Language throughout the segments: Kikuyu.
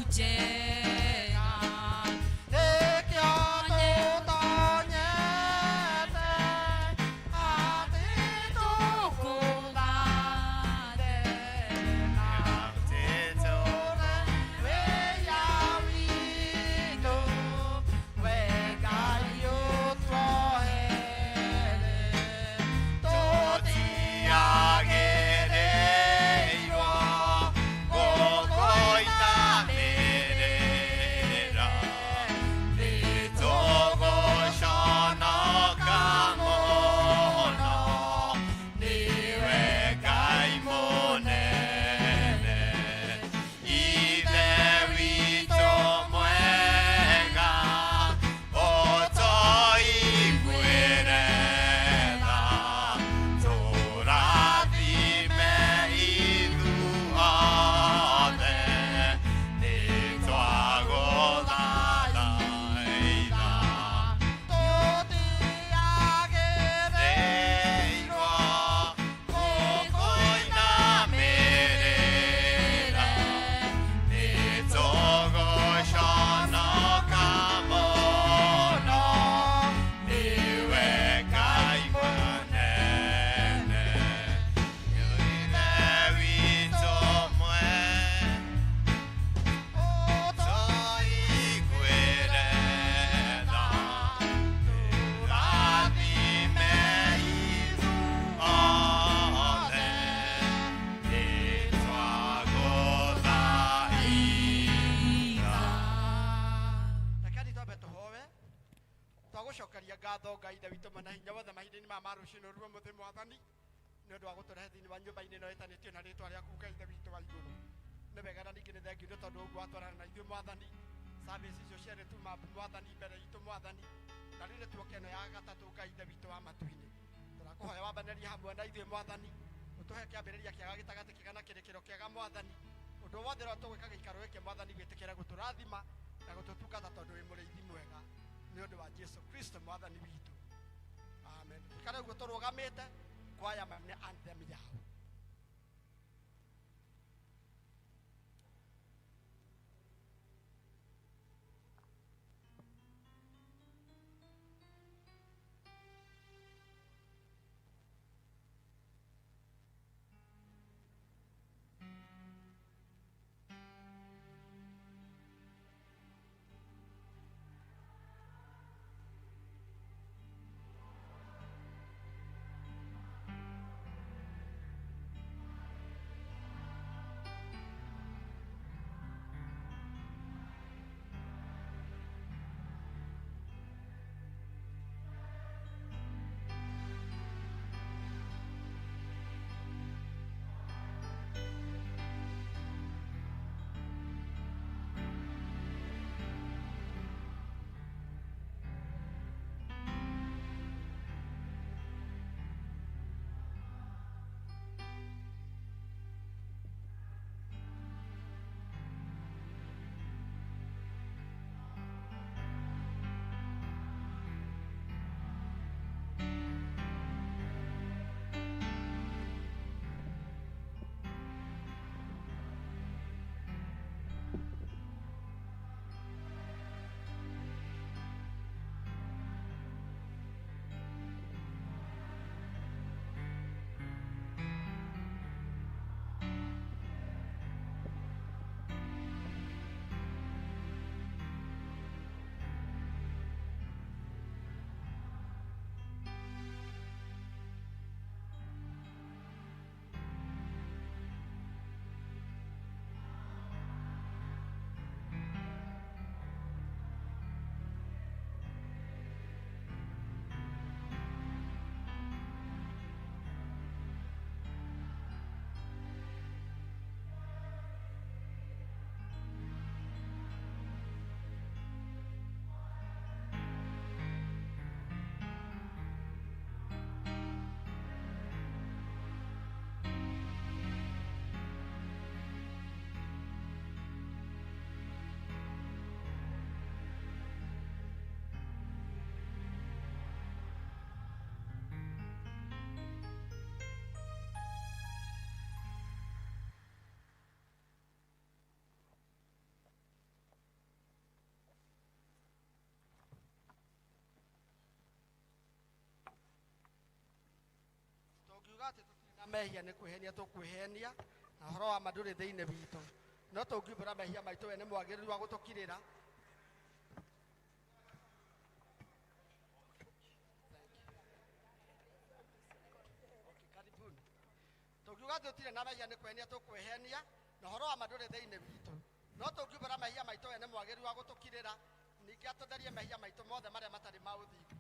Njega. Nĩkĩo tũtonyete atĩ tũkũgathe na tũtũre wĩya witũ, we Ngai ũtuohere. Tũtiagĩrĩirwo gũkũinamĩrĩra, nĩtũgũconoka mũno, nĩwe Ngai mũnene. Ithe witũ mwega, ũtũiguĩre tha, tũrathime ithuothe, nĩtwagũthaitha. Tũtiagĩrĩirwo gũkũinamĩrĩra, nĩtũgũconoka mũno, nĩwe Ngai mũnene. Ithe witũ mwega, ũtũiguĩre tha, tũrathime ithuothe, nĩtwagũthaitha. Rekeni twambe tũhoe. Twagũcokeria ngatho Ngai Ithe witũ mwene hinya wothe mahinda-inĩ maya ma rũcinĩ rwa ũmũthĩ Mwathani, nĩ ũndũ wa gũtũrehe thĩinĩ wa nyũmba-inĩ ĩno ĩtanĩtio na rĩtwa rĩaku Ngai Ithe witũ wa igũrũ. Nĩ wega na ningĩ nĩ thengiũ nĩ tondũ ũguo watwarana na ithuĩ Mwathani. Service icio cierĩ tuma Mwathani mbere itũ Mwathani, na rĩu nĩ tuoka ĩno ya gatatũ Ngai Ithe witũ wa matu-inĩ. Tũrakũhoya wambanĩrie hamwe na ithuĩ Mwathani, ũtũhe kĩambĩrĩria kĩega, gĩtagatĩ kĩega na kĩrĩkĩro kĩega Mwathani. Ũndũ wothe ũrĩa tũgwĩka gĩikaro gĩkĩ Mwathani, wĩtĩkĩre gũtũrathima na gũtũtungata tondũ wĩ mũrĩithi mwega, nĩ ũndũ wa Jesu Kristo Mwathani witũ, amen. Tũikare ũguo tũrũgamĩte, kwaya mane anthem yao. Tũngiuga atĩ tũtirĩ na mehia nĩ kwĩhenia tũkwĩhenia na ũhoro wa ma ndũrĩ thĩinĩ witũ, no tũngiumbũra mehia maitũ we nĩ mwagĩrĩru wa gũtũkirĩra. Karibuni. Tũngiuga atĩ tũtirĩ na mehia nĩ kwĩhenia tũkwĩhenia na ũhoro wa ma ndũrĩ thĩinĩ witũ, no tũngiumbũra mehia maitũ we nĩ mwagĩrĩru wa gũtũkirĩra, ningĩ atũtherie mehia maitũ mothe marĩa matarĩ ma ũthingu.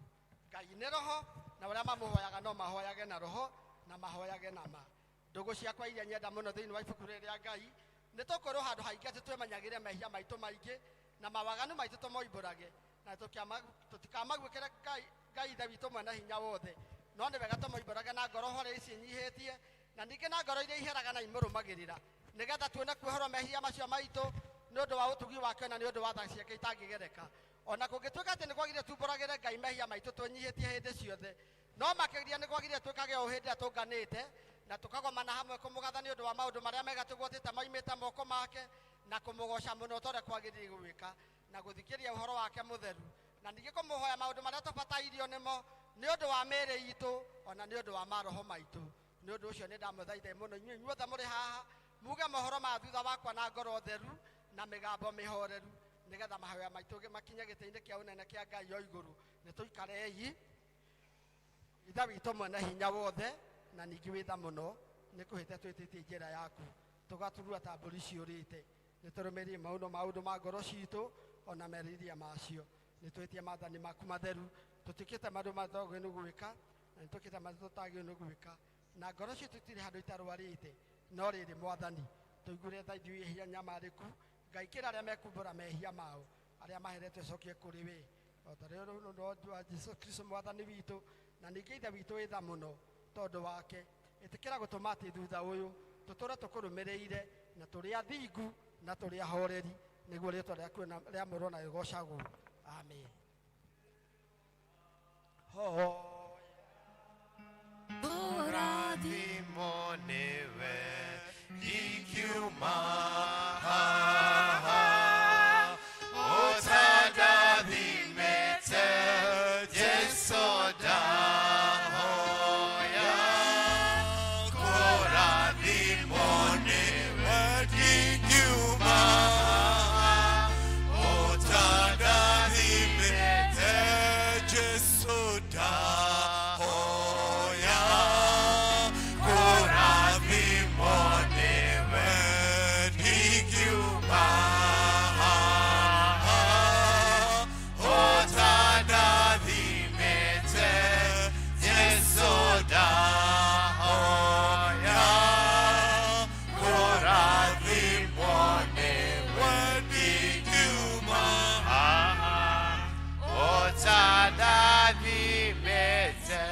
Ngai nĩ roho, na ũrĩa mamũhoyaga no mahoyage na roho na mahoyage na ma. Ndũgũ ciakwa iria nyenda mũno thĩinĩ wa ibuku rĩrĩ rĩa Ngai, nĩ tũkwĩrwo handũ haingĩ atĩ twĩmenyagĩre mehia maitũ maingĩ na mawaganu maitũ tũmoimbũrage, na tũtikamaguĩkĩre Ngai Ithe witũ mwene hinya wothe, no nĩ wega tũmoimbũrage na ngoro hore ici nyihĩtie, na ningĩ na ngoro iria iheraga na imũrũmagĩrĩra, nĩgetha tuone kuoherwo mehia macio maitũ nĩ ũndũ wa ũtugi wake na nĩ ũndũ wa tha ciake itangĩgereka. Ona kũngĩtuĩka atĩ nĩ kwagĩrĩire tumbũragĩre Ngai mehia maitũ twĩnyihĩtie hĩndĩ ciothe, no makĩria nĩ kwagĩrĩire twĩkage ũũ hĩndĩ ĩrĩa tũnganĩte na tũkagomana hamwe kũmũgatha nĩ ũndũ wa maũndũ marĩa mega tũgwatĩte moimĩte moko make, na kũmũgoca mũno ta ũrĩa kwagĩrĩire gwĩka, na gũthikĩrĩria ũhoro wake mũtheru, na ningĩ kũmũhoya maũndũ marĩa tũbatairio nĩmo nĩ ũndũ wa mĩĩrĩ itũ ona nĩ ũndũ wa maroho maitũ. Nĩ ũndũ ũcio nĩ ndamũthaitha mũno inyuĩ inyuothe mũrĩ haha muge mohoro ma thutha wakwa na ngoro theru na mĩgambo mĩhoreru, nĩgetha mahoya maitũ makinye gĩtĩ-inĩ kĩa ũnene kĩa Ngai o igũrũ. Nĩ tũikarei. Ithe witũ mwene hinya wothe na ningĩ wĩ tha mũno, nĩ kũhĩte twĩtĩtie njĩra yaku tũgaturua ta mbũri ciũrĩte. Nĩ tũrũmĩrĩire maũndũ ma ngoro citũ ona meriria macio. Nĩ twĩtie maathani maku matheru, tũtuĩkĩte maũndũ matagĩrĩirwo nĩ gwĩka na nĩ twĩkĩte maũndũ tũtagĩrĩirwo nĩ gwĩka, na ngoro citũ itirĩ handũ itarwarĩte. No rĩrĩ Mwathani, tũiguĩre tha ithuĩ ehia nyamarĩku. Ngai kĩra arĩa mekumbũra mehia mao, arĩa maheretwo cokie kũrĩ we, o ta rĩu rũno rwa Jesũ Kristo Mwathani witũ. Na ningĩ Ithe witũ wĩ tha mũno tondũ wake, ĩtĩkĩra gũtũma atĩ thutha ũyũ tũtũre tũkũrũmĩrĩire na tũrĩ athingu na tũrĩ ahoreri, nĩguo rĩĩtwa rĩaku rĩamũrwo na rĩgocagwo. Amen. Hoya. Kũrathimwo nĩwe ingiuma haha, ũtandathimĩte Jesũ ndahoya. Kũrathimwo nĩwe ingiuma haha, ũtandathimĩte Jesũ ndahoya. Kũrathimwo nĩwe ingiuma haha, ũtandathimĩte Jesũ ndahoya. Kũrathimwo nĩwe ingiuma haha, ũtandathimĩte.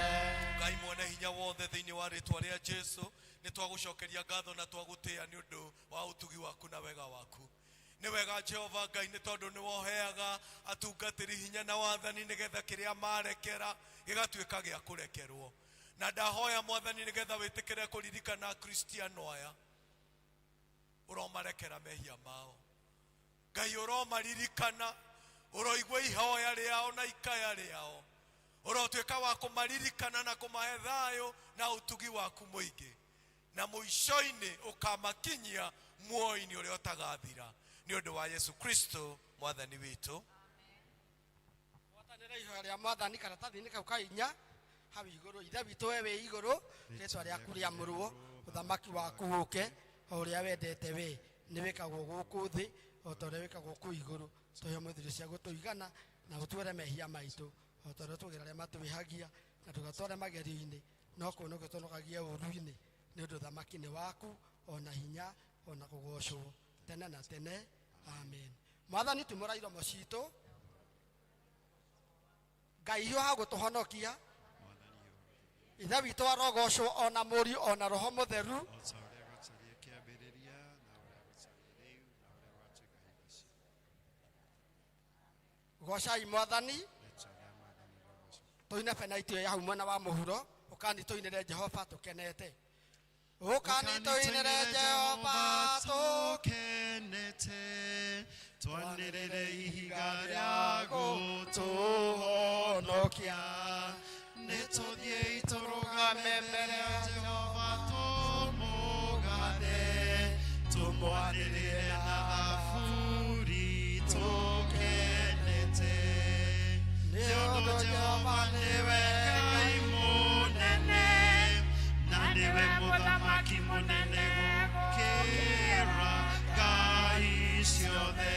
Ngai mwene hinya wothe, thĩinĩ wa rĩtwa rĩa Jesu nĩ twagũcokeria ngatho na twagũtĩĩa nĩ ũndũ wa ũtugi waku na wega waku. Nĩ wega Jehova Ngai, nĩ tondũ nĩ woheaga atungatĩri hinya na wathani nĩgetha kĩrĩa marekera gĩgatuĩka gĩa kũrekerwo. Na ndahoya Mwathani nĩgetha wĩtĩkĩre kũririkana Akristiano aya, ũromarekera mehia mao. Ngai ũromaririkana, ũroigua ihoya rĩao na ikaya rĩao, ũrotuĩka wa kũmaririkana na kũmahe thayũ na ũtugi waku mũingĩ, na mũico-inĩ ũkamakinyia muoyo-inĩ ũrĩa ũtagathira, nĩ ũndũ wa Yesu Kristo Mwathani witũ. Gwatanĩra ihoya rĩa Mwathani karatathi-inĩ kau ka inya hau igũrũ. Ithe witũ we wĩ igũrũ, rĩtwa rĩaku rĩamũrwo, ũthamaki waku ũke, o ũrĩa wendete we nĩ wĩkagwo gũkũ thĩ o ta ũrĩa wĩkagwo kũu igũrũ. Tũhe ũmũthĩ irio cia gũtũigana, na ũtuoere mehia maitũ o ta ũrĩa tũgĩra arĩa matwĩhagia, na ndũgatware magerio-inĩ, no kũhonokia tũhonokagie ũũru-inĩ, nĩ ũndũ ũthamaki nĩ waku, ona hinya, ona kũgocwo tene na tene. Amen. Mwathani, tumũra iromo citũ. Ngai hiũha gũtũhonokia. Ithe witũ arogocwo, ona Mũriũ, ona Roho Mũtheru. O ta ũrĩa gwatariĩ kĩambĩrĩria, na ũrĩa gũtariĩ rĩu, na ũrĩa gũgatuĩka hingo ciothe. Gocai Mwathani. Rĩĩtwa rĩa Mwathani rĩgocwo. Tũine benaitĩ ĩyo ya hau mwena wa mũhuro. Ũkani tũinĩre Jehova tũkenete. Ũkani tũinĩre Jehova tũkenete, twanĩrĩre ihiga rĩa gũtũhonokia. Nĩ tũthiĩi tũrũgame mbere ya Jehova. Tũmwanĩrĩre na thaburi tũkenete. Nĩ ũndũ Jehova nĩwe Ngai mũnene, na nĩwe mũthamaki mũnene gũkĩra ngai ciothe.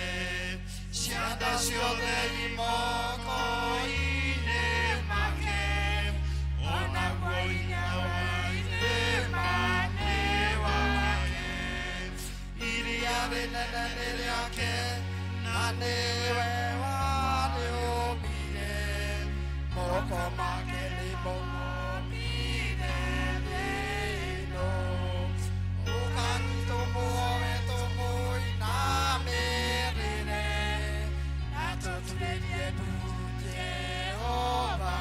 Cianda ciothe imoko-inĩ make, onaguo hinya wa irĩma nĩ wake. Iria rĩnene nĩ rĩake, na nĩwe warĩũmbire. Moko make nĩmo mombire thĩ ĩno. Ũkani tũmũhoe tũmũinamĩrĩre, na tũturĩrie ndu Jehova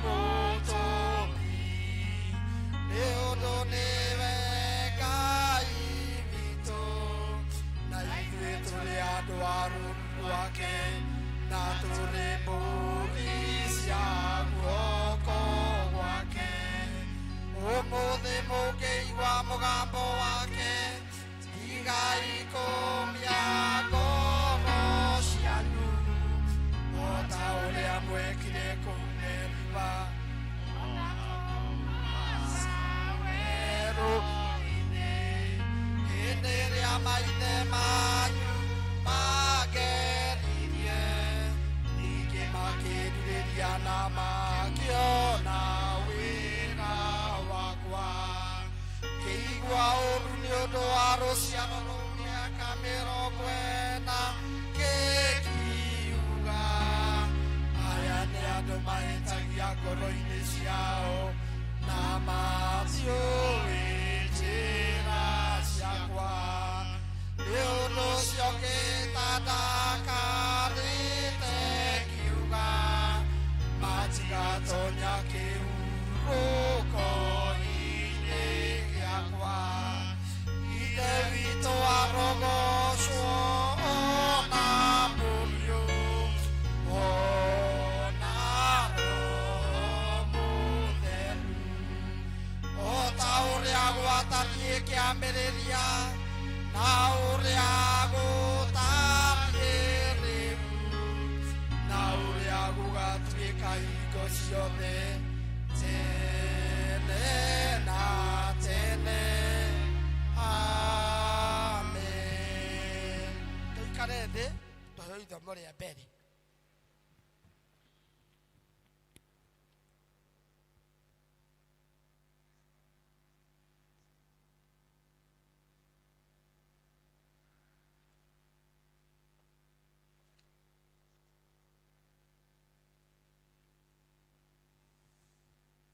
mũtũmbi. Nĩ ũndũ nĩwe Ngai witũ, na ithuĩ tũrĩ andũ a rũũru rwake, na tũrĩ mbũri cia guoko gwake. Ũmũthĩ mũngĩigua mũgambo wake, tigai kũmia ngoro cianyu, o ta ũrĩa mwekire kũu Meriba, ona kũu Masa werũ-inĩ, hĩndĩ ĩrĩa maithe manyu mageririe, ningĩ makĩndurĩria na makĩona wĩra wakwa. Ngĩigua ũũru nĩ ũndũ wa rũciaro rũu mĩaka 40, ngĩkiuga, aya nĩ andũ mahĩtagia ngoro-inĩ ciao, na matiũĩ njĩra ciakwa. Nĩ ũndũ ũcio ngĩĩta ndakarĩte ngiuga, matigatonya kĩhurũko-inĩ gĩakwa. Ithe witũ arogocwo ona Mũriũ, ona Roho Mũtheru, o ta ũrĩa gwatariĩ kĩambĩrĩria, na ũrĩa gũtariĩ rĩu, na ũrĩa gũgatuĩka hingo ciothe, tene na tene. Amen. Tũikare thĩ tũheo ithomo rĩa mbere.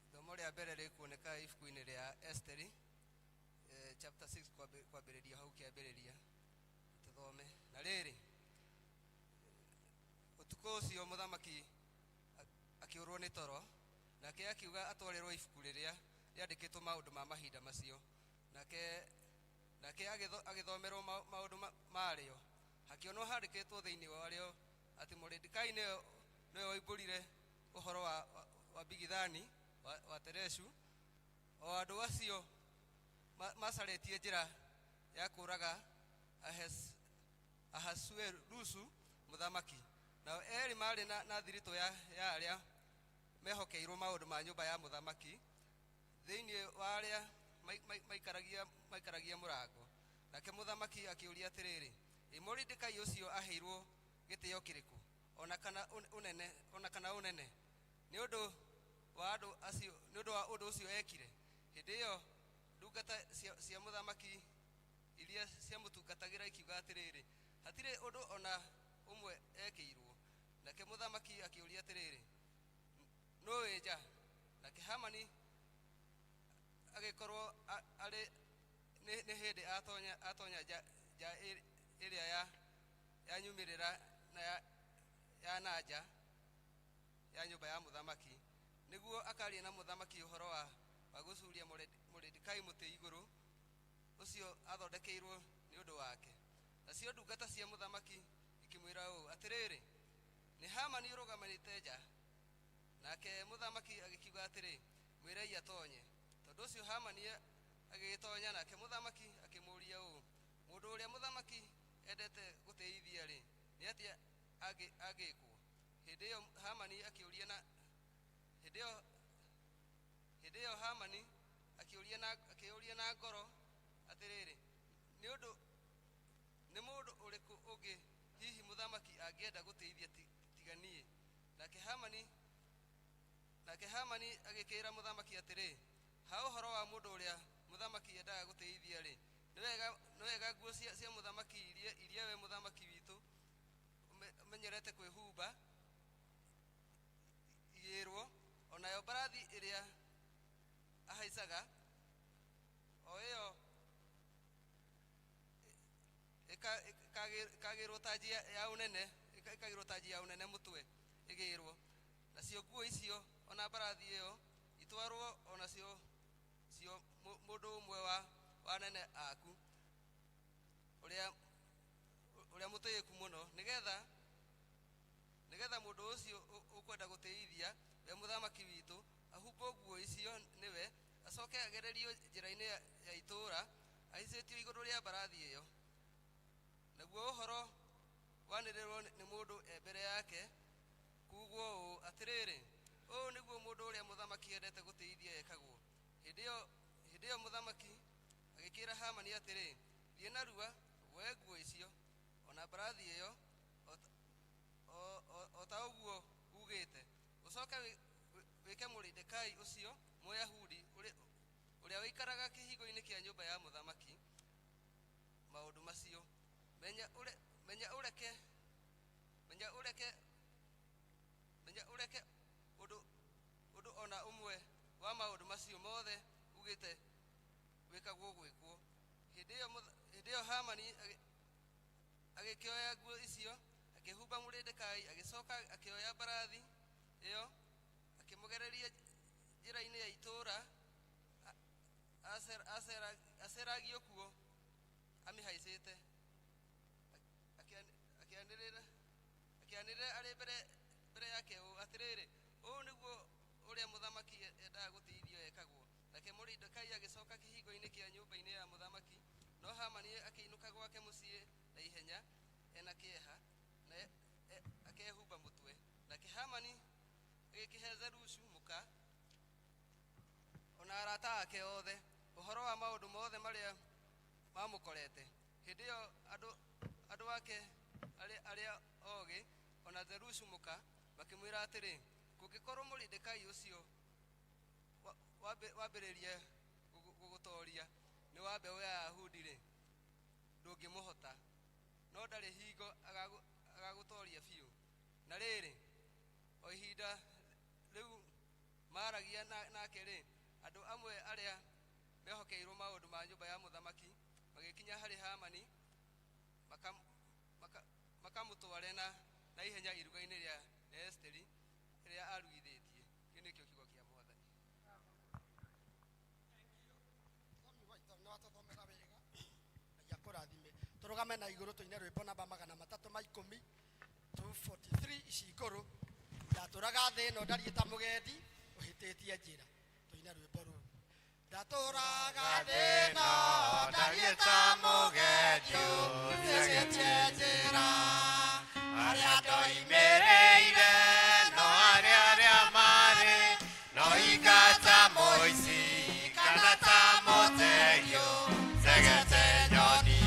Ithomo rĩa mbere rĩkuoneka ibuku-inĩ rĩa Esteri, chapter 6 kwambĩrĩria hau kĩambĩrĩria. Tũthome. Na rĩrĩ, ũtukũ ũcio mũthamaki akĩũrwo nĩ toro, nake akiuga atwarĩrwo ibuku rĩrĩa rĩandĩkĩtwo maũndũ ma mahinda macio. Nake agĩthomerwo maũndũ marĩo. Hakĩonwo handĩkĩtwo thĩinĩ warĩo atĩ Moridekai nĩwe woimbũrire ũhoro wa Bigithani wa Tereshu, o andũ acio macarĩtie njĩra ya kũũraga Ahasuerusu mũthamaki. Nao erĩ maarĩ na thiritũ ya arĩa mehokeirwo maũndũ ma nyũmba ya mũthamaki, thĩinĩ wa arĩa maikaragia mũrango. Nake mũthamaki akĩũria atĩrĩrĩ, ĩ Moridekai ũcio aheirwo gĩtĩo kĩrĩkũ, ona kana ũnene, nĩ ũndũ wa ũndũ ũcio ekire? Hĩndĩ ĩyo ndungata cia mũthamaki iria ciamũtungatagĩra ikiuga atĩrĩrĩ, hatirĩ ũndũ ona ũmwe ekĩirwo. Nake mũthamaki akĩũria atĩrĩrĩ, nũ wĩ nja? Nake Hamani agĩkorwo arĩ nĩ hĩndĩ atonya nja ĩrĩa ya nyumĩrĩra na ya na nja ya nyũmba ya mũthamaki, nĩguo akarie na mũthamaki ũhoro wa gũcuria Moridekai mũtĩ igũrũ ũcio athondekeirwo nĩ ũndũ wake. Nacio ndungata cia mũthamaki ikĩmwĩra ũũ, atĩrĩrĩ, nĩ Hamani ũrũgamĩte nja. Nake mũthamaki agĩkiuga atĩrĩ, mwĩrei atonye. Tondũ ũcio Hamani agĩgĩtonya, nake mũthamaki akĩmũũria ũũ, Mũndũ ũrĩa mũthamaki endete gũtĩithia-rĩ, nĩ atĩa angĩkwo? Hĩndĩ ĩyo Hamani akĩũria na hĩndĩ ĩyo Hamani akĩũria na ngoro atĩrĩrĩ, nĩ ũndũ nĩ mũndũ ũrĩkũ ũngĩ hihi mũthamaki angĩenda gũtĩithia tiga niĩ? Nake Hamani agĩkĩĩra mũthamaki atĩrĩ, ha ũhoro wa mũndũ ũrĩa mũthamaki endaga gũtĩithia-rĩ, nĩ wega nguo cia mũthamaki iria we mũthamaki witũ ũmenyerete kwĩhumba igĩrwo, onayo mbarathi ĩrĩa ahaicaga, o ĩyo ĩkagĩrwo tanji ya ũnene, ĩkagĩrwo tanji ya ũnene mũtwe ĩgĩrwo. Nacio nguo icio ona mbarathi ĩyo itwarwo o nacio cio mũndũ ũmwe wa anene aku ũrĩa mũtĩĩku mũno, nĩgetha mũndũ ũcio ũkwenda gũtĩithia we mũthamaki witũ ahumbwo nguo icio nĩwe, acoke agererio njĩra-inĩ ya itũũra ahaicĩtio igũrũ rĩa mbarathi ĩyo. Naguo ũhoro wanĩrĩrwo nĩ mũndũ e mbere yake kuugwo ũũ, atĩrĩrĩ, ũũ nĩguo mũndũ ũrĩa mũthamaki endete gũtĩithia ekagwo. Hĩndĩ ĩyo mũthamaki agĩkĩra Hamani atĩrĩ, thiĩ narua woe nguo icio ona mbarathi ĩyo o ta ũguo ugĩte, ũcoke wĩke Moridekai ũcio Mũyahudi ũrĩa ũikaraga kĩhingo-inĩ kĩa nyũmba ya mũthamaki maũndũ macio. Menya ũre, menya ũreke menya ũreke menya ũreke ũndũ ona ũmwe wa maũndũ macio mothe ugĩte wĩkagwo gwĩkwo. Hĩndĩ ĩyo Hamani agĩkĩoya nguo icio, akĩhumba Moridekai, agĩcoka akĩoya mbarathi ĩyo, akĩmũgereria njĩra-inĩ ya itũũra aceragio kuo amĩhaicĩte. Akĩanĩrĩra arĩ mbere yake ũũ, atĩrĩrĩ, ũũ nĩguo ũrĩa mũthamaki endaga gũtĩithio ekagwo. Nake Moridekai agĩcoka kĩhingo-inĩ kĩa nyũmba-inĩ ya mũthamaki, no Hamani akĩinũka gwake mũciĩ na ihenya ena kĩeha na akehumba mũtwe. Nake Hamani agĩkĩhe Zerushu mũka ona arata ake othe ũhoro wa maũndũ mothe marĩa mamũkorete. Hĩndĩ ĩyo andũ ake arĩa ogĩ ona Zerushu mũka makĩmwĩra atĩrĩ, kũngĩkorwo Moridekai ũcio wambĩrĩrie gũgũtooria nĩ wa mbeũ ya Yahudi-rĩ, ndũngĩmũhota, no ndarĩ hingo agagũtooria biũ. Na rĩrĩ, o ihinda rĩu maaragia nake-rĩ, andũ amwe arĩa mehokeirwo maũndũ ma nyũmba ya mũthamaki magĩkinya harĩ Hamani makamũtware na ihenya iruga-inĩ rĩa Esiteri rĩrĩa arugithĩtie. Kĩu nĩkĩo kiugo kĩa Mwathani. Thomi waitũ nĩ watũthomera wega, Ngai akũrathime. Tũrũgame na igũrũ tũine rwĩmbo namba 310, 243, ici igũrũ. Ndatũraga thĩ ĩno ndariĩ ta mũgendi ũhĩtĩtie njĩra. Tũine rwĩmbo rũu. Ndatũraga thĩ ĩno ndariĩ ta mũgendi ũhĩtĩtie njĩra, arĩa ndoimĩrĩire no arĩa marĩ no ingata mũici kana ta mũtegio segete nyoni.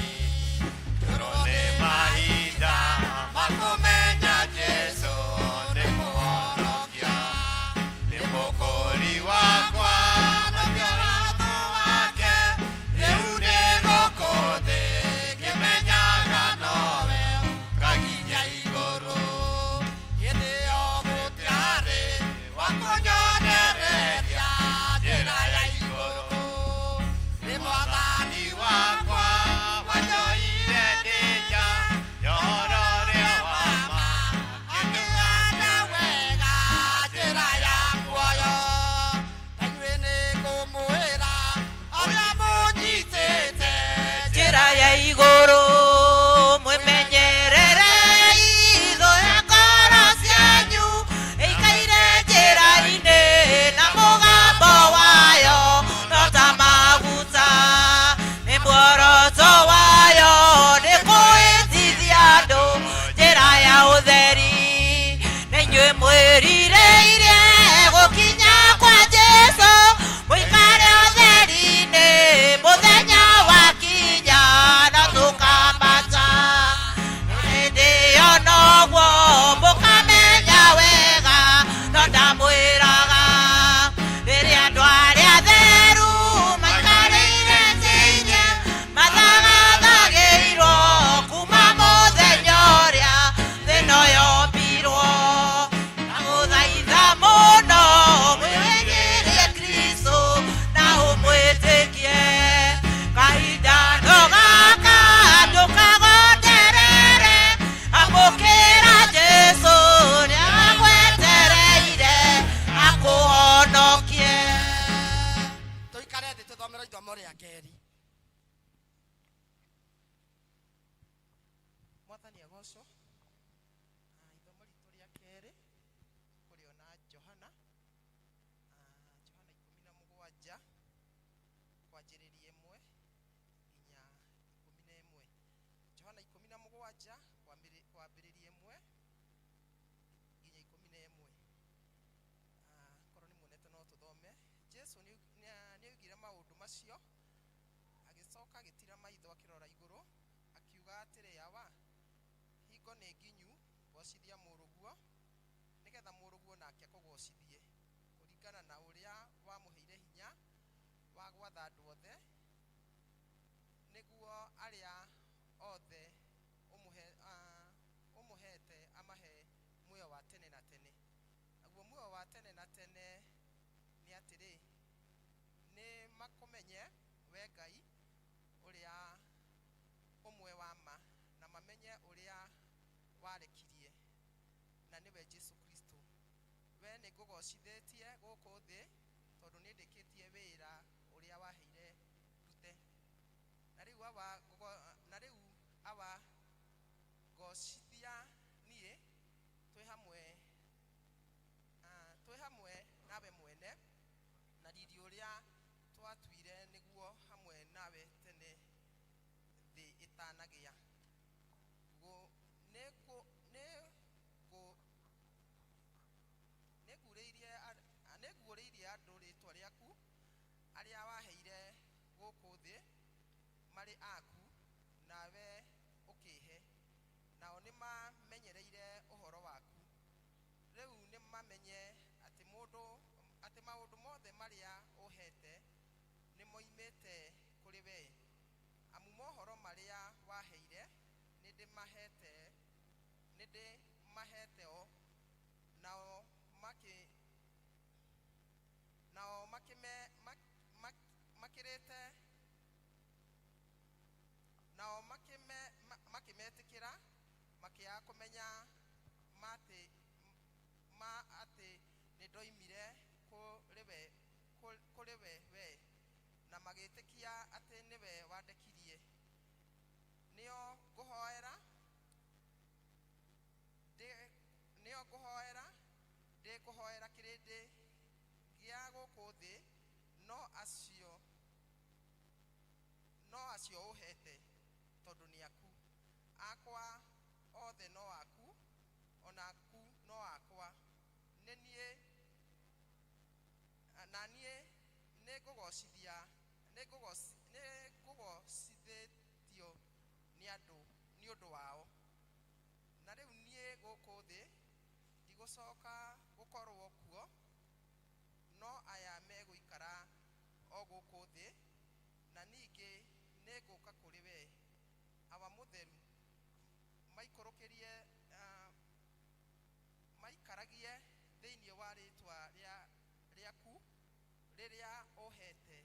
Tũrwo nĩ mahinda makũmenya Jesũ nĩ mũhonokia, nĩ mũkũri wakwa na watho wake rĩu nĩ gũkũ thĩ ngĩmenya. Mwathani agocwo. Ithomo ritũ rĩa kerĩ kũrĩona Johana, Johana 17 kwanjĩrĩria 1 nginya 11. Johana 17 kwambĩrĩria 1 nginya 11. Korwo nĩ muonete no tũthome. Jesu nĩoigire maũndũ macio, agĩcoka agĩtira maitho akĩrora igũrũ, akiuga atĩrĩ, Awa, hingo nĩ nginyu, gocithia mũrũguo, nĩgetha mũrũguo nake akũgocithie, kũringana na ũrĩa wamũheire hinya wa gwatha andũ othe, nĩguo arĩa othe ũmũhete amahe muoyo wa tene na tene. Naguo muoyo wa tene na tene nĩ atĩrĩ, nĩ makũmenye we Ngai ũrĩa ũmwe wa ma, na mamenye ũrĩa warekirie, na nĩwe Jesu Kristo. We nĩ ngũgocithĩtie gũkũ thĩ, tondũ nĩ ndĩkĩtie wĩra ũrĩa waheire ndute. Na rĩu Awa, ngocithia niĩ twĩ hamwe nawe mwene, na riri ũrĩa twatuire nĩguo hamwe nawe tene thĩ ĩtanagĩa. Nĩnguũrĩirie andũ rĩĩtwa rĩaku, arĩa waheire gũkũ thĩ marĩ aku, nawe ũkĩĩhe, nao nĩmamenyereire ũhoro waku. Rĩu nĩmamenye atĩ maũndũ mothe marĩa ũheete nĩmoimĩte kũrĩ wee. Amu mohoro marĩa waheire nĩndĩmahete o, nao makĩmetĩkĩra, makĩaga kũmenya ma atĩ nĩndoimire kũrĩ we, na magĩtĩkia atĩ nĩwe wandekirie. Nĩo ngũhoera, ndĩkũhoera kĩrĩndĩ gĩa gũkũ thĩ, no acio ũhete, tondũ nĩ aku. Akwa othe no aku, ona aku no akwa. Nĩ niĩ na niĩ nĩngũgocithĩtio nĩ andũ nĩ ũndũ wao. Na rĩu niĩ gũkũ thĩ ndigũcoka gũkorwo kuo, no aya megũikara o gũkũ thĩ, na ningĩ nĩngũka kũrĩ we. Awa mũtheru, maikaragie thĩinĩ wa rĩĩtwa rĩaku rĩrĩa ũheete,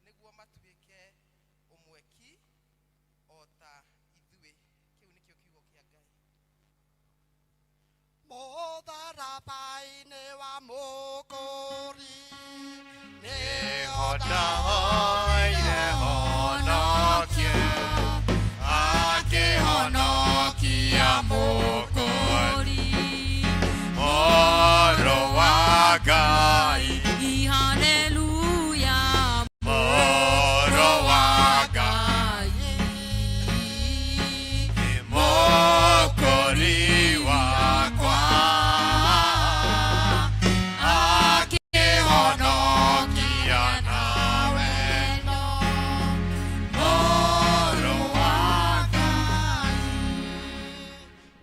nĩguo matuĩke ũmwe ki o ta ithuĩ. Kĩu nĩkĩo kiugo kĩa Ngai. Mũtharaba-inĩ wa Mũkũri nĩho ndahoire honokie, akĩhonokia Mũkũri, Mũrũ wa Ngai. Haleluya, Mũrũ wa Ngai, Mũkũri wakwa, akĩhonokia na wendo, Mũrũ wa Ngai.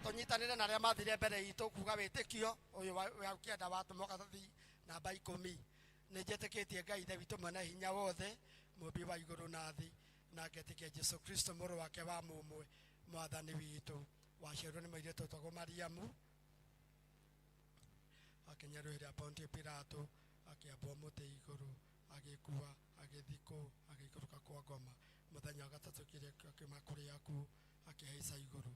Tũnyitanĩre na arĩa mathire mbere itũ kuga wĩtĩkio ũyũ wa kĩenda wa atũmwo karatathi namba 10. Nĩ njĩtĩkĩtie Ngai Ithe witũ mwene hinya wothe, mũmbi wa igũrũ na thĩ, na ngetĩkia Jesu Kristo mũrũ wake wa mũmwe, mwathani witũ, waciarirwo nĩ mũirĩtu wetagwo Mariamu, akĩnyarũhĩra Pontio Pilato, akĩambwo mũtĩ igũrũ, agĩkua, agĩthikwo, agĩikũrũka kwa ngoma. Mũthenya wa gatatũ akiuma kũrĩ akuũ, akĩhaica igũrũ,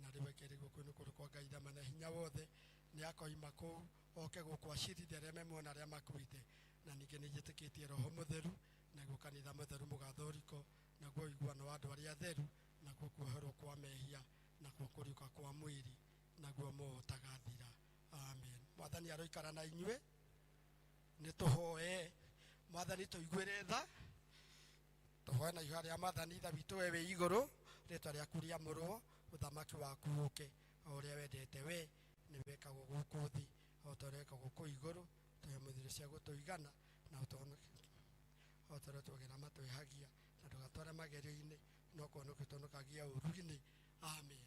na rĩu aikaire guoko-inĩ kũrĩ kwa Ngai Ithe mwene hinya wothe. Nĩ akoima kũu oke gũkũ acirithie arĩa me muoyo na arĩa makuĩte. Na ningĩ nĩ njĩtĩkĩtie Roho Mũtheru, naguo kanitha mũtheru mũgathoriko, naguo ũiguano wa andũ arĩa atheru, nakuo kuoherwo kwa mehia, nakuo kũriũka Mwĩrĩ naguo muoyo ũtagathira. Amen. Mwathani aroikara na inyuĩ. Nĩ tũhoe. Mwathani tũiguĩre tha. Tũhoe na ihoya rĩa Mwathani. Ithe witũ we wĩ igũrũ, rĩtwa rĩaku rĩamũrwo, ũthamaki waku ũke, o ũrĩa wendete we nĩ wĩkagwo gũkũ thĩ o ta ũrĩa wĩkagwo kũu igũrũ. Tũhe mũthiro cia gũtũigana na ũtũhonokie o ta ũrĩa tuogera matwĩhagia, na ndũgatware magerio-inĩ, no kũhonokia ũtũhonokagia ũũru-inĩ. Amen.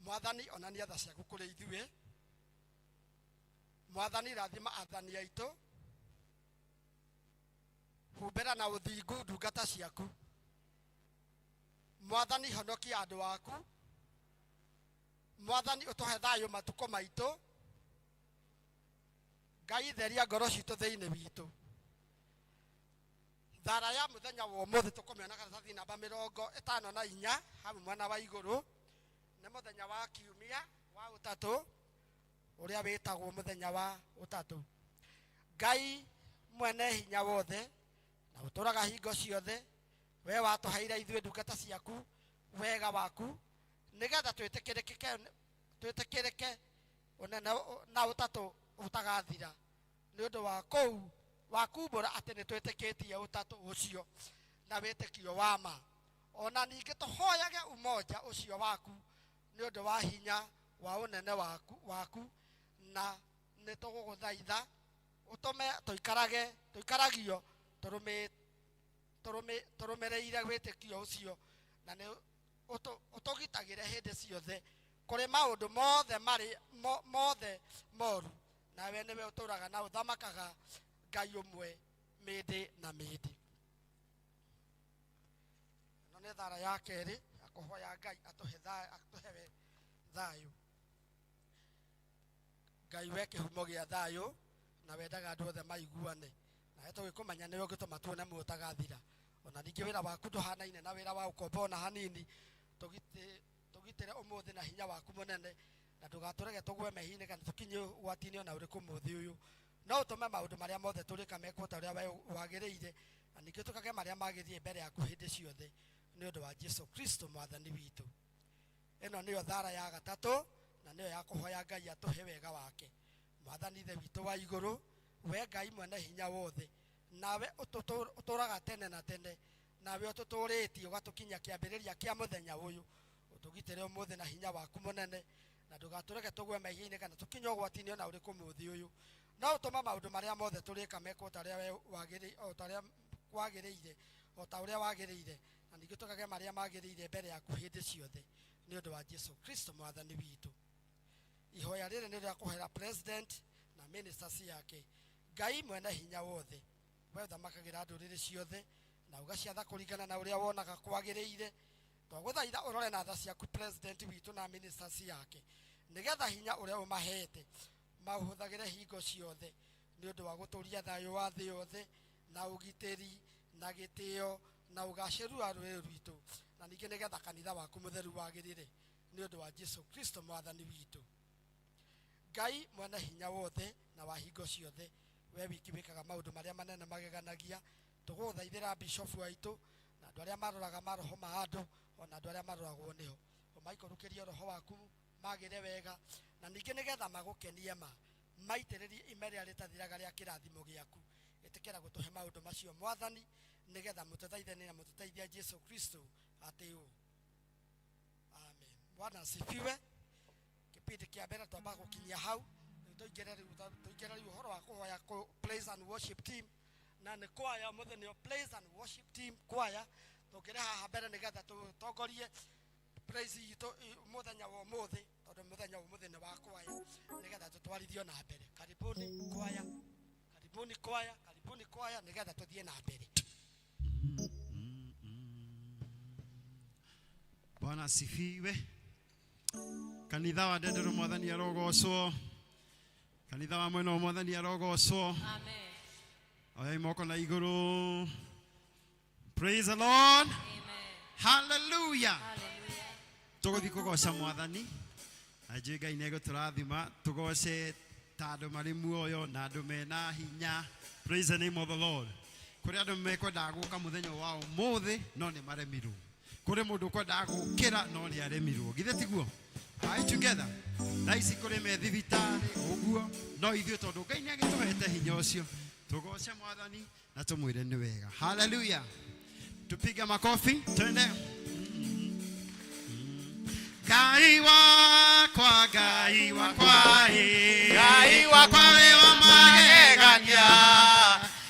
Mwathani onania tha ciaku kũrĩ ithuĩ. Mwathani rathima athani aitũ, humbĩra na ũthingu ndungata ciaku. Mwathani honokia andũ aku. Mwathani ũtũhe thayũ matukũ maitũ. Ngai theria ngoro citũ thĩinĩ witũ. Thara ya mũthenya wa ũmũthĩ tũkũmĩona karatathi namba 54 hau mwena wa igũrũ. Nĩ mũthenya wa kiumia wa ũtatũ, ũrĩa wĩtagwo mũthenya wa ũtatũ. Ngai mwene hinya wothe na ũtũraga hingo ciothe, we watũheire ithuĩ ndungata ciaku wega waku, nĩgetha twĩtĩkĩrĩke ũnene na ũtatũ ũtagathira, nĩ ũndũ wa kũu wa kumbũra atĩ nĩ twĩtĩkĩtie ũtatũ ũcio na wĩtĩkio wa ma. Ona ningĩ tũhoyage umoja ũcio waku nĩ ũndũ wa hinya wa ũnene waku, na nĩ tũgũgũthaitha ũtũme tũikaragio tũrũmĩrĩire wĩtĩkio ũcio, na nĩ ũtũgitagĩre hĩndĩ ciothe kũrĩ maũndũ mothe marĩ mothe moru, nawe nĩwe ũtũraga na ũthamakaga Ngai ũmwe mĩndĩ na mĩndĩ. Ĩno nĩ thara ya kerĩ ya kũhoya Ngai atũhe thayũ. Ngai we kĩhumo gĩa thayũ na wendaga andũ othe maiguane, nawe tũgĩkũmenya nĩwe ũngĩtũma tuone muoyo ũtagathira. Ona ningĩ wĩra waku ndũhanaine na wĩra wa ũkombo ona hanini. Tũgitĩre ũmũthĩ na hinya waku mũnene, na ndũgatũrege tũgwe mehia-inĩ kana tũkinye ũgwati-inĩ ona ũrĩkũ ũmũthĩ ũyũ. No ũtũme maũndũ marĩa mothe tũrĩka mekwo ta ũrĩa we wagĩrĩire, na ningĩ tũkage marĩa magĩrĩire mbere yaku hĩndĩ ciothe, nĩ ũndũ wa Jesu Kristo mwathani witũ. Ĩno nĩyo thara ya gatatũ, na nĩyo ya kũhoya Ngai atũhe wega wake. Mwathani Ithe witũ wa igũrũ, we Ngai mwene hinya wothe, nawe ũtũraga tene na tene, nawe ũtũtũrĩtie ũgatũkinyia kĩambĩrĩria kĩa mũthenya ũyũ. Ũtũgitĩre ũmũthĩ na hinya waku mũnene, na ndũgatũreke tũgwe mehia-inĩ kana tũkinye ũgwati-inĩ ona ũrĩkũ ũmũthĩ ũyũ. No ũtũme maũndũ marĩa mothe tũrĩka mekwo ta ũrĩa we wagĩrĩ-, o ta ũrĩa kwagĩrĩire, o ta ũrĩa wagĩrĩire, na ningĩ tũkage marĩa magĩrĩire mbere yaku hĩndĩ ciothe, nĩ ũndũ wa Jesu Kristo mwathani witũ. Ihoya rĩrĩ nĩ rĩa kũhera president na ministers yake. Ngai mwene hinya wothe, we ũthamakagĩra ndũrĩrĩ ciothe na ũgaciatha kũringana na ũrĩa wonaga kwagĩrĩire, twagũthaitha ũrore na tha ciaku president witũ na ministers yake, nĩgetha hinya ũrĩa ũmahete maũhũthagĩre hingo ciothe nĩ ũndũ wa gũtũria thayũ wa thĩ yothe na ũgitĩri na gĩtĩo na ũgacĩru wa rũrĩrĩ rwitũ, na ningĩ nĩgetha kanitha waku mũtheru wagĩrĩre, nĩ ũndũ wa Jesu Kristo mwathani witũ. Ngai mwene hinya wothe na wa hingo ciothe, we wiki wĩkaga maũndũ marĩa manene mageganagia, tũgũgũthaithĩra bishofu aitũ na andũ arĩa maroraga maroho ma andũ ona andũ arĩa maroragwo nĩho, ũmaikũrũkĩrie roho waku magĩre wega, na ningĩ nĩgetha magũkenie ma maitĩrĩrie ime rĩrĩa rĩtathiraga rĩa kĩrathimo gĩaku. Ĩtĩkĩra gũtũhe maũndũ macio mwathani, nĩgetha mũtũthaithane na mũtũteithie Jesu Kristo atĩ ũũ. Amen. Bwana asifiwe. Kipindi kĩa mbere twamba gũkinyia hau, tũingĩre rĩu ũhoro wa kũhoya praise and worship team, na nĩ kwaya ũmũthĩ nĩyo praise and worship team kwaya. Tũngĩre haha mbere nĩgetha tũtongorie praise itũ mũthenya wa ũmũthĩ, tondũ mũthenya wa ũmũthĩ nĩ wa kwaya, nĩgetha tũtwarithio na mbere. Karibuni kwaya, karibuni kwaya, karibuni kwaya, nĩgetha tũthiĩ na mbere. Bwana asifiwe. Kanitha wa Ndendero mwathani arogocwo. Kanitha wa mwena wa mwathani arogocwo. Amen. Oyai moko na igũrũ. Praise the Lord. Amen. Hallelujah. Hallelujah. Tũgũthiĩ kũgoca mwathani. Na njũĩ Ngai nĩegũtũrathima. Tũgoce ta andũ marĩ muoyo na andũ mena hinya. Praise the name of the Lord. Kũrĩ andũ mekwendaga gũka mũthenya wa ũmũthĩ no nĩ maremirwo. Kũrĩ mũndũ ũkwendaga gũkĩra no nĩ aremirwo. Githĩ tiguo? Are you together? Thaa ici kũrĩ me thibitarĩ ũguo, no ithuĩ tondũ Ngai nĩ agĩtũhete hinya ũcio, tũgoce Mwathani na tũmwĩre nĩ wega. Haleluya! Tupige makofi, twende. Ngai wakwa, Ngai wakwa, ĩ. Ngai wakwa wĩ wa magegania.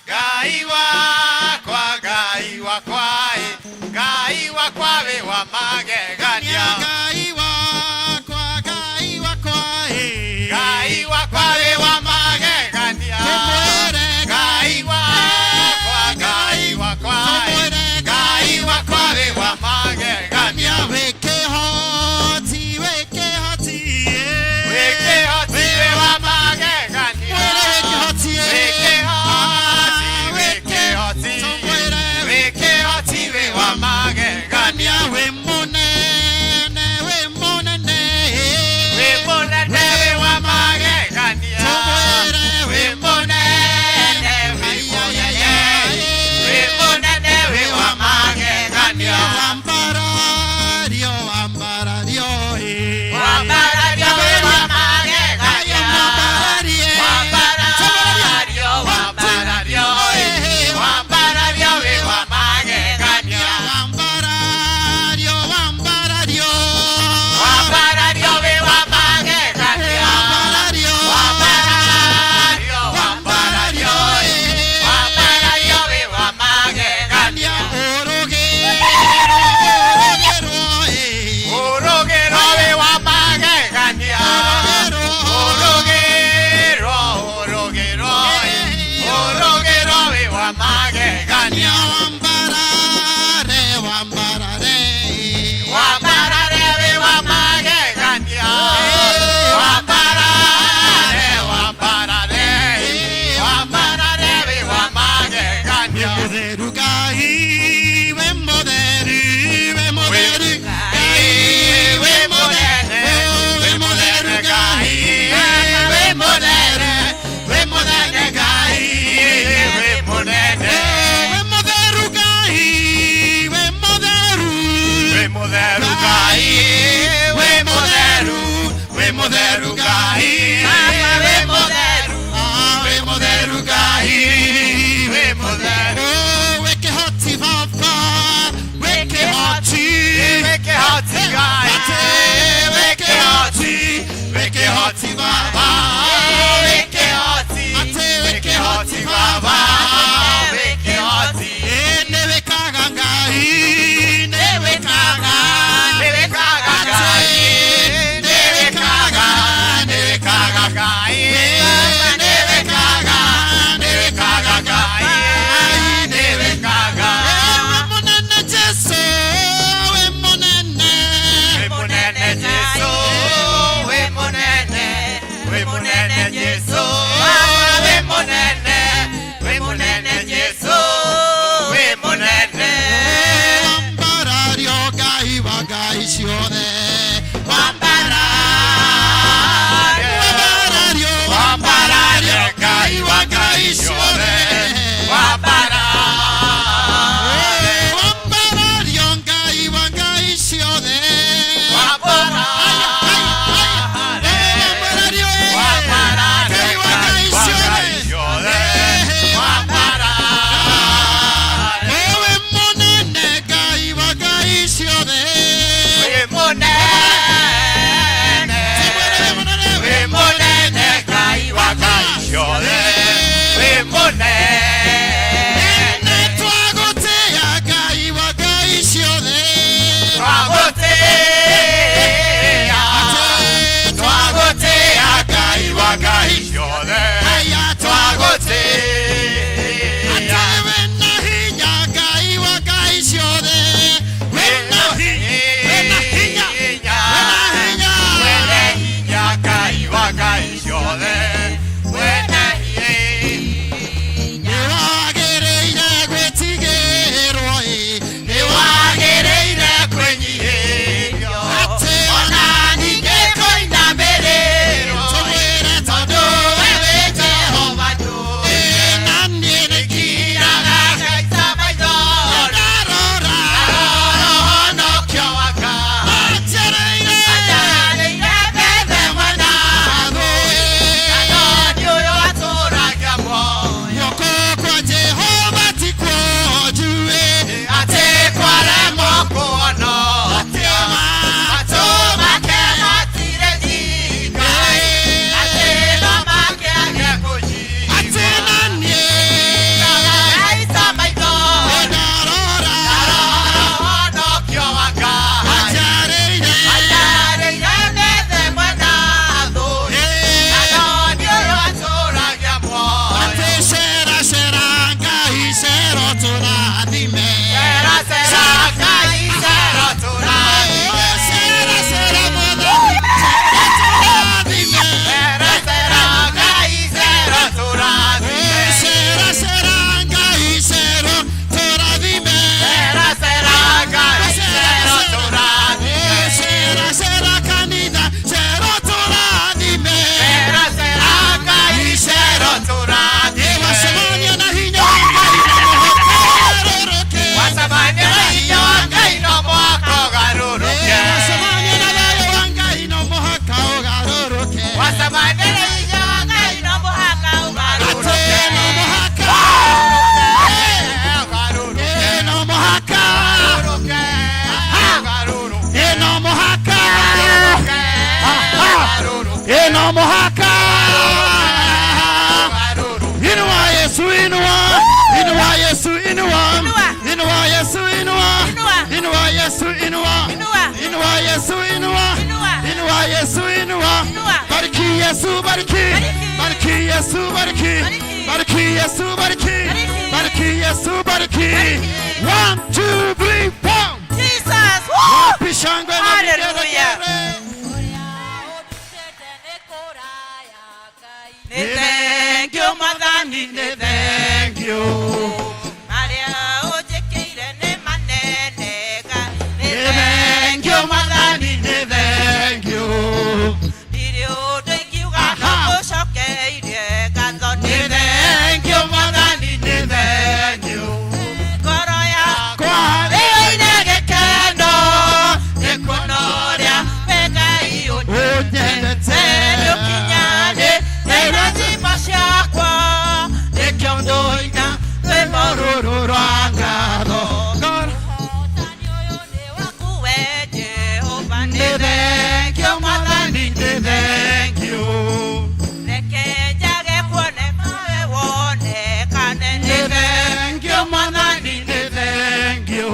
Ngai wakwa, Ngai wakwa, ĩ. Ngai wakwa wĩ wa magegania. Ngai wakwa, Ngai wakwa, ĩ. Ngai wakwa wĩ wa magegania. Tũmwĩre. Ngai wakwa, Ngai wakwa, ĩ. Tũmwĩre. Ngai wakwa wĩ wa magegania. Wĩ kĩhoti, wĩ kĩhoti, ĩ. Wĩ kĩhoti wĩ wa No mũhaka. Inua Yesu, inua. Inua Yesu, inua. Inua Yesu, inua. Inua Yesu, inua. Inua Yesu, inua. Inua Yesu, inua. Bariki Yesu, bariki. Bariki Yesu, bariki. Bariki Yesu, bariki. Bariki Yesu, bariki. 1, 2, 3, 4. Jesus! Woo! Wapi shangwe na Hallelujah. vigelegele? Nĩ thank you Mwathani, nĩ Thank you. marĩa ũnjĩkĩire nĩ manene Ngai. Nĩ Thank you, Mwathani, nĩ thank you. Ndirĩ ũndũ ingiuga no Aha. ngũcokeirie ngatho. Nĩ Nĩ thank you, Mwathani, nĩ thank you. ngoro yakwa Kwa ĩine gĩkeno nĩ kuona ũrĩa we Ngai ũnyendete. Nĩũkinyanĩire irathimo ciakwa, nĩkĩo ngũina rwĩmbo Rũrũ rwa ngatho. Ngoro- Ũhotani ũyũ nĩ waku we Jehova. Nĩ thank you, Mwathani, nĩ thank you. Reke njage kuoneka we wonekane. Nĩ thank you, Mwathani, nĩ thank you.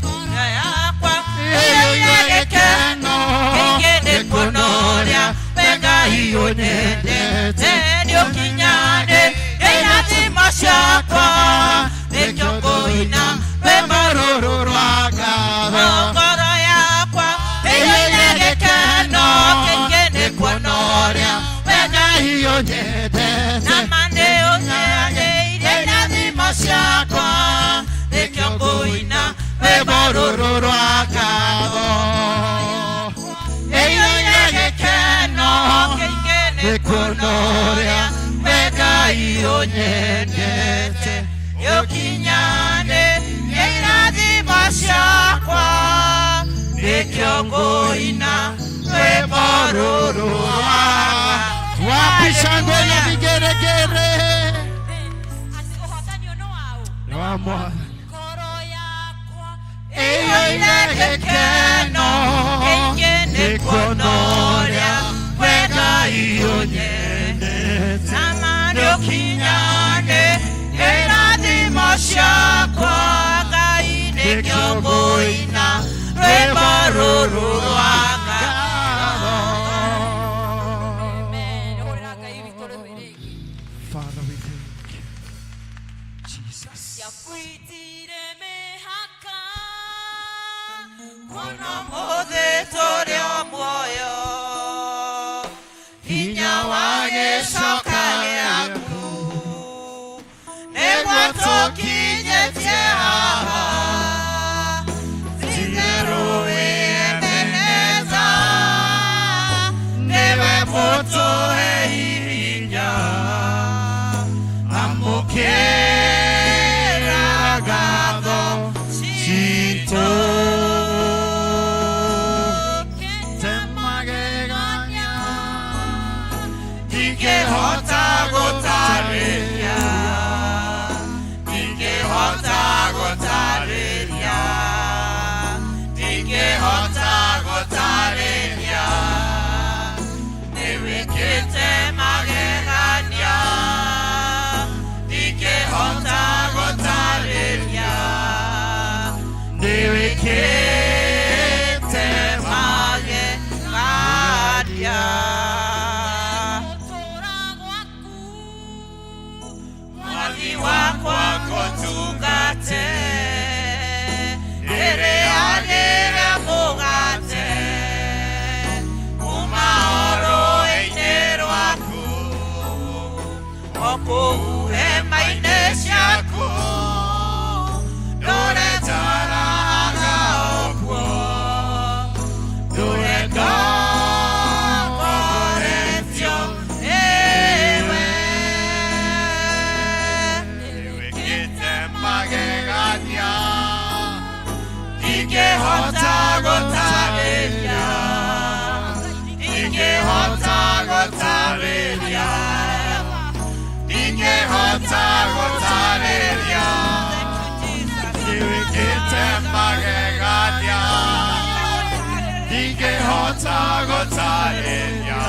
Ngoro yakwa Ĩyũire gĩkeno kĩingĩ nĩ kuona ũrĩa we Ngai ũnyendete. Nĩũkinyanĩire irathimo ciakwa, nĩkĩo ngũina rwĩmbo rũrũ rwa ngatho. Ngoro yakwa ĩiyũire gĩkeno kĩingĩ nĩ kuona ũrĩa we Ngai Ngai ũnyendete. Nama nĩ ũnyanĩire irathimo ciakwa, nĩkĩo ngũina Rwĩmbo rũrũ rwa ngatho. Ĩiyũire gĩkeno kĩingĩ nĩ nĩ kuona ũrĩa we Ngai ũnyendete. Nĩũkinyanĩire irathimo ciakwa, nĩkĩo ngũina rwĩmbo rũrũ rwa Wapi shangwe na vigeregere? Wa Mwathani. Ĩiyũire gĩkeno kĩingĩ nĩ nĩ kuona ũrĩa we Ngai ũnyendete. Nama nĩũkinyanĩire irathimo ciakwa, Ngai, nĩkĩo ngũina rwĩmbo rũrũ rwa ngatho. Father, we thank you. Jesus. Kuona ũmũthĩ tũrĩ o muoyo, hinya wa gĩcoka gĩaku nĩguo tũkinyĩtie haha. Ti-itherũ wĩ Ebeneza, nĩwe mũtũhei hinya. Amũkĩra ngatho citũ. Temagegania Ndingĩhota gũtarĩria, ndingĩhota gũtarĩria, ndingĩhota gũtarĩria. Nĩwĩkĩte magegania, ndingĩhota gũtarĩria. Nĩwĩkĩte magegania. Mwathi wakwa ngũtungate, ndĩrĩanĩre mũgate kuma o rũĩ-inĩ rwaku, o kũu hema-inĩ ciaku, ndũre njaraga o kuo, ndũre ngongoretio nĩwe. Nĩwĩkĩte magegania. Ndingĩhota gũtarĩria, ndingĩhota gũtarĩria, Ndingĩhota gũtarĩria. Nĩwĩkĩte magegania. Ndingĩhota gũtarĩria.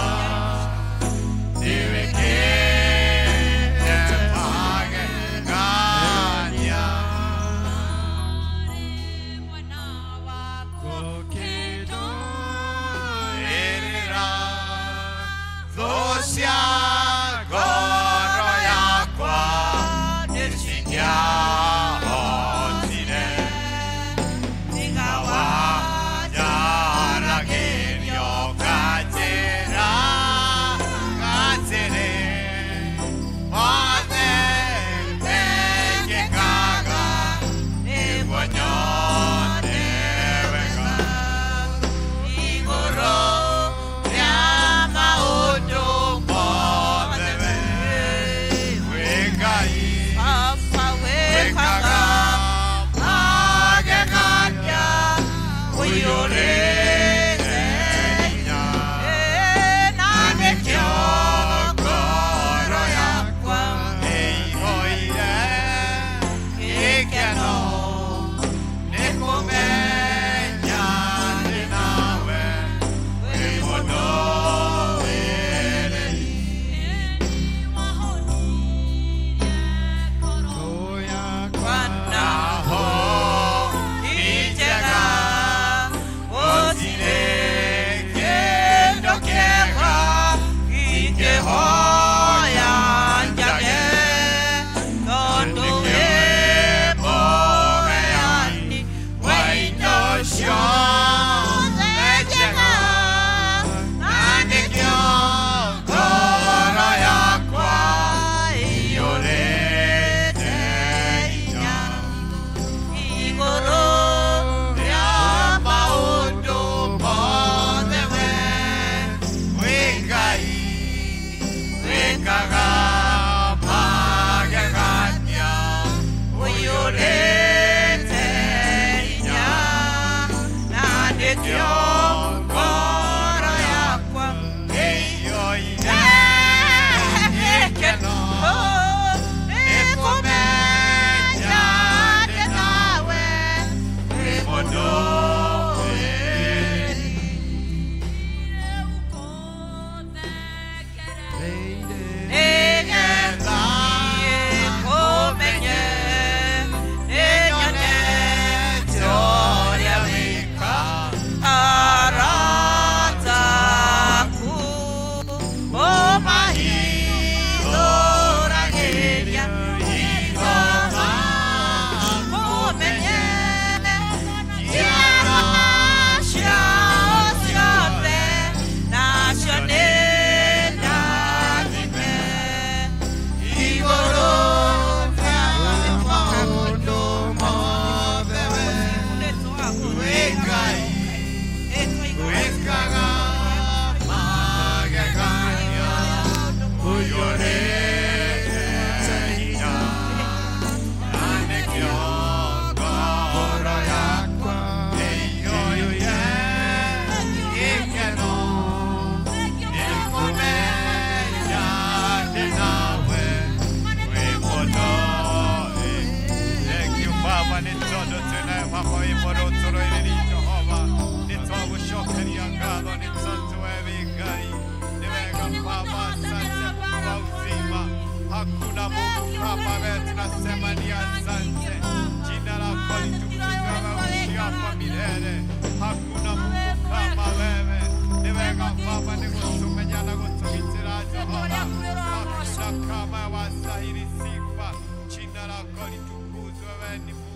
Tunasema ni asante. Jina lako litukuzwe, wewe hapa milele. Hakuna Mungu kama wewe. Ni wega Baba, ni gutumenya na gutugitira Jehova. Hakuna kama wastahili sifa. Jina lako litukuzwe, wewe ni Mungu.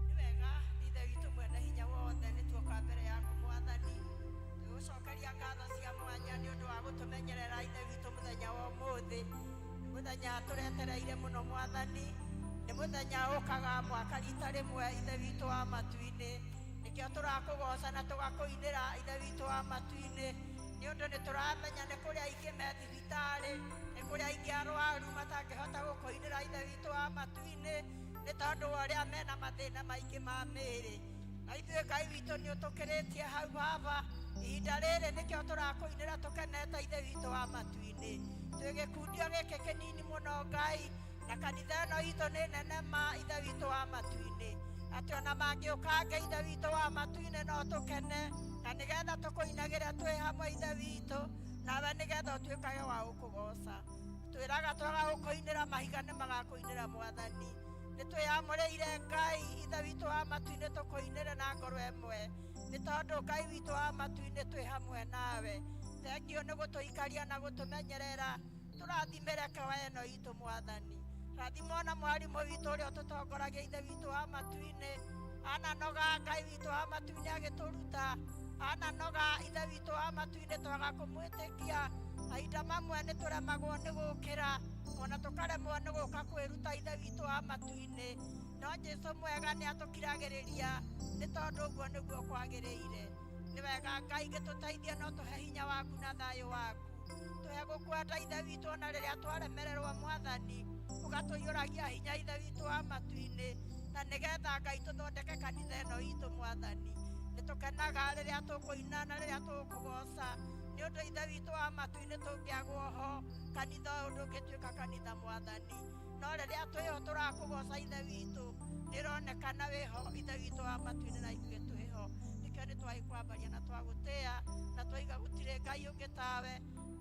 Nĩ wega Ithe witũ mwene hinya wothe nĩ tuoka mbere yaku Mwathani, tũgũcokeria ngatho cia mwanya nĩ ũndũ wa gũtũmenyerera Ithe witũ mũthenya wa ũmũthĩ. Nĩ mũthenya tũretereire mũno Mwathani, nĩ mũthenya ũkaga mwaka rita rĩmwe Ithe witũ wa matu-inĩ. Nĩkĩo tũrakũgoca na tũgakũinĩra Ithe witũ wa matu-inĩ, nĩ ũndũ nĩ tũramenya nĩ kũrĩ aingĩ me thibitarĩ, nĩ kũrĩ aingĩ arwaru matangĩhota gũkũinĩra Ithe witũ wa matu-inĩ, nĩ tondũ wa ũrĩa mena mathĩna maingĩ ma mĩĩrĩ. Na ithuĩ Ngai witũ nĩ ũtũkĩrĩtie hau Baba, ihinda rĩrĩ nĩkĩo tũrakũinĩra tũkenete Ithe witũ wa matu-inĩ. Twĩ gĩkundio gĩkĩ kĩnini mũno Ngai, na kanitha ĩno itũ nĩ nene ma Ithe witũ wa matu-inĩ, atĩ ona mangĩũkange Ithe witũ wa matu-inĩ no tũkene, na nĩgetha tũkũinagĩre twĩ hamwe Ithe witũ, nawe nĩgetha ũtuĩkage wa gũkũgoca. Twĩraga twaga gũkũinĩra mahiga nĩ magakũinĩra Mwathani. Nĩ twĩyamũrĩire Ngai Ithe witũ wa matu-inĩ tũkũinĩre na ngoro ĩmwe, nĩ tondũ Ngai witũ wa matu-inĩ twĩ hamwe nawe. Thengio nĩ gũtũikaria na gũtũmenyerera, tũrathimĩre kawa ĩno itũ Mwathani. Rathimwo na mwarimũ witũ ũrĩa ũtũtongoragia Ithe witũ wa matu-inĩ, ananoga Ngai witũ wa matu-inĩ agĩtũruta, ananoga Ithe witũ wa matu-inĩ twaga kũmwĩtĩkia. Mahinda mamwe nĩ tũremagwo nĩ gũkĩra, ona tũkaremwo nĩ gũka kwĩruta Ithe witũ wa matu-inĩ, no Jesũ mwega nĩ atũkiragĩrĩria, nĩ tondũ ũguo nĩguo kwagĩrĩire. Nĩ wega Ngai gĩtũteithie no tũhe hinya waku na thayũ waku, tũhe gũkwenda Ithe witũ ona rĩrĩa twaremererwo Mwathani, ũgatũiyũragia hinya Ithe witũ wa matu-inĩ, na nĩgetha Ngai tũthondeke kanitha ĩno itũ Mwathani. Nĩ tũkenaga rĩrĩa tũkũina na rĩrĩa tũkũgoca, nĩ ũndũ Ithe witũ wa matu-inĩ tũngĩagwo ho kanitha ũyũ ndũngĩtuĩka kanitha Mwathani. No rĩrĩa twĩho tũrakũgoca Ithe witũ, nĩronekana wĩho Ithe witũ wa matu-inĩ na ithuĩ twĩho. Nĩkĩo nĩ twagĩkwambaria na twagũtĩĩa na twaiga gũtirĩ Ngai ũngĩ tawe.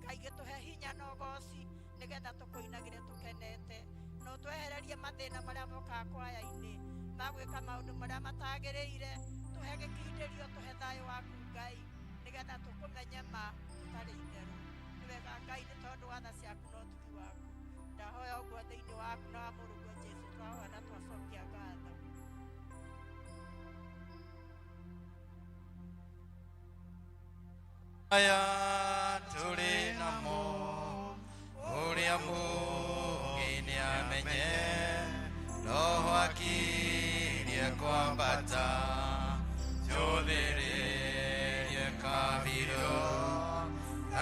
Ngai gĩtũhe hinya na ũgoci nĩgetha tũkũinagĩre tũkenete, na ũtwehererie mathĩna marĩa mokaga kwaya-inĩ ma gwĩka maũndũ marĩa matagĩrĩire. Tũhe gĩkindĩrio, tũhe thayũ waku Ngai, nĩgetha tũkũmenye ma tũtarĩ itherũ. Nĩ wega Ngai nĩ tondũ wa tha ciaku na ũtugi waku. Ndahoya ũguo thĩinĩ waku na wa mũrũguo Jesũ, twahoya na twacokia ngatho. Aya tũrĩ namo, ũrĩa mũũgĩ nĩamenye, Roho akirie kwambata, njũthĩrĩrie kabirũ,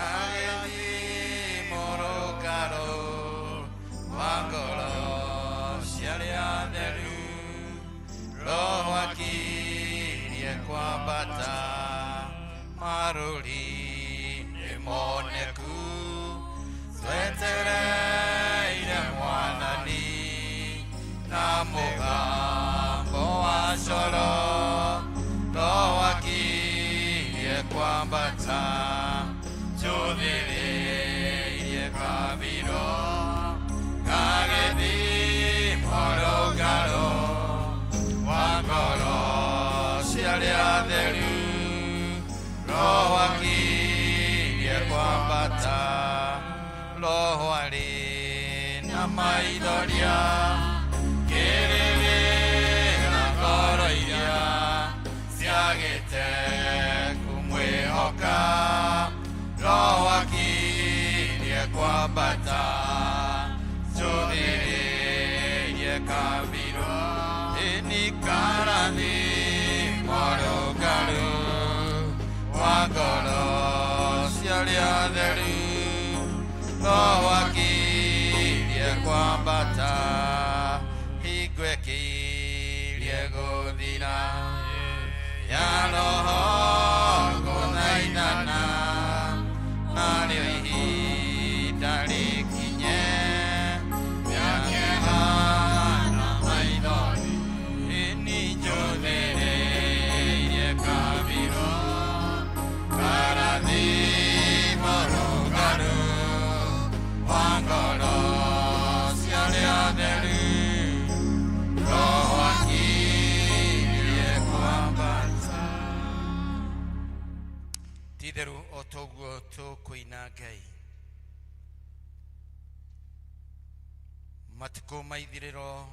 agĩthiĩ mũrũngarũ wa ngoro cia arĩa atheru, Roho akirie kwambata, marũri nĩ moneku, twetereire Mwathani na mũgambo wa coro, Roho akirie kwambata, njũthĩrĩrie kabirũ, gagĩthiĩ mũrũngarũ wa ngoro cia arĩa atheru, Roho akirie kwambata, Roho arĩ na maithoria, kĩrĩrĩra ngoro iria ciagĩte kũmwĩhoka, Roho akirie kwambata, njũthĩrĩrie kabirũ, ĩni karathi mũrũngarũ wa ngoro cia arĩa atheru, Roho akirie kwambata, hingo ĩkirie gũthira, ya Roho gũthaithana, narĩo ihinda rĩkinye, rĩa kĩeha na maithori, ĩni njũthĩrĩrie kabirũ, karathi Mũtheru o toguo tũkũina Ngai. Matukũ ma ithirĩro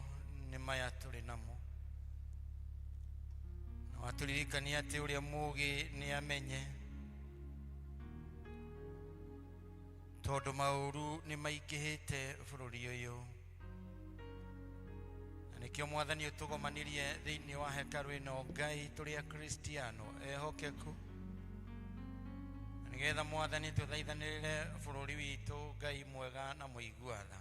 nĩ maya tũrĩ namo. Na watũririkania atĩ ũrĩa mũũgĩ nĩ amenye, tondũ maũru nĩ maingĩhĩte bũrũri ũyũ. Na nĩkĩo Mwathani ũtũgomanirie thĩinĩ wa hekarũ ĩno Ngai tũrĩ Akristiano ehokeku, na nĩgetha Mwathani tũthaithanĩrĩre bũrũri witũ Ngai mwega na mũigua tha.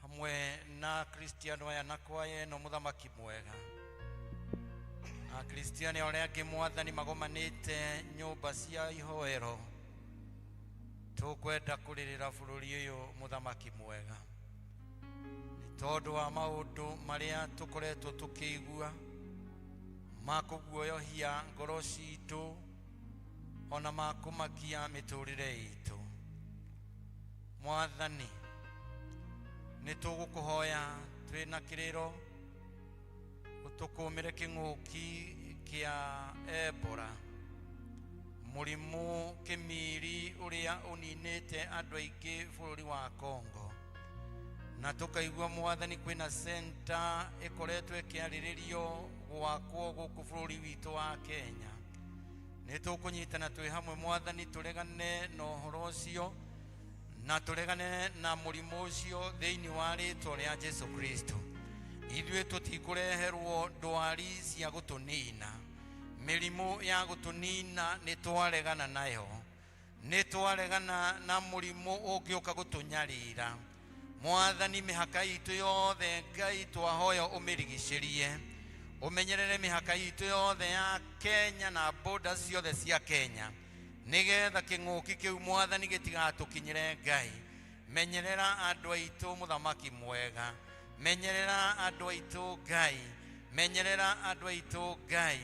Hamwe na Akristiano aya na kwaya ĩno mũthamaki mwega, na Akristiano arĩa angĩ Mwathani magomanĩte nyũmba cia ihoero, tũkwenda kũrĩrĩra bũrũri ũyũ mũthamaki mwega, nĩ tondũ wa maũndũ marĩa tũkoretwo tũkĩigua ma kũguoyohia ngoro citũ ona ma kũmakia mĩtũrĩre itũ. Mwathani, nĩ tũgũkũhoya twĩna kĩrĩro ũtũkũmĩre kĩng'ũki kĩa Ebola, mũrimũ kĩmiri ũrĩa ũninĩte andũ aingĩ bũrũri wa Congo, na tũkaigua Mwathani kwĩna center ĩkoretwo ĩkĩarĩrĩrio gwakwo gũkũ bũrũri witũ wa Kenya. Nĩ tũkũnyitana twĩ hamwe Mwathani, tũregane na ũhoro ũcio na tũregane na mũrimũ ũcio thĩinĩ wa rĩtwa rĩa Jesu Kristo. Ithuĩ tũtikũreherwo ndwari cia gũtũnina, mĩrimũ ya gũtũnina nĩ twaregana nayo, nĩ twaregana na mũrimũ ũngĩũka gũtũnyarira. Mwathani, mĩhaka itũ yothe Ngai twahoya ũmĩrigicĩrie, ũmenyerere mĩhaka itũ yothe ya Kenya na boda ciothe cia Kenya, nĩgetha kĩng'ũki kĩu Mwathani gĩtigatũkinyĩre Ngai. Menyerera andũ aitũ mũthamaki mwega, menyerera andũ aitũ Ngai, menyerera andũ aitũ Ngai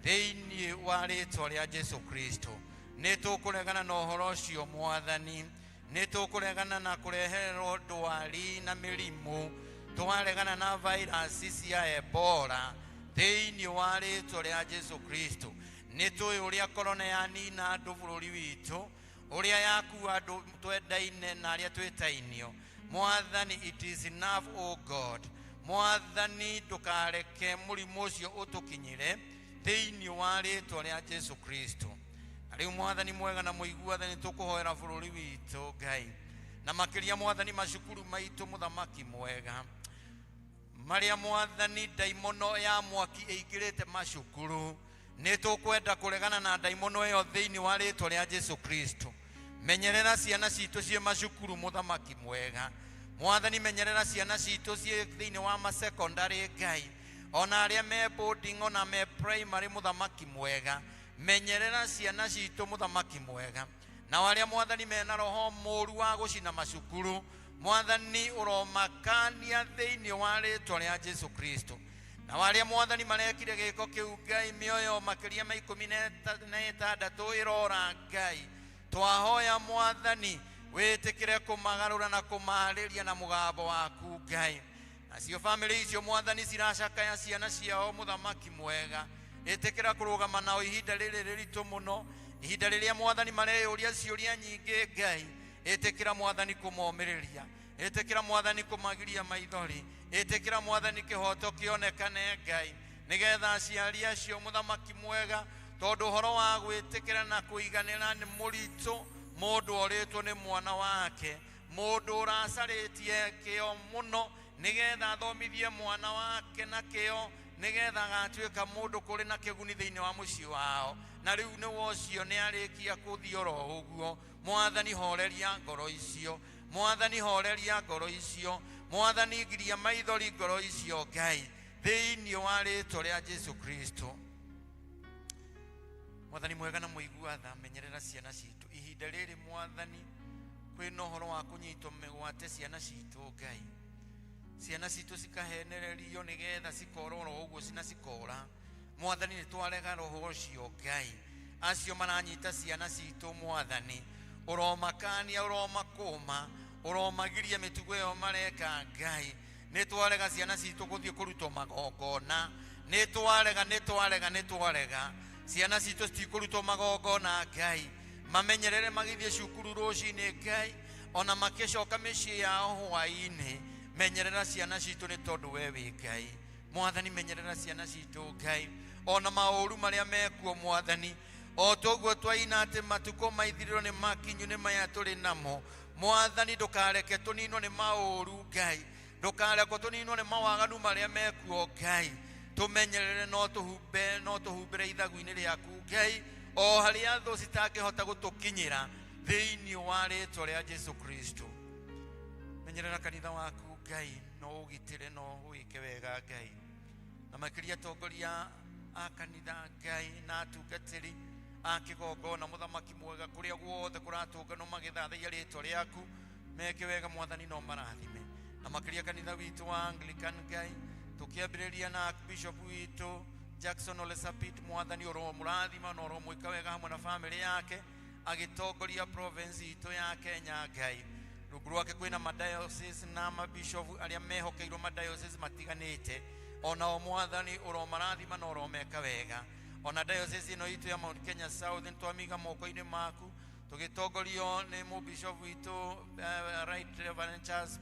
thĩinĩ wa rĩtwa rĩa Jesu Kristo. Nĩ tũkũregana na ũhoro ũcio Mwathani, nĩ tũkũregana na kũreherwo ndwari na mĩrimũ, twaregana na vairasi cia Ebola thĩinĩ wa rĩtwa rĩa Jesu Kristo. Nĩ tũĩ ũrĩa korona yanina andũ bũrũri witũ, ũrĩa yakua andũ twendaine na arĩa twĩtainio. Mwathani, it is enough, O God. Mwathani, ndũkareke mũrimũ ũcio ũtũkinyĩre thĩinĩ wa rĩtwa rĩa Jesu Kristo. Na rĩu Mwathani mwega na mũigua tha, nĩ tũkũhoera bũrũri witũ Ngai, na makĩria Mwathani macukuru maitũ mũthamaki mwega, marĩa Mwathani ndaimono ya mwaki ĩingĩrĩte macukuru. Nĩ tũkwenda kũregana na ndaimono ĩyo thĩinĩ wa rĩtwa rĩa Jesu Kristo. Menyerera ciana citũ ciĩ macukuru mũthamaki mwega. Mwathani, menyerera ciana citũ ciĩ thĩinĩ wa masekondary Ngai, ona arĩa me boarding ona me primary mũthamaki mwega. Menyerera ciana citũ mũthamaki mwega, na arĩa Mwathani mena roho mũru wa gũcina macukuru, Mwathani ũromakania thĩinĩ wa rĩtwa rĩa Jesu Kristo. Na arĩa Mwathani marekire gĩko kĩu Ngai, mĩoyo makĩria ma 16 ĩrora Ngai, twahoya Mwathani wĩtĩkĩre kũmagarũra na kũmarĩria na mũgambo waku Ngai. Nacio bamĩrĩ icio Mwathani ciracakaya ciana ciao mũthamaki mwega, ĩtĩkĩra kũrũgama nao ihinda rĩrĩ rĩritũ mũno, ihinda rĩrĩa Mwathani mareyũria ciũria nyingĩ Ngai. Ĩtĩkĩra Mwathani kũmomĩrĩria, ĩtĩkĩra Mwathani kũmagiria maithori, ĩtĩkĩra Mwathani kĩhoto kĩonekane Ngai, nĩgetha aciari acio mũthamaki mwega, tondũ ũhoro wa gwĩtĩkĩra na kũiganĩra nĩ mũritũ, mũndũ orĩtwo nĩ mwana wake, mũndũ ũracarĩtie kĩo mũno nĩgetha athomithie mwana wake na kĩo, nĩgetha agatuĩka mũndũ kũrĩ na kĩguni thĩinĩ wa mũciĩ wao. Na rĩu nĩ wocio nĩ arĩkia kũthiĩ oro ũguo. Mwathani, horeria ngoro icio, Mwathani, horeria ngoro icio, Mwathani, giria maithori ngoro icio Ngai thĩinĩ wa rĩtwa rĩa Jesu Kristo. Mwathani mwega na mũigua tha, menyerera ciana citũ ihinda rĩrĩ Mwathani kwĩna ũhoro wa kũnyitwo mĩgwate ciana citũ Ngai, ciana citũ cikahenererio nĩgetha cikora oro ũguo na cikora. Mwathani, nĩ twarega roho ũcio Ngai, acio maranyita ciana citũ Mwathani, ũromakania, ũromakũma, ũromagiria mĩtugo ĩyo mareka Ngai. Nĩ twarega ciana citũ gũthiĩ kũrutwo magongona, nĩ twarega, nĩ twarega, nĩ twarega. Ciana citũ citikũrutwo magongona Ngai, mamenyerere magĩthiĩ cukuru rũcinĩ Ngai, ona makĩcoka mĩciĩ yao hwaĩ-inĩ. Menyerera ciana citũ nĩ tondũ we wĩ Ngai. Mwathani menyerera ciana citũ Ngai, ona maũru marĩa mekuo Mwathani, o toguo twaina atĩ matukũ maithirĩro nĩ makinyu nĩ maya tũrĩ namo. Mwathani ndũkareke tũninwo nĩ maũru Ngai, ndũkareke tũninwo nĩ mawaganu marĩa mekuo Ngai. Tũmenyerere no tũhumbe, no tũhumbĩre ithagu-inĩ rĩaku Ngai, o harĩa thũ citangĩhota gũtũkinyĩra thĩinĩ wa rĩtwa rĩa Jesu Kristo. Menyerera kanitha waku Ngai, no ũgitĩre no wĩke wega Ngai, na makĩria atongoria a kanitha Ngai na atungatĩri a kĩgongona mũthamaki mwega, kũrĩa guothe kũratũnganwo magĩthathaiya rĩtwa rĩaku, meke wega Mwathani no marathime. Na makĩria kanitha witũ wa Anglican Ngai, tũkĩambĩrĩria na Bishop witũ Jackson Ole Sapit, Mwathani ũromũrathima na ũromwĩka wega hamwe na famĩlĩ yake agĩtongoria province itũ ya Kenya Ngai. Rungu rwake kwĩna madiocese na mabishopu arĩa mehokeirwo madiocese matiganĩte, onao Mwathani ũromarathima na ũromeka wega. Ona diocese ĩno itũ ya Mount Kenya South nĩtwamiga moko-inĩ maku, tũgĩtongorio nĩ mũbishopu witũ Right Reverend Charles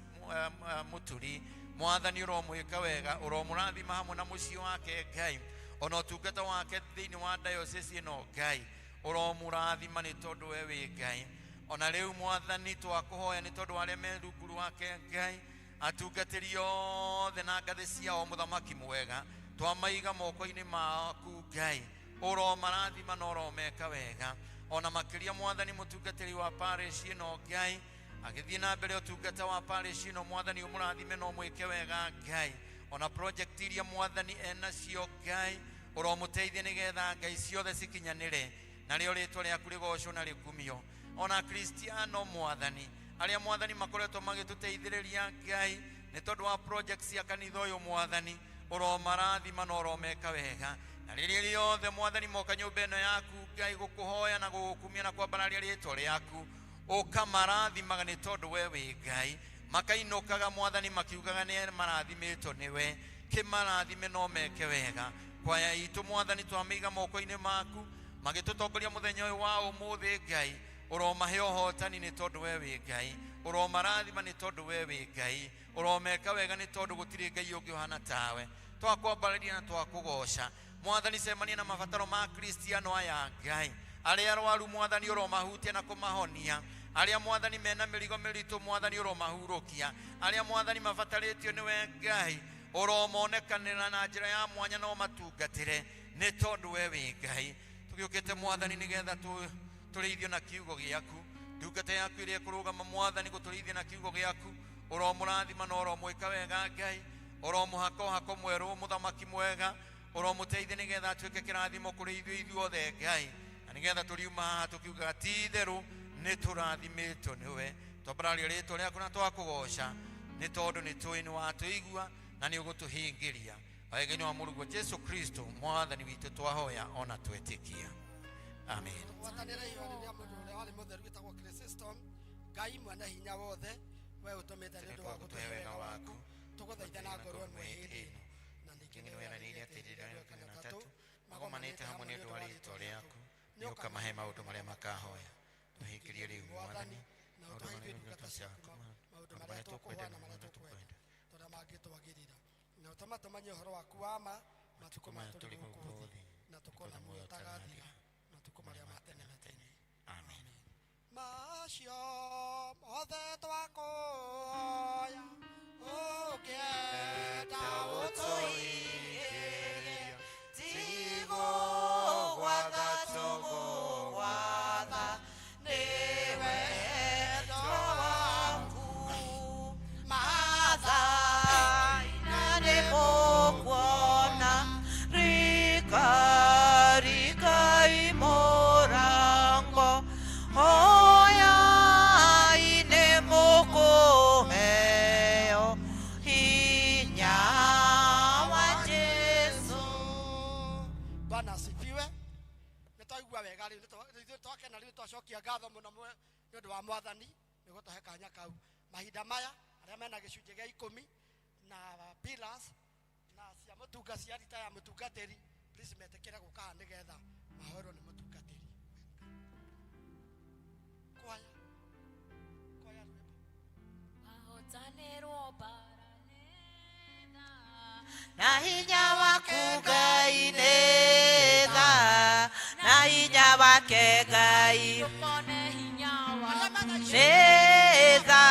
Muturi. Mwathani ũromwĩka wega, ũromũrathima hamwe na mũciĩ wake Ngai, ona ũtungata wake thĩinĩ wa diocese ĩno Ngai, ũromũrathima nĩ tondũ we wĩ Ngai. Ona rĩu Mwathani twakũhoya nĩ tondũ arĩa me rungu rwake Ngai, atungatĩri othe na ngathĩ ciao mũthamaki mwega, twamaiga moko-inĩ maku Ngai, ũromarathima na ũromeka wega. Ona makĩria Mwathani mũtungatĩri wa parish ĩno Ngai, agĩthiĩ na mbere ũtungata wa parish ĩno Mwathani ũmũrathime na ũmwĩke wega Ngai. Ona project iria Mwathani enacio Ngai, ũromũteithie nĩgetha Ngai ciothe cikinyanĩre, narĩo rĩtwa rĩaku rĩgocwo na rĩkumio. Ona Kristiano Mwathani arĩa Mwathani makoretwo magĩtũteithĩrĩria Ngai nĩ tondũ wa project cia kanitha ũyũ Mwathani, ũromarathima na ũromeka wega. Na rĩrĩa rĩothe Mwathani moka nyũmba ĩno yaku Ngai gũkũhoya na gũgũkumia na kwambararia rĩtwa rĩaku, ũkamarathimaga nĩ tondũ we wĩ Ngai. Makainũkaga Mwathani makiugaga nĩ marathimĩtwo nĩwe, kĩmarathime no meke wega. Kwaya itũ Mwathani twamĩiga moko-inĩ maku, magĩtũtongoria mũthenya ũyũ wa ũmũthĩ Ngai, ũromahe ũhotani nĩ tondũ we wĩ Ngai, ũromarathima nĩ tondũ we wĩ Ngai, ũromeka wega nĩ tondũ gũtirĩ Ngai ũngĩ ũhana tawe. Twakwambararia na twakũgoca Mwathani, cemania na mabataro ma Kristiano aya Ngai, arĩa arwaru Mwathani ũromahutia na kũmahonia, arĩa Mwathani mena mĩrigo mĩritũ Mwathani ũromahurũkia, arĩa Mwathani mabatarĩtio nĩwe Ngai, ũromonekanĩra na njĩra ya mwanya na ũmatungatĩre nĩ tondũ we wĩ Ngai. Tũgĩũkĩte Mwathani nĩgetha tũrĩithio na kiugo gĩaku, ndungata yaku ĩrĩa ĩkũrũgama Mwathani gũtũrĩithia na kiugo gĩaku, ũromũrathima na ũromwĩka wega Ngai, ũromũhaka ũhako mwerũ mũthamaki mwega, ũromũteithia nĩgetha atuĩke kĩrathimo kũrĩ ithuĩ ithuothe Ngai, na nĩgetha tũriuma haha tũkiugaga ti itherũ nĩ tũrathimĩtwo nĩwe. Twambararia rĩtwa rĩaku na twakũgoca nĩ tondũ nĩ tũĩ nĩ watũigua na nĩ ũgũtũhingĩria. Wega-inĩ wa Mũrũguo Jesu Kristo Mwathani witũ twahoya ona twetĩkia, amen. Tũgwatanĩre ihoya rĩrĩa mũndũ ũrĩa warĩ mũtheru wĩtagwo Chrysostom. Ngai mwene hinya wothe, we ũtũmĩte nĩ ũndũ wa gũtũhe wega waku, tũgũthaitha na ngoro ĩmwe hĩndĩ ĩno, na ningĩ nĩ weranĩire atĩ rĩrĩa kana tatũ magomanĩte hamwe nĩ ũndũ wa rĩtwa rĩaku, nĩ ũkamahe maũndũ marĩa makahoya. Tũhingĩrie rĩu Mwathani na ũtũhe ithuĩ ndungata ciaku maũndũ marĩa tũkũhoya na marĩa tũkwenda, tũrĩa mangĩtwagĩrĩra, na ũtũma tũmenye ũhoro waku wa ma matukũ maya tũrĩ gũkũ thĩ, na tũkona muoyo ũtagathira matukũ marĩa ma tene na tene. Amen. Macio mothe twakũhoya ũkĩenda ũtũingĩrie, tigũgwatha tũgũgwatha nĩ wendo waku, mathaina nĩ mũkuona rika mũrango, hoyai nĩ mũkũheo hinya wa Jesu. Bwana asifiwe. Nĩ twaigua wega rĩu, ithuĩ twakena rĩu, twacokia ngatho mũno nĩ ũndũ wa Mwathani nĩ gũtũhe kanya kau. Mahinda maya arĩa mena gĩcunjĩ gĩa 10 na pillars na cia mũtunga cia rita ya mũtungatĩri, please metĩkĩre gũka haha nĩgetha Mahoerwo nĩ mũtungatĩri. Kwaya. Kwaya rwĩmbo. Ahotanĩrwo mbara nĩ tha, na hinya waku Ngai nĩ tha, na hinya wake Ngai nĩ tha,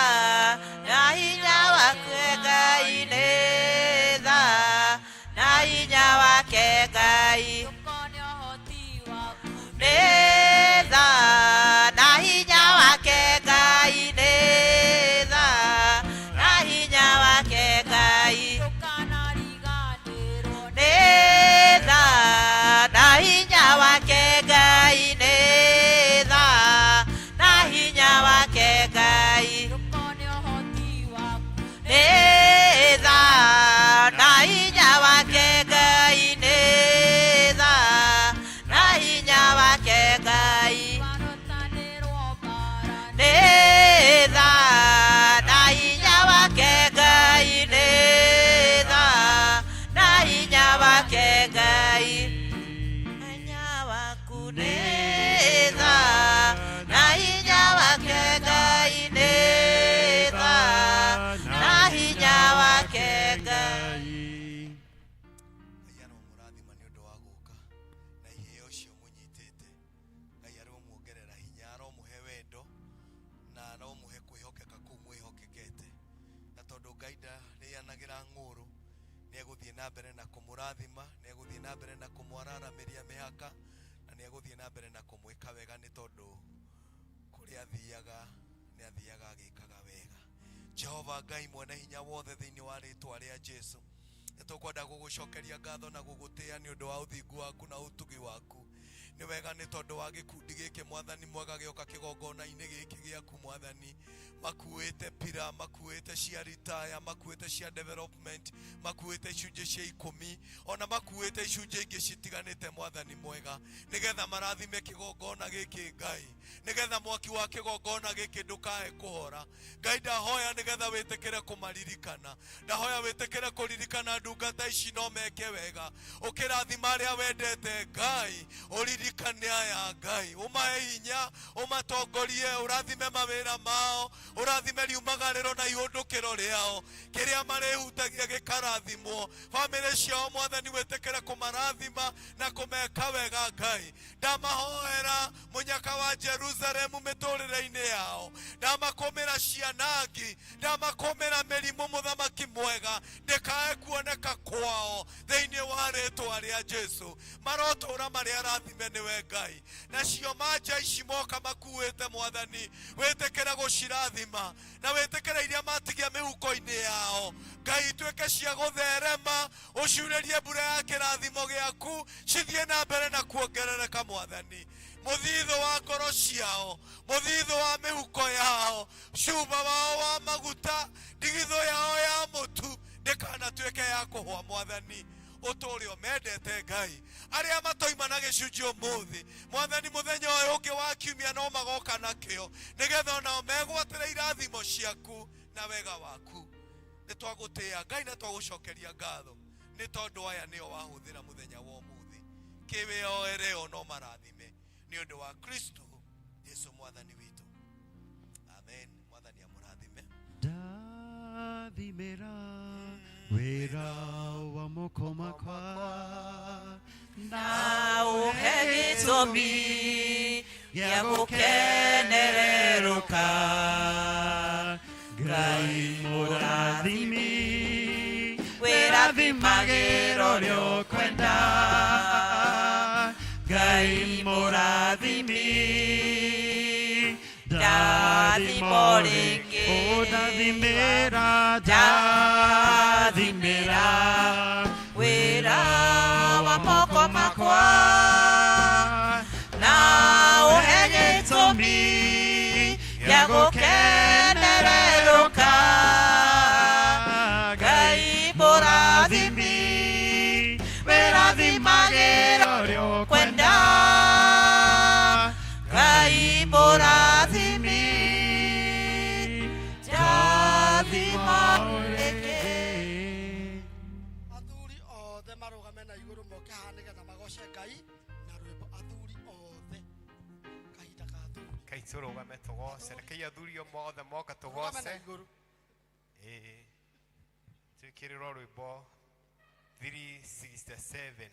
na hinya wake Ngai nĩ tha, na hinya wake Ngai nĩ tha, na hinya wake Ngai nĩ tha, na hinya wake Ngai nĩ tha, na hinya wake Ngai nĩ tha, na hinya wake Ngai nĩ tha, na hinya wake Ngai nĩ tha, na hinya wake Ngai nĩ tha, na hinya wake Ngai nĩ tha, na hinya wake Ngai, hinya waku nĩ tha, na hinya wake Ngai nĩ tha, na hinya wake Ngai. Ngai aromũrathima nĩ ũndũ wa gũka na iheo icio mũnyitĩte. Ngai aromuongerera hinya, aromũhe wendo na aromũhe kwĩhokeka kũu mwĩhokekete, na tondũ Ngai ndarĩanagĩra ng'ũrũ, nĩ egũthiĩ na mbere na kũmũrathima, nĩ egũthiĩ na mbere na kũmwararamĩria mĩhaka, na nĩ egũthiĩ na mbere na kũmwĩka wega, nĩ tondũ kũrĩa athiaga nĩ athiaga agĩkaga wega. Jehova Ngai mwene hinya wothe, thĩinĩ wa rĩtwa rĩa Jesu, nĩ tũkwenda gũgũcokeria ngatho na gũgũtĩa nĩ ũndũ wa ũthingu waku na ũtugi waku. Nĩ wega nĩ tondũ wa gĩkundi gĩkĩ, Mwathani mwega, gĩoka kĩgongona-inĩ gĩkĩ gĩaku, Mwathani, makuĩte pira, makuĩte cia ritaya, makuĩte cia development, makuĩte icunjĩ cia 10, ona makuĩte icunjĩ ingĩ citiganĩte, Mwathani mwega, nĩgetha marathime kĩgongona gĩkĩ, Ngai, nĩgetha mwaki wa kĩgongona gĩkĩ ndũkae kũhora. Ngai, ndahoya nĩgetha wĩtĩkĩre kũmaririkana, ndahoya wĩtĩkĩre kũririkana ndungata ici no meke wega, ũkĩrathima arĩa wendete. Ngai, ũririkane aya, Ngai, ũmahe hinya, ũmatongorie, ũrathime mawĩra mao, ũrathime riumagarĩro na ihũndũkĩro rĩao, kĩrĩa marĩhutagia gĩkarathimwo, bamĩrĩ ciao, Mwathani, wĩtĩkĩre kũmarathima na kũmeka wega. Ngai, ndamahoera mũnyaka wa Jerusalemu mĩtũrĩre-inĩ yao, ndamakũmĩra cianangi, ndamakũmĩra mĩrimũ, mũthamaki mwega, ndĩkae kuoneka kwao thĩinĩ wa rĩtwa rĩa Jesu. Marotũra marĩ arathime nĩwe Ngai. Nacio manja ici moka makuĩte, Mwathani, wĩtĩkĩre gũcirathima na wĩtĩkĩre iria matigia mĩhuko-inĩ yao, Ngai, ituĩke cia gũtherema, ũciurĩrie mbura ya kĩrathimo gĩaku, cithiĩ na mbere na kuongerereka. Mwathani, mũthithũ wa ngoro ciao, mũthithũ wa mĩhuko yao, cuba wao wa maguta, ndigithũ yao ya mũtu ndĩkanatuĩke ya kũhwa. Mwathani, ũtũũre ũmendete. Ngai, arĩa matoima na gĩcunjĩ ũmũthĩ, Mwathani, mũthenya ũyũ ũngĩ wa kiumia no magoka nakĩo, nĩgetha onao megwatĩre irathimo ciaku na wega waku. Nĩ twagũtĩĩa, Ngai, na twagũcokeria ngatho nĩ tondũ aya nĩo wahũthĩra mũthenya wa ũmũthĩ. Kĩwĩoereo no marathime nĩ ũndũ wa Kristo Jesu Mwathani witũ, amen. Mwathani amũrathime. Ndathimĩra wĩra wa moko makwa. Na ũhe gĩtũmi gĩa gũkenererũka. Ngai mũrathimi, wĩrathimagĩra ũrĩa ũkwenda. Ngai mũrathimi, Ndathimo rĩngĩ. Ũndathimĩra, ndathimĩra wĩra wa moko makwa na ũhe gĩtũmi gĩa gũkenererũka. Ngai mũrathimi, wĩrathimagĩra ũrĩa kwenda. Ngai mũrathimi, ndathima rĩngĩ. Athuri othe marũgame na igũrũ moke haha nĩgetha magoce Ngai na rwĩmbo. Athuri. Othe kahinda ka athuri. Kai tũrũgame tũgoce. Rekei athuri o mothe moka Rũgama na tũgoce. igũrũ. Ĩĩ. Twĩkĩrĩrwo rwĩmbo 367.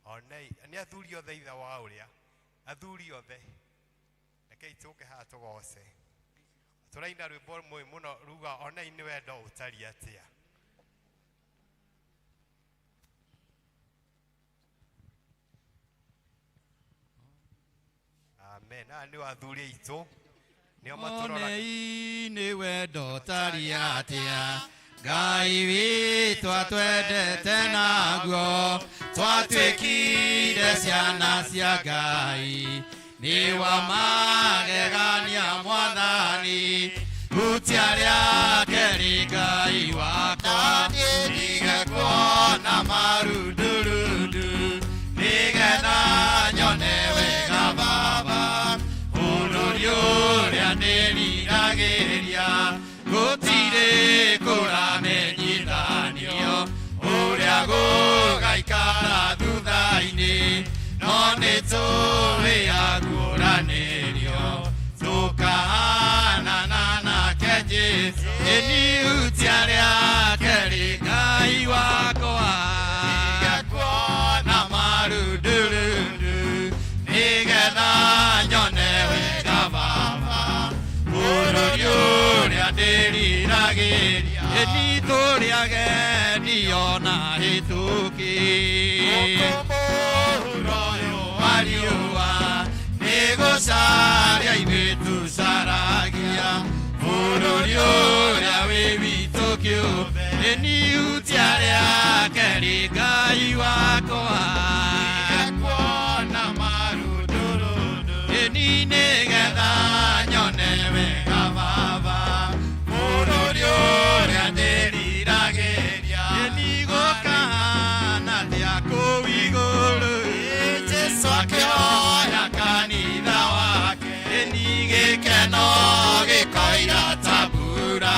Onei, nĩ athuri othe ithe wa ũrĩa. Athuri othe. Rekei tũke haha tũgoce. Tũraina rwĩmbo mũĩ mũno ruga onei nĩ wendo ũtariĩ atĩa. Amen. Aya nĩo athuri aitũ. Nĩo matũroraga. Onei nĩ wendo ũtariĩ atĩa Ngai witũ atwendete naguo twatuĩkire ciana cia Ngai nĩ wa magegania mwathani hutia rĩake rĩ Ngai wakwa ndige kuona marundurundu nĩgetha nyone wega Baba bũrũri ũrĩa ndĩriragĩria gũtirĩ kũramenyithanio ũrĩa gũgaikara thutha-inĩ no nĩ tũĩ aguũranĩrio tũkahanana nake Jesũ ĩni hutia rĩake rĩ Ngai wakwa ndige kuona marundurundu nĩgetha nyone wega Baba bũrũri ũrĩa ndĩriragĩria ĩni tũrĩ ageni ona hĩtũki mũhuro ũyũ wa riũa nĩ gũcaria ithuĩ tũcaragia bũrũri ũrĩa wĩ witũ kĩũmbe ĩni hutia rĩake rĩ Ngai wakwa ndige kuona marundurundu ĩni nĩgetha nyone wega Baba bũrũri ũrĩa ndĩriragĩria ĩni gũkahana atĩa kũu igũrũ Jesũ akĩoya kanitha wake ĩni gĩkeno gĩkoira ta mbura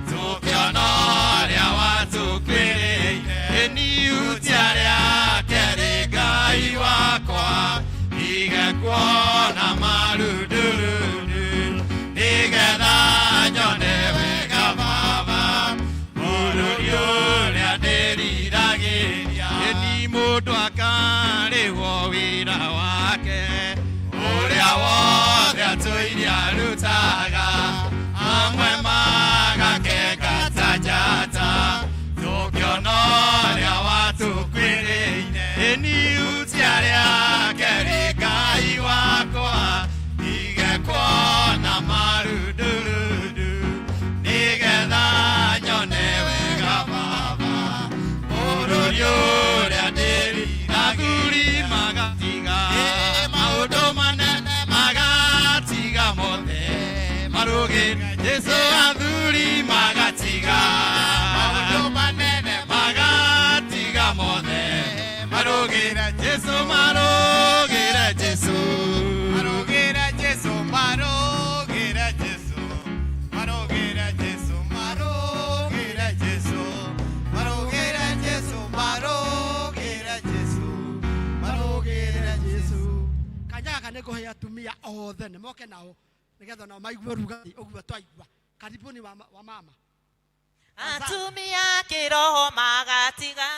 tũkĩona ũrĩa watũkuĩrĩire ĩni hutia rĩake rĩ Ngai wakwa ndige kuona marundurundu nĩgetha nyone wega Baba bũrũri ũrĩa ndĩriragĩria ĩni mũndũ akarĩhwo wĩra wake ũrĩa wothe atũire arutaga amwe magakenga ta njata tũkĩona ũrĩa watũkuĩrĩire ĩni hutia rĩake rĩ Ngai wakwa ndige kuona marundurundu nĩgetha nyone wega Baba bũrũri ũrĩa ndĩriragĩria athuri magatiga maũndũ manene magatiga mothe marũgĩre Jesũ athuri magatiga maũndũ manene magatiga mothe marũgĩre Jesũ marũgĩre Jesũ Marũgĩre Jesũ, marũgĩre Jesũ, marũgĩre Jesũ, marũgĩre Jesũ, marũgĩre Jesũ, marũgĩre Jesũ, marũgĩre Jesũ. Kanya gaka nĩ ngũhe atumia othe nĩ moke nao nĩgetha nao maigue rugarĩ ũguo twaigua. Karibuni wa, wa mama. Atumia kĩroho magatiga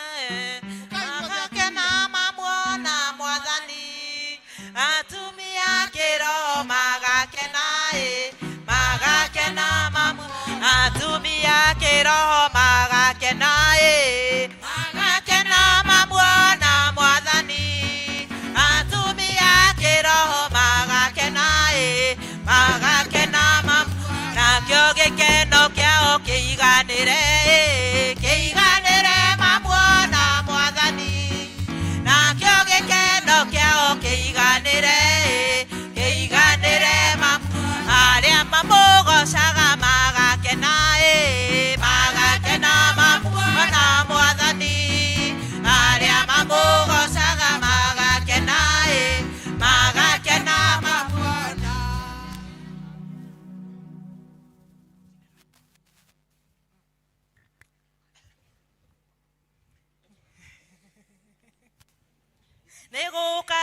magakena mamuona mwathani atumia kĩroho magakena magakena mamu atumia kĩroho magakena magakena mamuona mwathani atumia kĩroho magakena magakena mamu nakĩo gĩkeno kĩao kĩiganĩre kĩiganĩre mamuona mwathani nakĩo gĩkeno kĩao kĩiganĩre kĩiganĩre mamu arĩa mamũgocaga magakena magakena mamuona mwathani arĩa mamũgocaga magakena magakena mamuona. Nĩgũka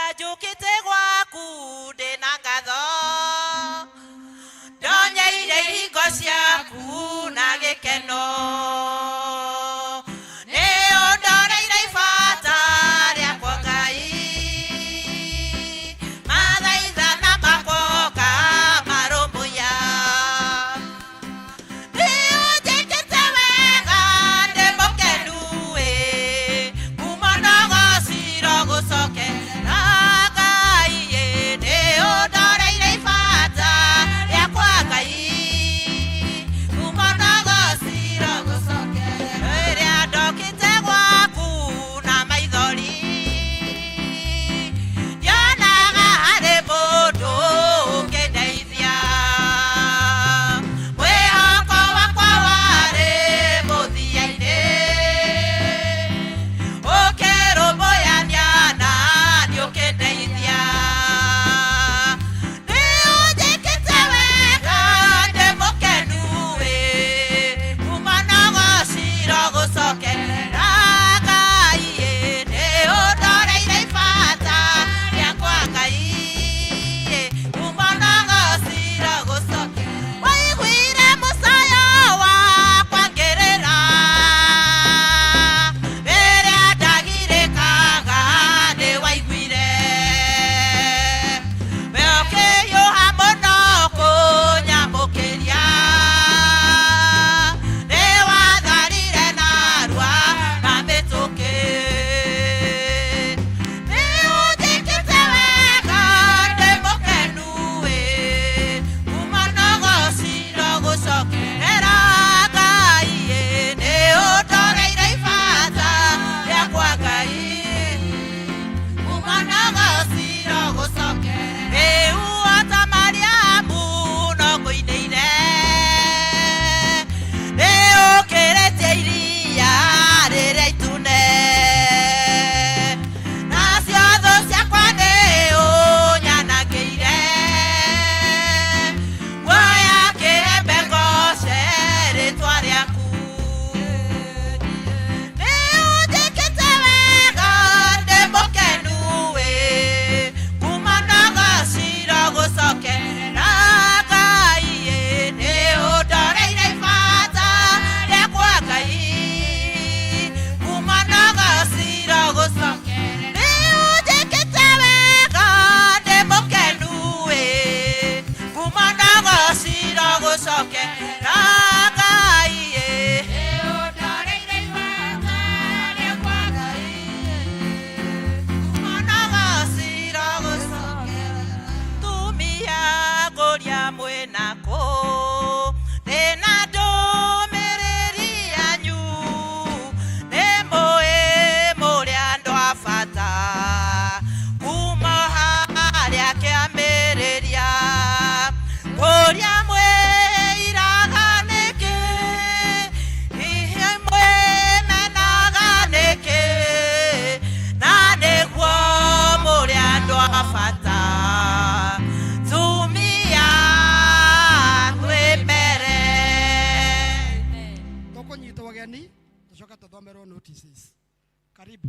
Karibu.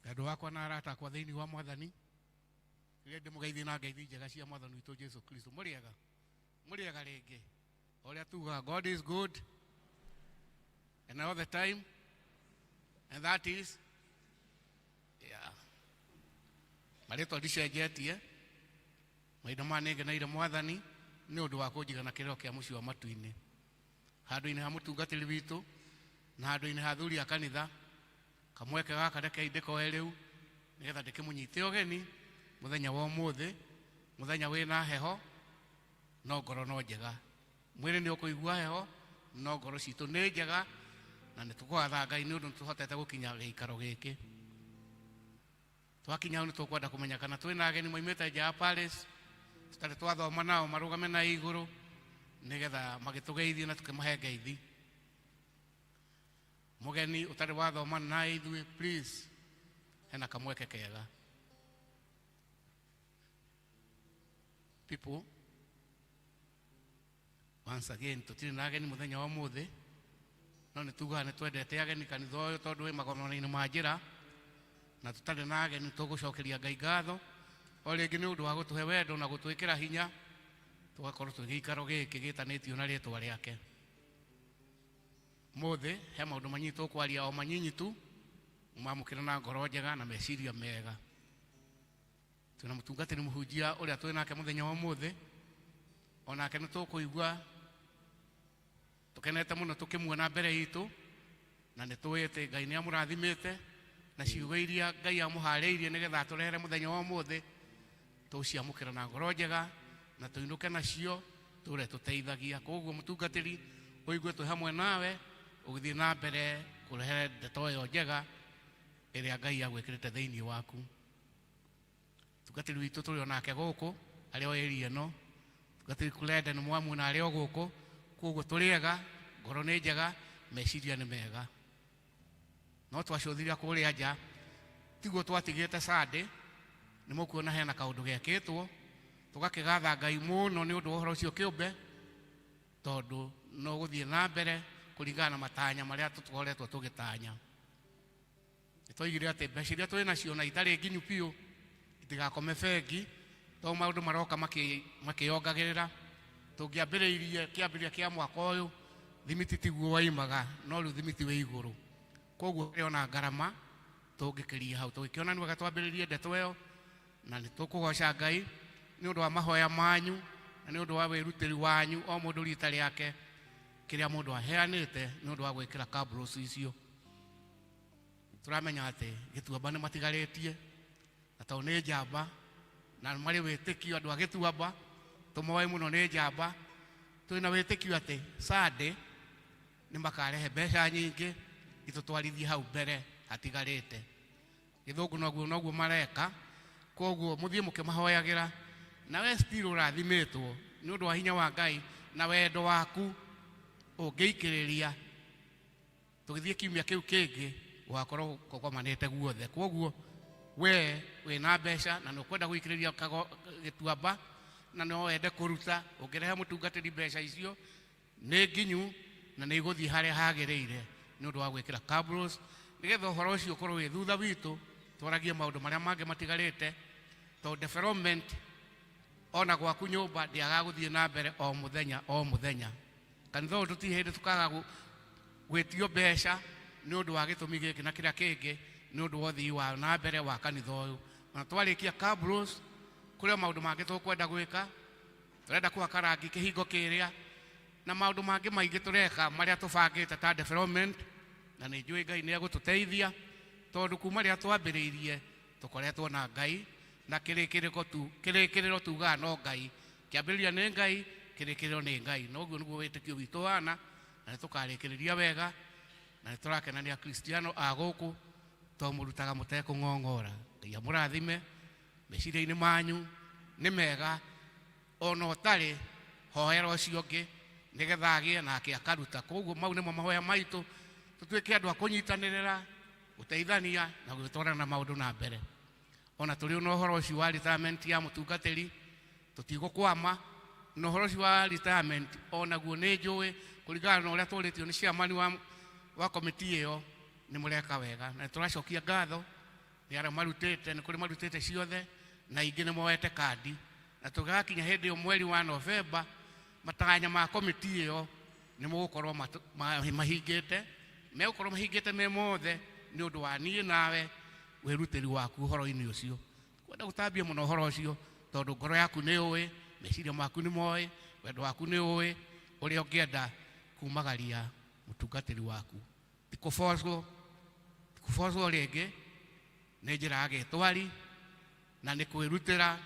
Andå akwa na arata akwa thä inä wa mwathani rä ndä må geithie na ngeithi njega cia mwathani witå Jesu Kristo. Må rĩega, må rĩega rĩngĩ. O ũrĩa tugaga, God is good and all the time, and that is, yeah. Marĩtwa ndicenjetie mahinda maya, nĩngeneire mwathani nĩ ũndũ wa kũnjiga na kĩrĩro kĩa mũciĩ wa matu-inĩ, handũ-inĩ ha mũtungatĩri witũ na handũ-inĩ ha athuri a kanitha. Kamweke gaka rekei ndĩkoe rĩu nĩgetha ndĩkĩmũnyite ũgeni mũthenya wa ũmũthĩ, mũthenya wĩna heho no ngoro no njega. Mwĩrĩ nĩ ũkũigua heho no ngoro citũ nĩ njega, na nĩ tũkũgatha Ngai nĩ ũndũ nĩ tũhotete gũkinya gĩikaro gĩkĩ. Twakinya hau nĩ tũkwenda kũmenya kana twĩna ageni maumĩte nja ya Paris tũtarĩ twathoma nao, marũgame na igũrũ nĩgetha magĩtũgeithie na tũkĩmahe ngeithi. Mũgeni ũtarĩ wathoma na ithuĩ, please, hena kamweke kega. People, once again, tũtirĩ na ageni mũthenya wa ũmũthĩ, no nĩ tugaga nĩ twendete ageni kanitha ũyũ tondũ wĩ magomano-inĩ ma njĩra, na tũtarĩ na ageni tũgũcokeria Ngai ngatho o rĩngĩ nĩ ũndũ wa gũtũhe wendo na gũtwĩkĩra hinya tũgakorwo twĩ gĩikaro gĩkĩ gĩtanĩtio na rĩtwa rĩake. Mũthĩ he maũndũ manyinyi tũkwaria, o manyinyi tu, mamũkĩre na ngoro njega na meciria mega. Twĩna mũtungatĩri mũhunjia ũrĩa twĩ nake mũthenya wa ũmũthĩ, onake nĩ tũkũigua tũkenete mũno tũkĩmuona mbere itũ, na nĩ tũĩ atĩ Ngai nĩ amũrathimĩte na ciugo iria Ngai amũharĩirie nĩgetha atũrehere mũthenya wa ũmũthĩ, tũciamũkĩra na ngoro njega na tũinũke nacio tũre tũteithagia. Koguo mũtungatĩri, ũigue twĩ hamwe nawe ũgĩthiĩ na mbere kũrehe ndeto ĩyo njega ĩrĩa Ngai agwĩkĩrĩte thĩinĩ waku. Mũtungatĩri witũ tũrĩ onake gũkũ arĩ o area ĩno, mũtungatĩri Kulende nĩ mwamuona arĩ o gũkũ. Koguo tũrĩ ega, ngoro nĩ njega, meciria nĩ mega. No twacũthiria kũrĩa nja tiguo twatigĩte Sunday, nĩ mũkuona hena kaũndũ gekĩtwo, tũgakĩgatha Ngai mũno nĩ ũndũ wa ũhoro ũcio kĩũmbe, tondũ no gũthiĩ na mbere kũringana na matanya marĩa tũkoretwo tũgĩtanya. Nĩ twaigire atĩ mbeca iria twĩ nacio na itarĩ nginyu biũ itigakome bengi, tondũ maũndũ maroka makĩongagĩrĩra. Tũngĩambĩrĩirie kĩambĩrĩria kĩa mwaka ũyũ thimiti tiguo waimaga, no rĩu thimiti wĩ igũrũ, koguo harĩ ona ngarama tũngĩkĩria hau. Tũgĩkĩona nĩ wega twambĩrĩrie ndeto ĩyo, na nĩ tũkũgoca Ngai nĩ ũndũ wa mahoya manyu na nĩ ũndũ wa wĩrutĩri wanyu, o mũndũ rita rĩake kĩrĩa mũndũ aheanĩte nĩ ũndũ wa gwĩkĩra kabros icio. Tũramenya atĩ Gĩtuamba nĩ matigarĩtie, na tondũ nĩ njamba na marĩ wĩtĩkio, andũ a Gĩtuamba tũmoe mũno nĩ njamba, twĩna wĩtĩkio atĩ Sunday nĩ makarehe mbeca nyingĩ itũtwarithie hau mbere hatigarĩte. Gĩthũngũ noguo noguo mareka, koguo mũthiĩ mũkĩmahoyagĩra. Nawe still ũrathimĩtwo nĩ ũndũ wa hinya wa Ngai na wendo waku, ũngĩikĩrĩria tũgĩthiĩ kiumia kĩu kĩngĩ gũgakorwo kũgomanĩte guothe. Koguo we wĩna mbeca na nĩ ũkwenda gũikĩrĩria Gĩtuamba na no wende kũruta, ũngĩrehe mũtungatĩri mbeca icio nĩ nginyu na nĩ igũthiĩ harĩa hagĩrĩire nĩ ũndũ wa gwĩkĩra cabros, nĩgetha ũhoro ũcio ũkorwo wĩ thutha witũ, twaragie maũndũ marĩa mangĩ matigarĩte, tondũ development ona gwaku nyũmba ndĩagaga gũthiĩ na mbere o mũthenya o mũthenya. Kanitha ũyũ tũtirĩ hĩndĩ tũkaga gwĩtio mbeca nĩ ũndũ wa gĩtũmi gĩkĩ na kĩrĩa kĩngĩ, nĩ ũndũ wa ũthii wa na mbere wa kanitha ũyũ. Na twarĩkia cabros, kũrĩ o maũndũ mangĩ tũkwenda gwĩka, tũrenda kũhaka rangi kĩhingo kĩrĩa na maũndũ mangĩ maingĩ tũreka marĩa tũbangĩte ta development, na nĩ njũĩ Ngai nĩ egũtũteithia, tondũ kuma rĩrĩa twambĩrĩirie tũkoretwo na Ngai, na kĩrĩkĩrĩro tu, kĩrĩkĩrĩro tugaga no Ngai, kĩambĩrĩria nĩ Ngai, kĩrĩkĩrĩro nĩ Ngai. Noguo nĩguo wĩtĩkio witũ wana, na nĩ tũkarĩkĩrĩria wega, na nĩ tũrakena nĩ akristiano a gũkũ tondũ mũrutaga mũtekũng'ong'ora. Ngai amũrathime meciria-inĩ manyu nĩ mega, ona ũtarĩ hoera ũcio ũngĩ nĩgetha agĩe nake akaruta. Koguo mau nĩmo mahoya maitũ, tũtuĩke andũ a kũnyitanĩrĩra, gũteithania na gwĩtwarana maũndũ na mbere. Ona tũrĩ na ũhoro ũcio wa retirement ya mũtungatĩri, tũtigũkwama na ũhoro ũcio wa retirement. Onaguo nĩ njũĩ kũringana na ũrĩa tũrĩtio nĩ chairman wa komiti ĩyo, nĩ mũreka wega na tũracokia ngatho nĩ arĩa marutĩte. Nĩ kũrĩ marutĩte ciothe na ingĩ nĩ moete kandi, na tũgakinya hĩndĩ ĩyo mweri wa Novemba, matanya ma komiti ĩyo nĩ mũgũkorwo mahingĩte, megũkorwo mahingĩte me mothe nĩ ũndũ wa niĩ nawe wĩrutĩri waku ũhoro-inĩ ũcio. Kwenda gũtambia mũno ũhoro ũcio tondũ ngoro yaku nĩ ũĩ, meciria maku nĩ moĩ, wendo waku nĩ ũĩ ũrĩa ũngĩenda kumagaria mũtungatĩri waku. Ti kũbocwo, ti kũbocwo rĩngĩ, nĩ njĩra ya gĩtwari na nĩ kwĩrutĩra,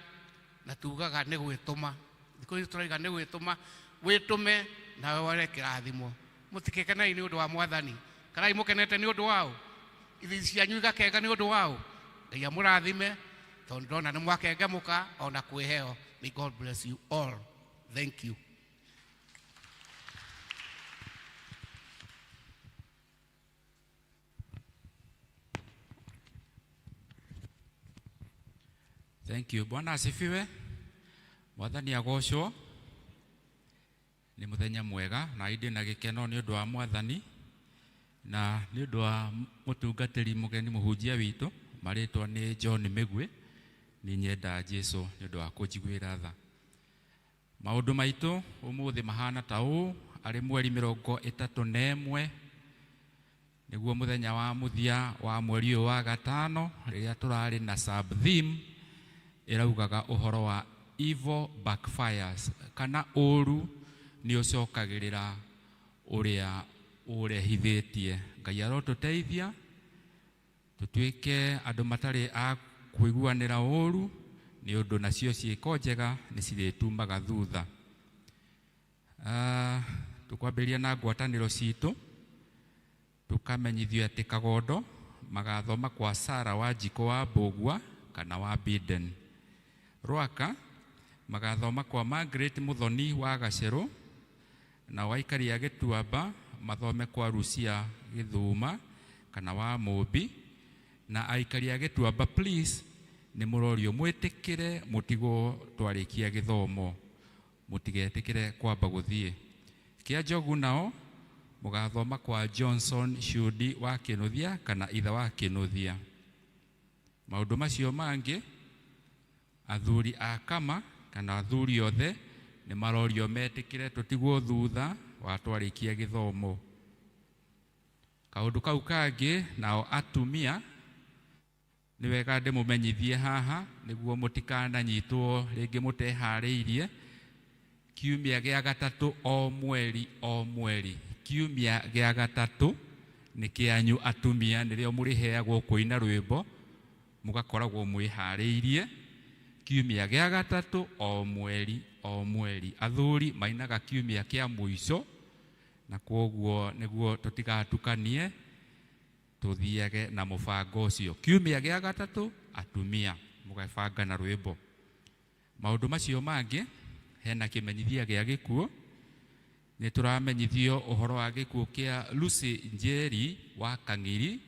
na tugaga nĩ gwĩtũma. Thikũ ici tũraiga nĩ gwĩtũma, wĩtũme nawe wone kĩrathimo. Mũtikekenai nĩ ũndũ wa Mwathani, karai mũkenete nĩ ũndũ wao, ithi cianyu igakenga nĩ ũndũ wao. Ngai amũrathime tondũ ndona nĩ mwakengemũka ona kwĩheo. May God bless you all. Thank you. Thank you. Bwana asifiwe. Mwathani agocwo. Nĩ mũthenya mwega na indĩ na gĩkeno nĩ ũndũ wa Mwathani na nĩ ũndũ wa mũtungatĩri mũgeni mũhunjia witũ marĩtwa nĩ John Mĩgwi. Nĩ nyenda Jesu nĩ ũndũ wa kũnjiguĩra tha. Maũndũ maitũ ũmũthĩ mahana ta ũũ: arĩ mweri 31 nĩguo mũthenya wa mũthia wa mweri ũyũ wa gatano, rĩrĩa tũrarĩ na sub theme ĩraugaga ũhoro wa evil backfires, kana ũru nĩ ũcokagĩrĩra ũrĩa ũrehithĩtie. Ngai arotũteithia tũtuĩke andũ matarĩ a kũiguanĩra ũru, nĩ ũndũ nacio ciĩko njega nĩ cirĩtumaga thutha. Tũkwambĩrĩria na ngwatanĩro citũ, tũkamenyithio atĩ Kagondo magathoma kwa Sara wa Njiko wa Mbũgua kana wa Biden. Rwaka magathoma kwa Margaret Muthoni wa Gacerũ, na aikari a Gĩtuamba mathome kwa Rucia Gĩthuma kana wa Mũmbi. Na aikari a Gĩtuamba, please, nĩ mũrorio mwĩtĩkĩre mũtigwo twarĩkia gĩthomo, mũtigetĩkĩre kwamba gũthiĩ. Kĩa Njogu nao mũgathoma kwa Johnson Shudi wa Kĩnuthia kana ithe wa Kĩnuthia. Maũndũ macio mangĩ, athuri a kama kana athuri othe nĩ marorio metĩkĩre tũtigwo thutha wa twarĩkia gĩthomo. Kaũndũ kau kangĩ, nao atumia nĩ wega ndĩmũmenyithie haha nĩguo mũtikananyitwo rĩngĩ mũteharĩirie. Kiumia gĩa gatatũ o mweri o mweri, kiumia gĩa gatatũ nĩ kĩanyu atumia, nĩrĩo mũrĩheagwo kũina rwĩmbo, mũgakoragwo mwĩharĩirie. Kiumia gĩa gatatũ o mweri o mweri, athuri mainaga kiumia kĩa mũico, na kwoguo nĩguo tũtigatukanie tũthiage na mũbango ũcio. Kiumia gĩa gatatũ atumia mũgebanga na rwĩmbo. Maũndũ macio mangĩ, hena kĩmenyithia gĩa gĩkuũ. Nĩ tũramenyithio ũhoro wa gĩkuũ kĩa Lucy Njeri wa Kang'iri.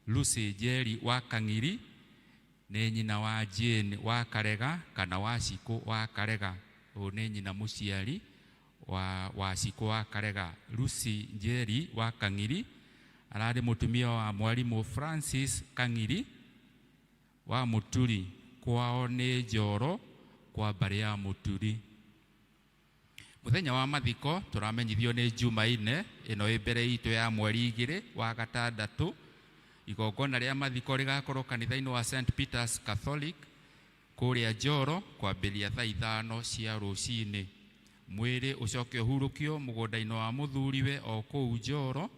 Lucy Njeri wa Kang'iri nĩ nyina wa Jane wa Karega kana wa Cikũ wa Karega. Ũyũ nĩ nyina mũciari wa Cikũ wa Karega. Lucy Njeri wa Kang'iri ararĩ mũtumia wa mwarimũ Francis Kang'iri wa Mũturi. Kwao nĩ Njoro kwa mbarĩ ya Mũturi. Mũthenya wa mathiko tũramenyithio nĩ Jumaine ĩno ĩ mbere itũ ya mweri 2 wa gatandatũ. Igongona rĩa mathiko rĩgakorwo kanitha-inĩ wa St Peter's Catholic kũrĩa Njoro kwambĩrĩria thaa 5 cia rũcinĩ. Mwĩrĩ ũcoke ũhurũkio mũgũnda-inĩ wa mũthuriwe o kũu Njoro,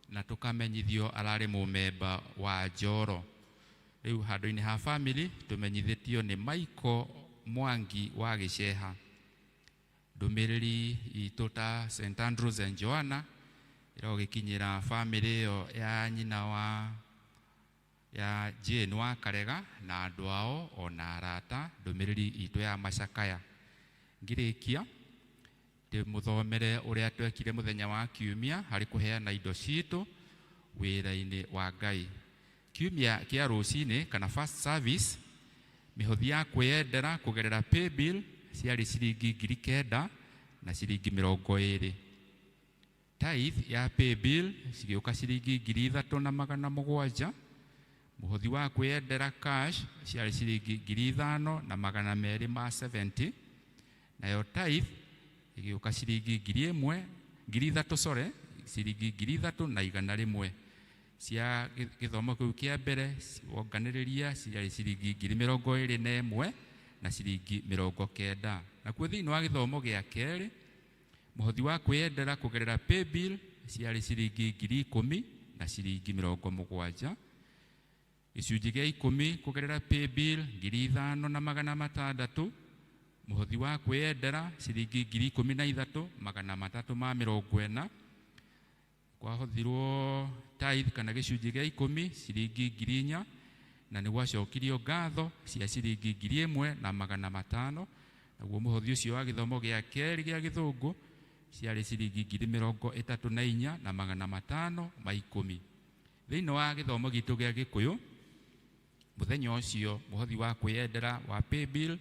na tũkamenyithio ararĩ mũmemba wa Njoro. Rĩu handũ-inĩ ha family tũmenyithĩtio nĩ Michael Mwangi wa Gĩceha. Ndũmĩrĩri itũ ta St Andrews and Joanna ĩrogĩkinyĩra family ĩyo ya nyina wa ya Jane wa Karega na andũ ao ona arata. Ndũmĩrĩri itũ ya macakaya. Ngĩrĩkia ndĩmũthomere ũrĩa twekire mũthenya wa kiumia harĩ kũheana indo citũ wĩra-inĩ wa Ngai. Kiumia kĩa rũcinĩ kana first service, mĩhothi ya kwĩyendera kũgerera paybill ciarĩ ciringi 9,000 na ciringi 20. Tithe ya paybill cigĩũka ciringi 3,700. Mũhothi wa kwĩyendera cash ciarĩ ciringi 5,270. Nayo tithe ĩgĩũka ciringi 1,000 3,000, sorry, ciringi 3,100. Cia gĩthomo kĩu kĩa mbere wonganĩrĩria ciarĩ ciringi 21,000 na ciringi 90. Nakuo thĩinĩ wa gĩthomo gĩa kerĩ, mũhothi wa kwĩyendera kũgerera paybill ciarĩ ciringi 10,000 na ciringi 70. Gĩcunjĩ gĩa 10 kũgerera paybill 5,600. Mũhothi wa kwĩyendera ciringi 13,340. Kwahothirwo tithe kana gĩcunjĩ gĩa 10 ciringi 4,000, na nĩ gwacokirio ngatho cia ciringi 1,500. Naguo mũhothi ũcio wa gĩthomo gĩa kerĩ gĩa gĩthũngũ ciarĩ ciringi 34,510. Thĩinĩ wa gĩthomo gitũ gĩa gĩkũyũ mũthenya ũcio, mũhothi wa kwĩyendera wa paybill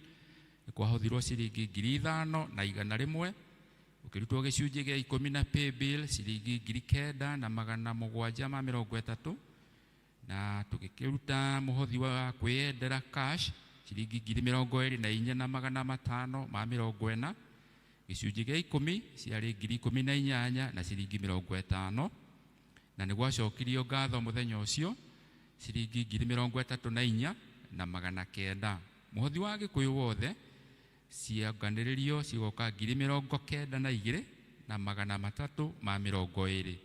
nĩ kwahothirwo ciringi 5,100, ũkĩrutwo gĩcunjĩ gĩa 10 na paybill ciringi 9,730, na tũgĩkĩruta mũhothi wa kwĩyendera cash ciringi 24,540. Gĩcunjĩ gĩa 10 ciarĩ 18,000 na ciringi 50, na nĩ gwacokirio ngatho mũthenya ũcio ciringi 34,900. Mũhothi wa gĩkũyũ wothe cionganĩrĩrio cigoka 92,320.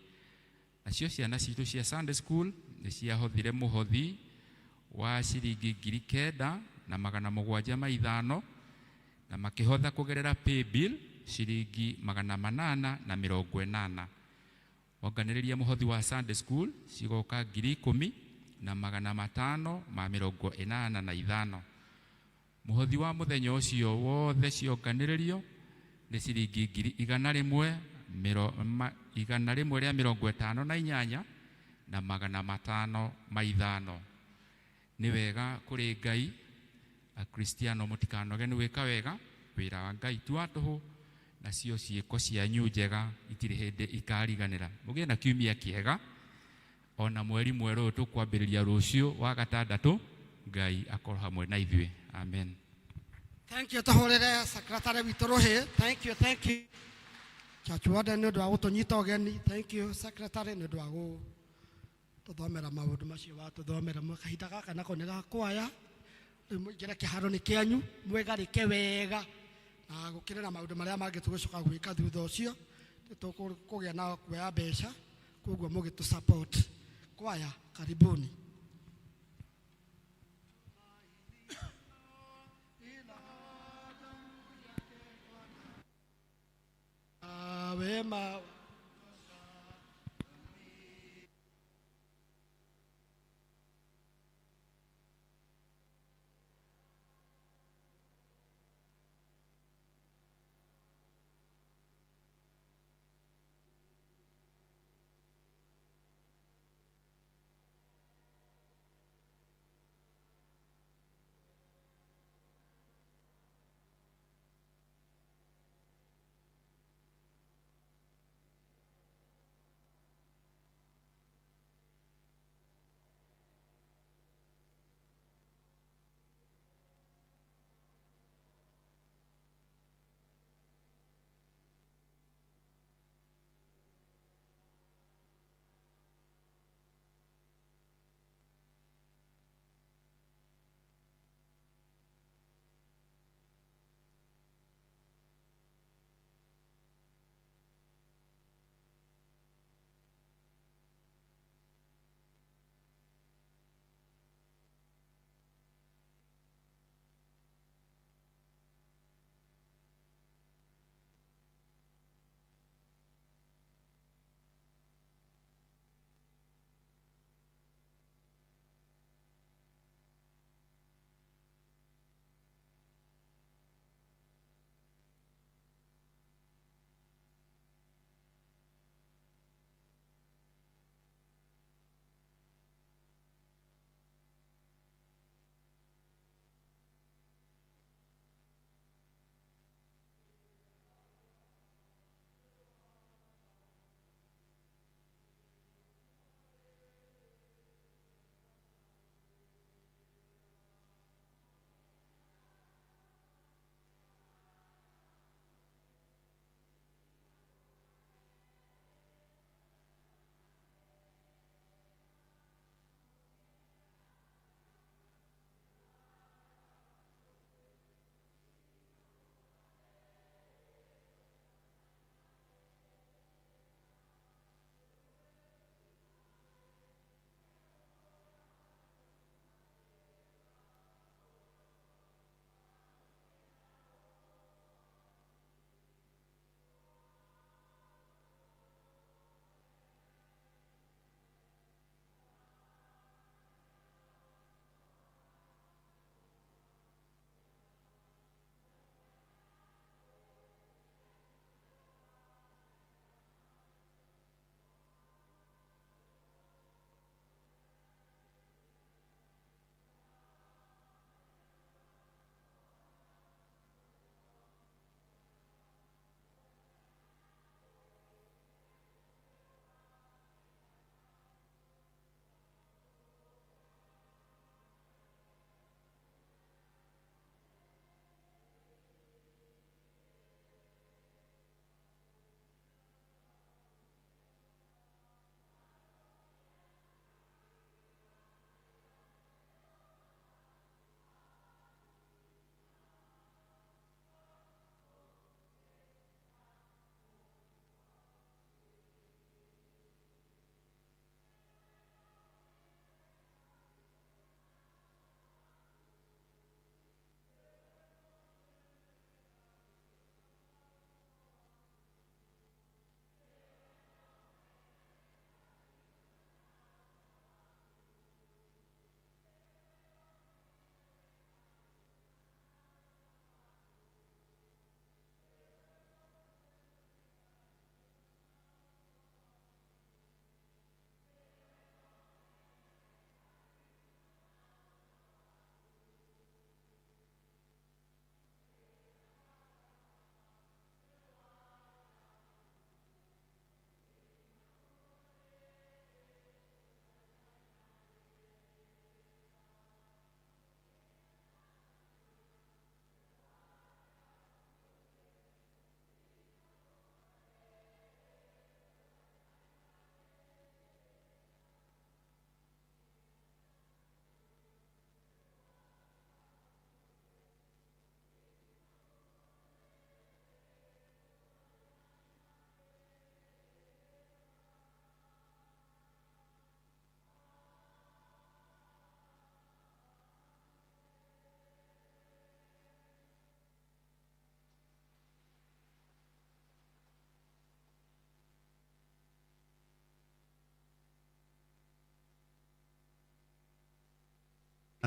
Nacio ciana citũ cia Sunday school nĩ ciahothire mũhothi wa ciringi 9,705, na makĩhotha kũgerera paybill ciringi 880. Wonganĩrĩria mũhothi wa Sunday school cigoka 10,585. Mũhothi wa mũthenya ũcio wothe cionganĩrĩrio nĩ ciringi 158 na 505. Nĩ wega kũrĩ Ngai. Akristiano mũtikanoge nĩ gwĩka wega, wĩra wa Ngai ti wa tũhũ, nacio ciĩko cianyu njega itirĩ hĩndĩ ikariganĩra. Mũgĩe na kiumia kĩega, ona mweri mwerũ ũyũ tũkwambĩrĩria rũciũ wa gatandatũ. Ngai akorwo hamwe na ithuĩ. Amen. Thank you tũhũrĩre secretary witũ rũhĩ. Thank you, thank you church warden nĩ ũndũ wa gũtũnyita ũgeni. Thank you secretary nĩ ũndũ wa gũtũthomera maũndũ macio watũthomera. Kahinda gaka nako nĩ ga kwaya. Rĩu mũingĩre kĩharo-inĩ kĩanyu mwĩgarĩke wega, na gũkĩrĩ na maũndũ marĩa mangĩ tũgũcoka gwĩka thutha ũcio. Nĩ tũkũgĩa na kuoya mbeca, koguo mũgĩtũ support. Kwaya, karibuni. Wema.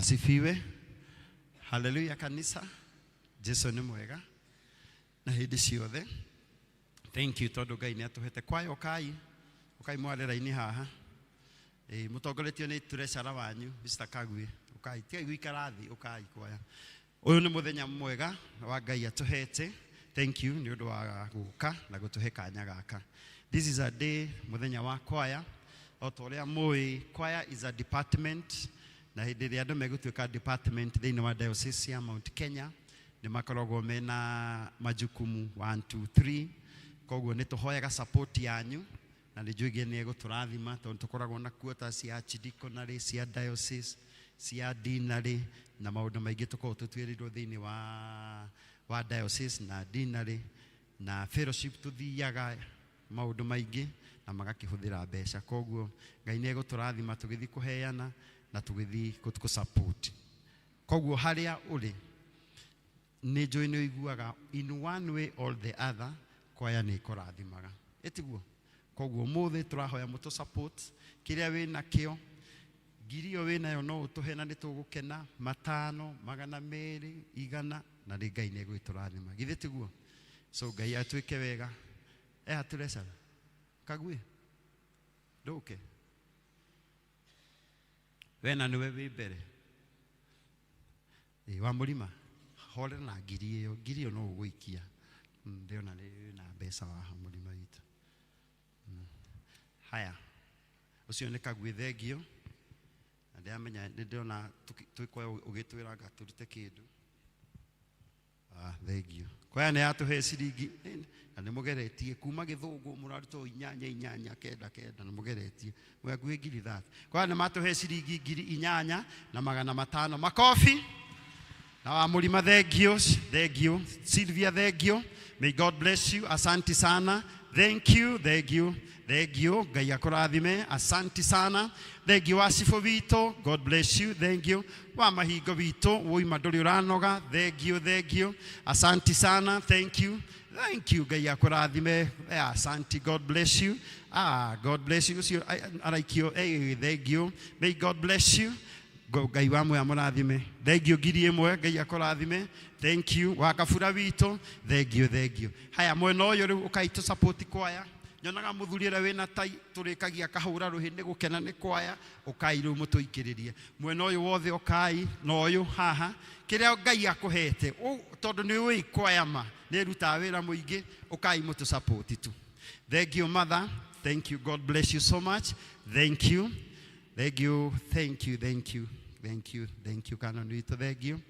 Asifiwe. Haleluya kanisa. Jesu nĩ mwega na hĩndĩ ciothe. Thank you tondũ Ngai nĩ atũhete kwaya. Ũkai, ũkai mware raini haha. Ĩĩ, mũtongoretio nĩ treasurer wanyu Mr. Kagwe. Ũkai, tigai gũikara thĩ, ũkai kwaya. Ũyũ nĩ mũthenya mwega wa Ngai atũhete. Thank you nĩ ũndũ wa gũka na gũtũhe kanya gaka. This is a day, mũthenya wa kwaya. O ta ũrĩa mũĩ, choir is a department, na hĩndĩ ĩrĩa andũ megũtuĩka department thĩinĩ wa diocese ya Mount Kenya nĩ makoragwo mena majukumu 1 2 3. Koguo nĩ tũhoyaga support yanyu na nĩ njũĩ nĩ egũtũrathima tondũ tũkoragwo na quota cia archdeaconry, cia diocese, cia deanery na maũndũ maingĩ tũkoragwo tũtuĩrĩirwo thĩinĩ wa diocese na deanery na fellowship tũthiaga maũndũ maingĩ na magakĩhũthĩra mbeca. Koguo Ngai nĩ egũtũrathima tũgĩthiĩ kũheana na tũgĩthiĩ kũ support. Koguo harĩa ũrĩ, nĩ njũĩ nĩ ũiguaga in one way or the other kwaya nĩ ĩkũrathimaga, ĩtiguo? Koguo ũmũthĩ tũrahoya mũtũ support kĩrĩa wĩ nakĩo. Ngiri ĩyo wĩ nayo no ũtũhe na nĩ tũgũkena, 500, 200, 100, na nĩ Ngai nĩ egũgĩtũrathima, githĩ tiguo? So Ngai atwĩke wega. Eha treasurer Kagui, ndũke we na nĩwe wĩ mbere. Ĩ, wa mũrima horera na ngiri ĩyo, ngiri ĩyo no ũgũikia. Ndĩrona nĩ na mbeca waha mũrima witũ. Haya, ũcio nĩ Kagui, thengio. Na ndĩramenya nĩ ndĩrona twĩkwoya ũgĩtwĩra anga tũrute kĩndũ. Ah, thengio. Kwaya nĩ yatũhe ciringi na nĩ mũgeretie kuma gĩthũngũ mũrarutwo 8 8 9 9, nĩ mũgeretie mwĩ hakuhĩ 30,000. Kwaya nĩ matũhe ciringi 8500. Makobi na wa mũrima, thengio, thengio. Sylvia, thengio. May God bless you. Asanti sana. Thank you, thank you, thank you. Ngai akũrathime. Asanti sana. Thank you wa cibũ witũ. God bless you. Thank you wa mahingo witũ woima ndũrĩ ũranoga. Thank you, thank you. Asanti sana. Thank you, thank you. Ngai akũrathime. Asanti. God bless you. Ah, God bless you. Ũcio araikio. Hey, thank you. May God bless you. Ngai wa muoya mũrathime. Thank you, 1000. Ngai akũrathime. Thank you wa kabura witũ. Thank you, thank you. Haya, mwena ũyũ rĩu ũkai tũ support kwaya. Nyonaga mũthuri ũrĩa wĩna tai tũrĩkagia akahũra rũhĩ nĩ gũkena nĩ kwaya. Ũkai rĩu mũtũikĩrĩrie mwena ũyũ wothe, ũkai na ũyũ haha. Kĩrĩa Ngai akũhete, tondũ nĩ ũĩ kwaya ma nĩ ĩrutaga wĩra mũingĩ, ũkai mũtũ support tu. Thank you, mother. Thank you. God bless you so much. Thank you, thank you, thank you, thank you, thank you, thank you. Canon witũ, thank you,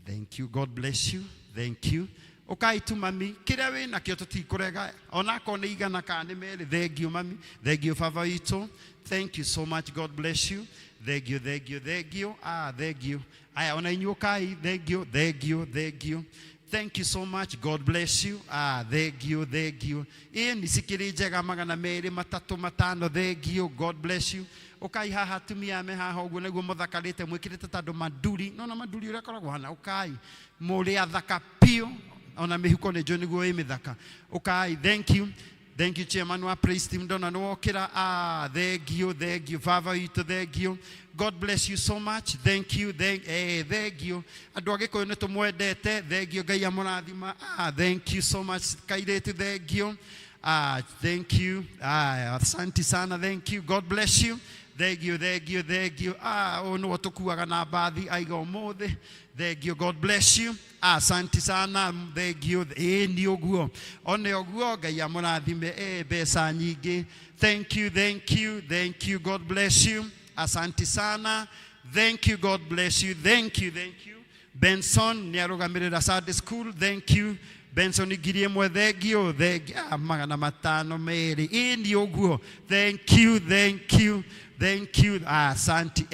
thank you. God bless you. Thank you. Ũkai tu mami, kĩrĩa wĩ nakĩo tũtikũrega, onakorwo nĩ 100 kana nĩ 2. Thank you, mami. Thank you, baba witũ. Thank you so much. God bless you. Thank you, thank you, thank you. Ah, thank you. Aya, ona inyuĩ ũkai. Thank you, thank you, thank you. Thank you so much. God bless you. Ah, thank you, thank you. Ĩ nĩ cikĩrĩ njega, 200, 300, 500. Thank you. God bless you. Ũkai haha atumia me haha ũguo nĩguo mũthakarĩte mwĩkĩrĩte ta andũ manduri. Nona manduri ũrĩa akoragwo hana. Ũkai mũrĩ athaka biũ, ona mĩhuko nĩ njũĩ nĩguo ĩ mĩthaka. Ũkai. Thank you. Thank you, chairman wa praise team. Ndona nĩ wokĩra. Ah, thank you, thank you. Baba witũ, thank you. God bless you so much. Thank you, thank you. Andũ a Gĩkũyũ nĩ tũmwendete. Thank you, Ngai amũrathima. Ah, thank you so much. Kairĩtu, thank you. Ah, thank you. Ah, asante sana. Thank you. God bless you. Thank you, thank you, thank you. Ah, ũyũ nĩwe tũkuaga na mbathi aiga ũmũthĩ. Thank you. God bless you. Asante sana. Thank you. Ĩĩ nĩ ũguo. One ũguo Ngai amũrathime. Mbeca nyingĩ. Thank you, thank you, thank you. God bless you. Asante sana. Thank you. God bless you. Thank you, thank you. Benson nĩ arũgamĩrĩra Sunday school. Thank you. Benson 1000, thank you. Thank you. Ah, 502. Ĩĩ nĩ ũguo. Thank you, thank you. Thank you. Ah, asante.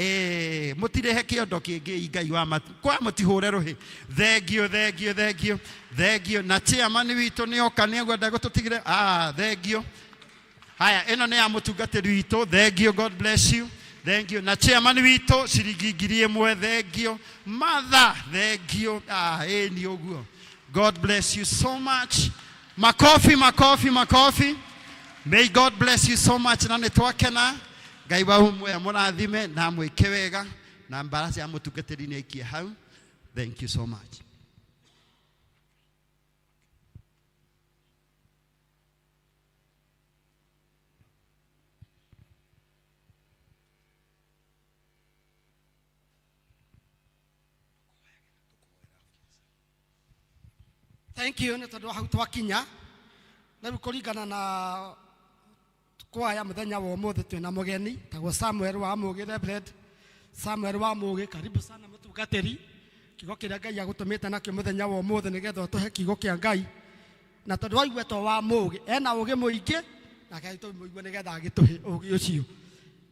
Mũtirehe kĩondo kĩngĩ, Ngai wa matu. Kwa mũtihũre rũhĩ. Thank you, thank you, thank you. Thank you. Na chairman witũ nĩ oka nĩ egwenda gũtũtigĩre. Ah, thank you. Haya, ĩno nĩ ya mũtungatĩri witũ. Thank you, God bless you. Thank you. Na chairman witũ ciringi 1000, thank you. Mother, thank you. Ah, ĩĩ nĩ ũguo. God bless you so much. Makofi, makofi, makofi. May God bless you so much. Na nĩ twakena. Ngai wa muoya mũrathime na mwĩke wega. Na mbaraca ya mũtungatĩri nĩ aikie hau. Thank you so much. Thank you nä tondå wa hau twakinya na rä u kå ringana na kwaya muthenya wa umuthi twina mugeni tagwo Samuel wa Mugi, Reverend Samuel wa Mugi, karibu sana mutungatiri. Kiugo kiria Ngai agutumite nakio muthenya wa umuthi nigetha utuhe kiugo kia Ngai, na tondu waigua to wa Mugi ena ugi muingi na Ngai tumuigue nigetha agituhe ugi ucio.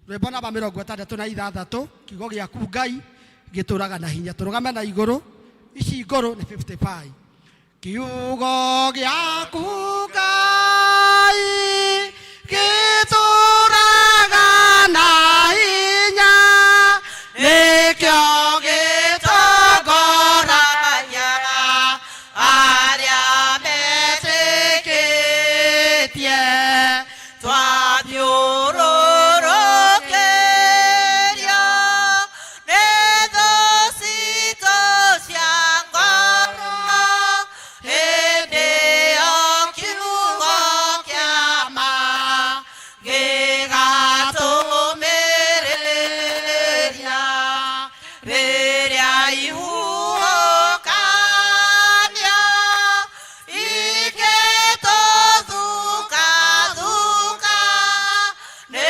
Rwimbo namba 66, kiugo giaku Ngai gituraga na hinya. Turugame na iguru, ici nguru ni 55. Kiugo giaku Ngai gituraga na hinya, nikio gitongoragia aria metikitie. Twathiũrũrũkĩrio nĩ thũ citũ cia ngoro, hĩndĩ ĩyo kiugo kĩa ma gĩgatũmĩrĩria. Rĩrĩa ihuhũkanio igĩtũthukathuka, nĩ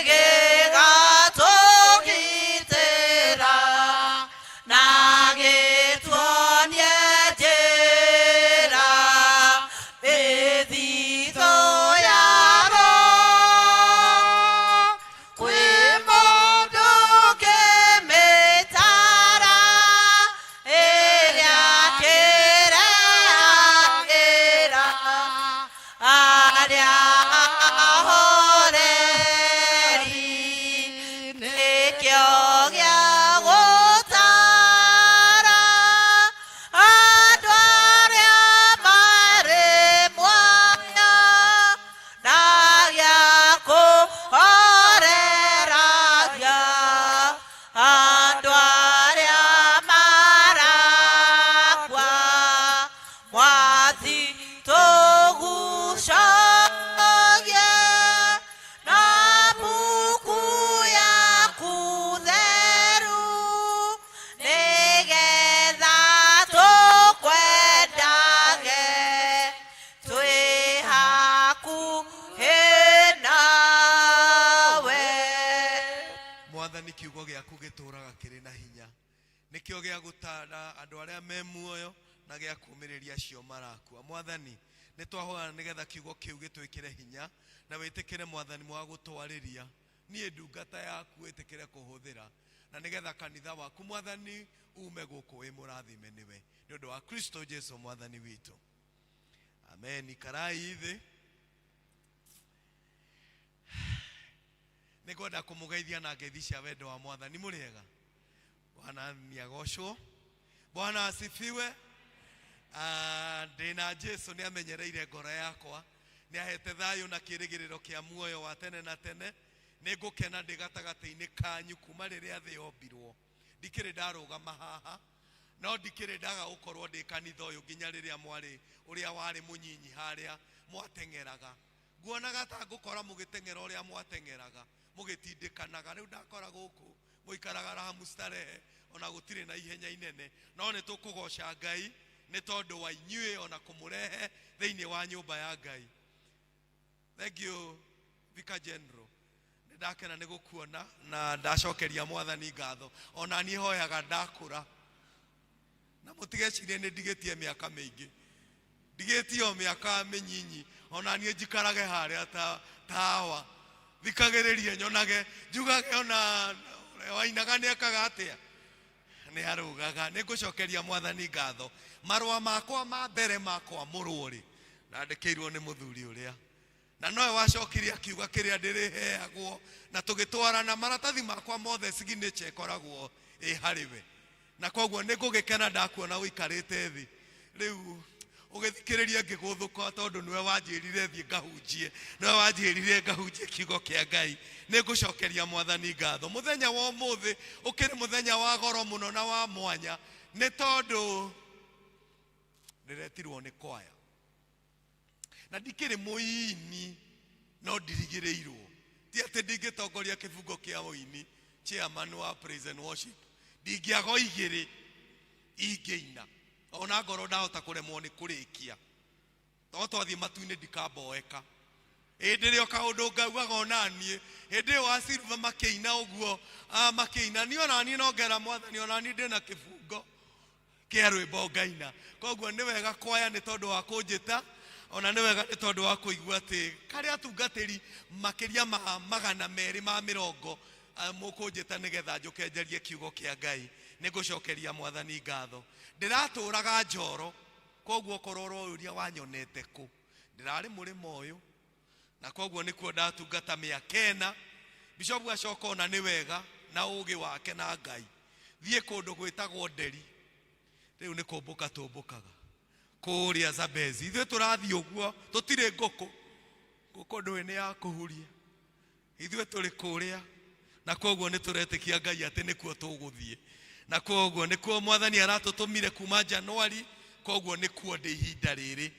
gĩgatũgitĩra na gĩtuonie njĩra mĩthithũ ya Roho. Kwĩ mũndũ ũngĩmĩtara ĩrĩa kĩrehagĩra arĩa ahoreri, nĩkĩo gĩa gũtara andũ arĩa marĩ muoyo, na gĩa kũhoreragia andũ arĩa marakua. Mwathi tũgucagie na mbuku yaku theru, nĩgetha tũkwendage twĩ hakuhĩ nawe. Mwathani, kiugo gĩaku gĩtũũraga kĩrĩ na hinya, nĩkĩo gĩa gũtara andũ arĩa me muoyo na gĩa kũũmĩrĩria acio marakua. Mwathani, nĩ twahoya nĩgetha kiugo kĩu gĩtwĩkĩre hinya, na wĩtĩkĩre Mwathani wa gũtwarĩria niĩ ndungata yaku, wĩtĩkĩre kũhũthĩra, na nĩgetha kanitha waku Mwathani ume gũkũ wĩ mũrathime nĩwe, nĩ ũndũ wa Kristo Jesu Mwathani witũ, amen. Ikarai thĩ. Nĩ ngwenda kũmũgeithia na ngeithi cia wendo wa Mwathani. Mũrĩega? Bwana nĩ agocwo. Bwana asifiwe. Ndĩna Jesu nĩ amenyereire ngoro yakwa, nĩ ahete thayũ na kĩrĩgĩrĩro kĩa muoyo wa tene na tene. Nĩ ngũkena ndĩ gatagatĩ-inĩ kanyu kuma rĩrĩa thĩ yombirwo. Ndikĩrĩ ndarũgama haha, no ndikĩrĩ ndaga gũkorwo ndĩ kanitha ũyũ nginya rĩrĩa mwarĩ ũrĩa warĩ mũnyinyi harĩa mwateng'eraga. Nguonaga ta ngũkora mũgĩteng'era ũrĩa mwateng'eraga, mũgĩtindĩkanaga. Rĩu ndakora gũkũ mũikaraga raha mustarehe, ona gũtirĩ na ihenya inene. No nĩ tũkũgoca Ngai nĩ tondũ wa inyuĩ ona kũmũrehe thĩinĩ wa nyũmba ya Ngai. Thank you, Vicar General. Nĩ ndakena nĩ gũkuona na ndacokeria Mwathani ngatho. Ona niĩ hoyaga ndakũra, na mũtigecirie nĩ ndigĩtie mĩaka mĩingĩ, ndigĩtie o mĩaka mĩnyinyi, ona niĩ njikarage harĩa ta tawa, thikagĩrĩrie, nyonage, njugage ona ũrĩa wainaga nĩ ekaga atĩa, nĩ arũgaga. Nĩ ngũcokeria Mwathani ngatho. Marũa makwa ma mbere ma kwamũrwo rĩ, ndandĩkĩirwo nĩ mũthuri ũrĩa, na nowe wacokire akiuga kĩrĩa ndĩrĩheagwo, na tũgĩtwarana maratathi makwa mothe, signature ĩkoragwo ĩ harĩ we, na koguo nĩ ngũgĩkena ndakuona ũikarĩte thĩ. Rĩu Ũgĩthikĩrĩria ngĩgũthũka tondũ nĩwe wanjĩrire thiĩ ngahunjie, nĩwe wanjĩrire ngahunjie kiugo kĩa Ngai. Nĩ ngũcokeria Mwathani ngatho. Mũthenya wa ũmũthĩ ũkĩrĩ mũthenya wa goro mũno na wa mwanya, nĩ tondũ ndĩretirwo nĩ kwaya na ndikĩrĩ mũini, no ndirigĩrĩirwo. Ti atĩ ndingĩtongoria kĩbungo kĩa ũini, chairman wa praise and worship, ndingĩaga igĩrĩ ingĩina, ona ngorwo ndahota kũremwo nĩ kũrĩkia, no twathiĩ matu-inĩ ndikamboeka. Hĩndĩ ĩrĩa kaũndũ ngaugaga onaniĩ, hĩndĩ ĩyo wa Silva makĩina ũguo, makĩina niĩ onaniĩ no ngera Mwathani, onaniĩ ndĩna kĩbungo kĩa rwĩmbo ngaina. Koguo nĩ wega kwaya nĩ tondũ wa kũnjĩta, ona nĩ wega nĩ tondũ wa kũigua atĩ karĩa atungatĩri makĩria ma 220 mũkũnjĩta nĩgetha njũke njarie kiugo kĩa Ngai. Nĩ ngũcokeria Mwathani ngatho. Ndĩratũraga Njoro, koguo korwo ũroria wanyonete kũ, ndĩrarĩ mũrĩmo ũyũ, na koguo nĩkuo ndatungata mĩaka 4. Bishop acoka ona nĩ wega na ũgĩ wake na Ngai, thiĩ kũndũ gwĩtagwo Nderi, rĩu nĩ kũmbũka tũmbũkaga kũrĩa Zambezi. Ithuĩ tũrathiĩ ũguo, tũtirĩ ngũkũ, ngũkũ ndũĩ nĩ ya kũhuria, ithuĩ tũrĩ kũrĩa, na koguo nĩ tũretĩkia Ngai atĩ nĩkuo tũgũthiĩ, na koguo nĩkuo Mwathani aratũtũmire kuma Januari, koguo nĩkuo ndĩ ihinda rĩrĩ,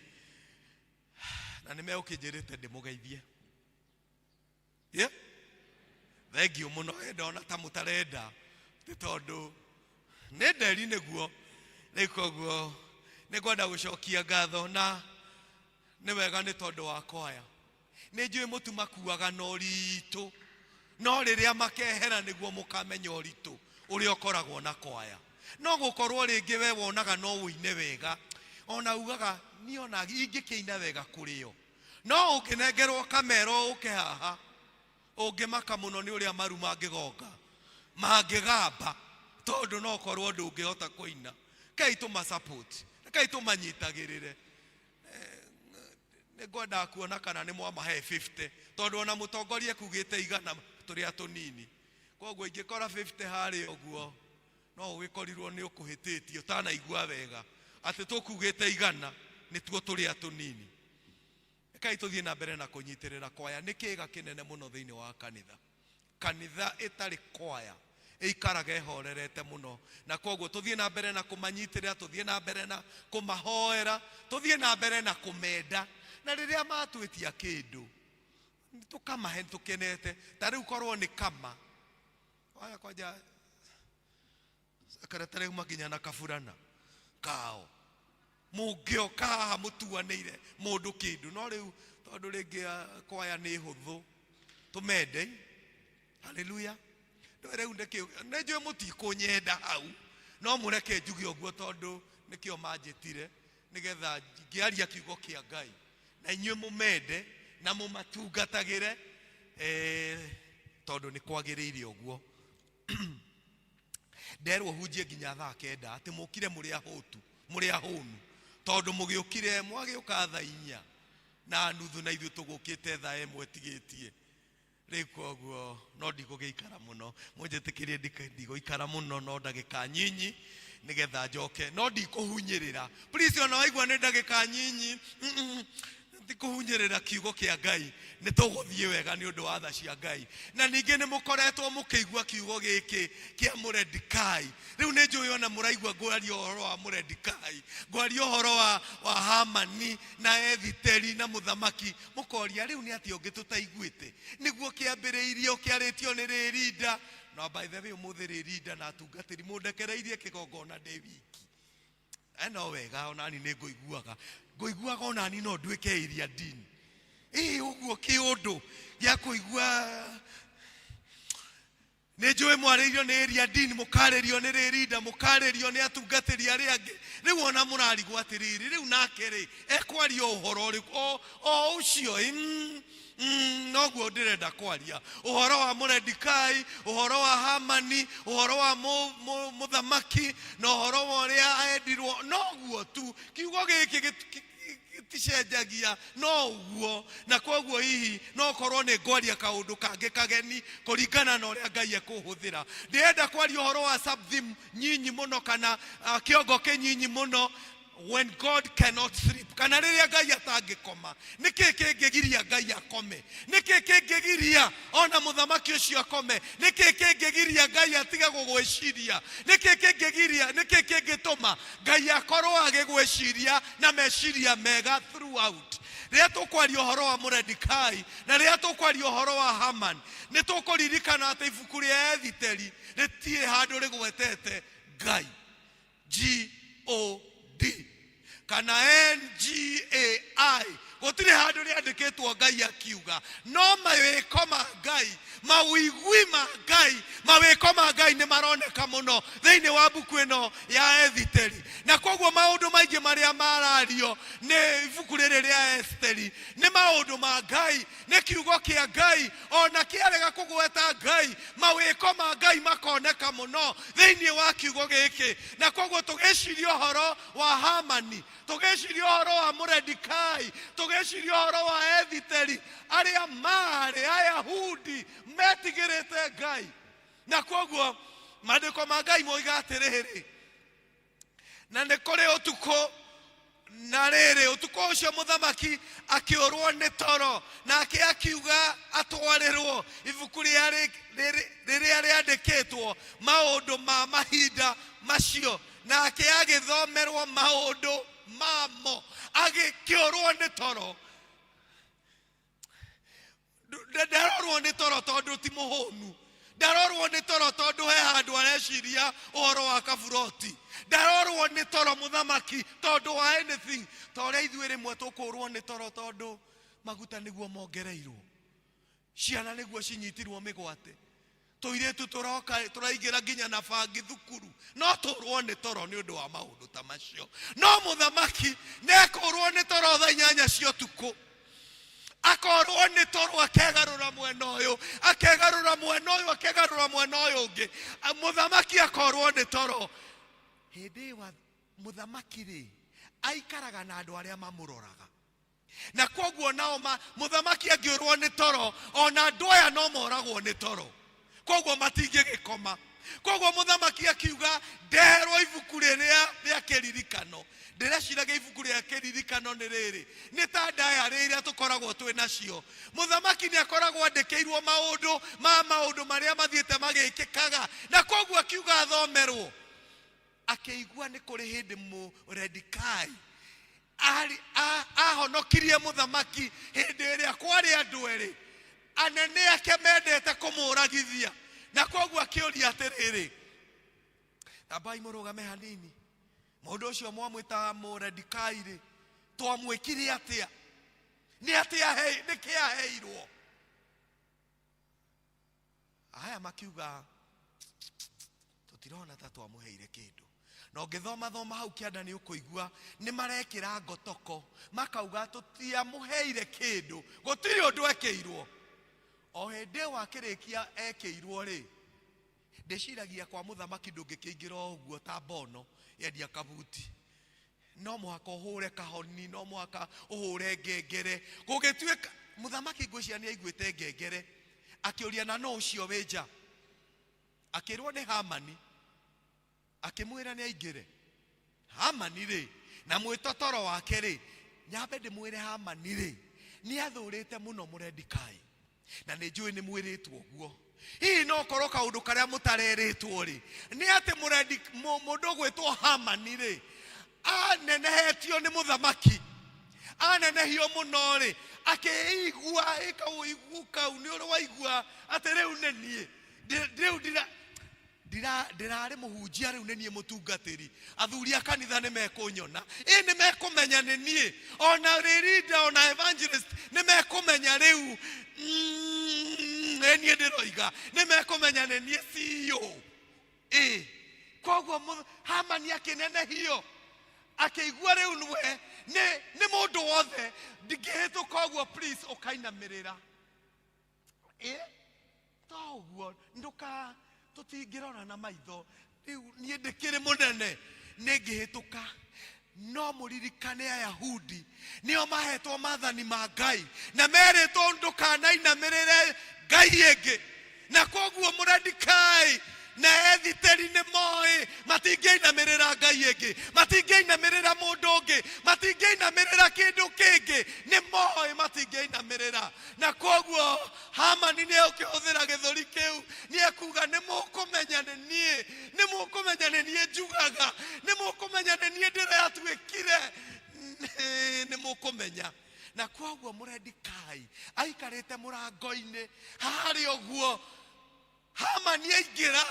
na nĩ megũkĩnjĩrĩte ndĩmũgeithie. Yeah? Thengiũ mũno, ndona ta mũtarenda, nĩ tondũ nĩ Nderi nĩguo. Rĩu koguo nĩ ngwenda gũcokia ngatho, na nĩ wega nĩ tondũ wa kwaya. Nĩ njũĩ mũtu makuaga na ũritũ, no rĩrĩa makehera nĩguo mũkamenya ũritũ ũrĩa ũkoragwo na kwaya. No gũkorwo rĩngĩ we wonaga no ũine wega, ona ugaga niĩ ona ingĩkĩina wega kũrĩ o, no ũngĩnengerwo kamera ũke haha, ũngĩmaka mũno nĩ ũrĩa maru mangĩgonga, mangĩgamba, tondũ no korwo ndũngĩhota kũina. Kai tũma support, kai tũmanyitagĩrĩre. Nĩ ngwendaga kuona kana nĩ mwamahe 50, tondũ ona mũtongoria ekugĩte 100 tũrĩa tũnini. Koguo ingĩkora 50 harĩa ũguo, no ũgĩkorirwo nĩ ũkũhĩtĩtie ũtanaigua wega atĩ tũkugĩte 100 nĩtuo tũrĩa tũnini. Kai tũthiĩ na mbere na kũnyitĩrĩra kwaya, nĩ kĩga kĩnene mũno thĩinĩ wa kanitha. Kanitha ĩtarĩ kwaya ĩikaraga ĩhorerete mũno, na koguo tũthiĩ na mbere na kũmanyitĩrĩra, tũthiĩ na mbere na kũmahoera, tũthiĩ na mbere na kũmenda, na rĩrĩa matwĩtia kĩndũ tũkamahe tũkenete. Ta rĩu korwo nĩ kama waya kwanja secretary makinya na kaburana kao, mũngĩoka haha mũtuanĩire mũndũ kĩndũ, no rĩu tondũ rĩngĩ kwaya nĩ hũthũ, tũmende. Haleluya. Rĩu nĩkĩo nĩ njũĩ mũtikũnyenda hau, no mũreke njuge ũguo tondũ nĩkĩo manjĩtire, nĩgetha ngĩaria kiugo kĩa Ngai na inyuĩ mũmende na mũmatungatagĩre, tondũ nĩ kwagĩrĩire ũguo. Nderwo hunjie nginya thaa 9 atĩ mũkire mũrĩ ahũtu, mũrĩ ahũnu, tondũ mũgĩũkire mwagĩũka thaa 4:30 na ithuĩ tũgũkĩte thaa 1 tigĩtie. Rĩu koguo no ndigũgĩikara mũno, mũnjĩtĩkĩrie ndigũikara mũno, no ndagĩka nyinyi nĩgetha njoke, no ndikũhunyĩrĩra. Please, ona waigua nĩ ndagĩka nyinyi, ndikũhunyĩrĩra kiugo kĩa Ngai, nĩ tũgũthiĩ wega nĩ ũndũ wa tha cia Ngai. Na ningĩ nĩ mũkoretwo mũkĩigua kiugo gĩkĩ kĩa Mũredikai. Rĩu nĩ njũĩ ona mũraigua ngwaria ũhoro wa Mũredikai, ngwaria ũhoro wa Hamani na Ethiteri na mũthamaki, mũkoria rĩu nĩ atĩa ũngĩ tũtaiguĩte, nĩguo kĩambĩrĩirio kĩarĩtio nĩ Rĩrinda. Na by the way, ũmũthĩ Rĩrinda na atungatĩri mũndekereirie kĩgongona ndĩ wiki. No wega onani nĩ ngũiguaga, ngũiguaga onani no nduĩke area dean. Ĩ ũguo kĩũndũ gĩa kũigua nĩ njũĩ mwarĩirio nĩ area dean, mũkarĩrio nĩ Rĩrinda, mũkarĩrio nĩ atungatĩri arĩa angĩ. Rĩu ona mũrarigwo atĩrĩrĩ, rĩu nake rĩ ekwaria ũhoro ũrĩkũ? O ũcio, noguo ndĩrenda kwaria ũhoro wa Mũredikai, ũhoro wa Hamani, ũhoro wa mũthamaki, na ũhoro wa ũrĩa endirwo. Noguo tu kiugo gĩkĩ gĩticenjagia, no ũguo. Na koguo hihi no korwo nĩ ngwaria kaũndũ kangĩ kageni kũringana na ũrĩa Ngai ekũhũthĩra. Ndĩrenda kwaria ũhoro wa sub-theme nyinyi mũno, kana kĩongo kĩnyinyi mũno. When God Cannot Sleep, kana rĩrĩa Ngai atangĩkoma. Nĩkĩ kĩngĩgiria Ngai akome? Nĩkĩ kĩngĩgiria ona mũthamaki ũcio akome? Nĩkĩ kĩngĩgiria Ngai atige gũgwĩciria? Nĩkĩ kĩngĩgiria, nĩkĩ kĩngĩtũma Ngai akorwo agĩgwĩciria na meciria mega throughout? Rĩrĩa tũkwaria ũhoro wa Moredikai na rĩrĩa tũkwaria ũhoro wa Haman, nĩ tũkũririkana atĩ ibuku rĩa Ethiteri rĩtirĩ handũ rĩgwetete Ngai, G O D kana N G A I, gũtirĩ handũ rĩandĩkĩtwo Ngai akiuga, no mawĩko ma Ngai, mawĩigui ma Ngai, mawĩko ma Ngai nĩ maroneka mũno thĩinĩ wa mbuku ĩno ya Ethiteri. Na koguo maũndũ maingĩ marĩa marario nĩ ibuku rĩrĩ rĩa Esiteri nĩ maũndũ ma Ngai, nĩ kiugo kĩa Ngai. Ona kĩarega kũgweta Ngai, mawĩko ma Ngai makoneka mũno thĩinĩ wa kiugo gĩkĩ. Na koguo tũgĩciria ũhoro wa Hamani, tũgĩciria ũhoro wa Moredikai, tũgĩciria ũhoro wa Ethiteri, arĩa maarĩ Ayahudi metigĩrĩte Ngai. Na koguo maandĩko ma Ngai moiga atĩrĩrĩ, na nĩ kũrĩ ũtukũ, na rĩrĩ, ũtukũ ũcio mũthamaki akĩũrwo nĩ toro, nake akiuga atwarĩrwo ibuku rĩrĩa rĩandĩkĩtwo maũndũ ma mahinda macio, nake agĩthomerwo maũndũ mamo, agĩkĩũrwo nĩ toro. Ndarorwo nĩ toro tondũ ti mũhũnu, ndarorwo nĩ toro tondũ he handũ areciria ũhoro wa kaburoti, ndarorwo nĩ toro mũthamaki tondũ wa anything, ta ũrĩa ithuĩ rĩmwe tũkũrwo nĩ toro tondũ maguta nĩguo mongereirwo, ciana nĩguo cinyitirwo mĩgwate, tũirĩtu tũroka tũraingĩra nginya na bangi thukuru, no tũrwo nĩ toro nĩ ũndũ wa maũndũ ta macio. No mũthamaki nĩekũrwo nĩ toro thaa 8 cia ũtukũ, akorwo nĩ toro, akegarũra mwena ũyũ, akegarũra mwena ũyũ, akegarũra mwena ũyũ ũngĩ, mũthamaki akorwo nĩ toro. Hĩndĩ ĩyo mũthamaki rĩ aikaraga na andũ arĩa mamũroraga, na koguo nao mũthamaki angĩũrwo nĩ toro, ona andũ aya no moragwo nĩ toro, koguo matingĩgĩkoma. Koguo mũthamaki akiuga ndeherwo ibuku rĩrĩa rĩa kĩririkano. Ndĩreciragia ibuku rĩa kĩririkano nĩ rĩrĩ, nĩ ta diary iria tũkoragwo twĩ nacio. Mũthamaki nĩ akoragwo andĩkĩirwo maũndũ ma maũndũ marĩa mathiĩte magĩkĩkaga, na koguo akiuga athomerwo. Akĩigua nĩ kũrĩ hĩndĩ Moredikai ahonokirie mũthamaki hĩndĩ ĩrĩa kwarĩ andũ erĩ anene ake mendete kũmũragithia, na koguo akĩũria atĩrĩrĩ, tambai mũrũgame hanini, mũndũ ũcio mwamwĩtaga Moredikai rĩ, twamwĩkire atĩa? Nĩ atĩa nĩkĩ aheirwo? Aya makiuga tũtirona ta twamũheire kĩndũ. Na ũngĩthoma thoma hau kĩanda nĩ ũkũigua nĩ marekĩra ngotoko, makauga tũtiamũheire kĩndũ, gũtirĩ ũndũ ekĩirwo. O hĩndĩ ĩyo akĩrĩkia ekĩirwo rĩ, ndĩciragia kwa mũthamaki ndũngĩkĩingĩra o ũguo ta mbono yendia kabuti, no mũhaka ũhũre kahoni, no mũhaka ũhũre ngengere. Gũgĩtuĩka mũthamaki ngwĩciria nĩ aiguĩte ngengere, akĩũria na no ũcio wĩ nja, akĩrwo nĩ Hamani, akĩmwĩra nĩ aingĩre. Hamani rĩ, na mwĩtotoro wake rĩ, nyambe ndĩmwĩre Hamani rĩ, nĩ athũrĩte mũno Moredikai, na nĩ njũĩ nĩ mwĩrĩtwo ũguo. Hihi no korwo kaũndũ karĩa mũtarerĩtwo rĩ, nĩ atĩ mũndũ ũgwĩtwo Hamani rĩ, anenehetio nĩ mũthamaki, anenehio mũno rĩ, akĩigua ĩkaũigu kau nĩ ũrĩ waigua atĩ rĩu nĩ niĩ, rĩu ndĩrarĩ mũhunjia, rĩu nĩ niĩ mũtungatĩri, athuri a kanitha nĩ mekũnyona, ĩ nĩ mekũmenya nĩ niĩ, ona rĩrinda ona evangelist nĩ mekũmenya rĩu, ĩ niĩ ndĩroiga nĩ mekũmenya nĩ niĩ CEO. Ĩ koguo Hamani akĩnenehio, akĩigua rĩu nĩwe nĩ mũndũ wothe, ndingĩhĩtũka ũguo, please ũkainamĩrĩra. Ĩ to ũguo ndũka tũtingĩrora na maitho, rĩu niĩ ndĩkĩrĩ mũnene, nĩngĩhĩtũka. No mũririkane Ayahudi nĩo mahetwo maathani ma Ngai, na merĩtwo ndũkanainamĩrĩre Ngai ĩngĩ, na koguo Moredikai Na Ethiteri nĩ moĩ matingĩinamĩrĩra ngai ĩngĩ, matingĩinamĩrĩra mũndũ ũngĩ, matingĩinamĩrĩra kĩndũ kĩngĩ. Nĩ moĩ matingĩinamĩrĩra. Na kwoguo Hamani nĩ egũkĩhũthĩra gĩthũri kĩu, nĩ ekuga nĩ mũkũmenya nĩ niĩ, nĩ mũkũmenya nĩ niĩ njugaga, nĩ mũkũmenya nĩ niĩ ndĩratuĩkire, nĩ mũkũmenya. Na kwoguo Mũredikai aikarĩte mũrango-inĩ harĩa ũguo. Hamani aingĩra,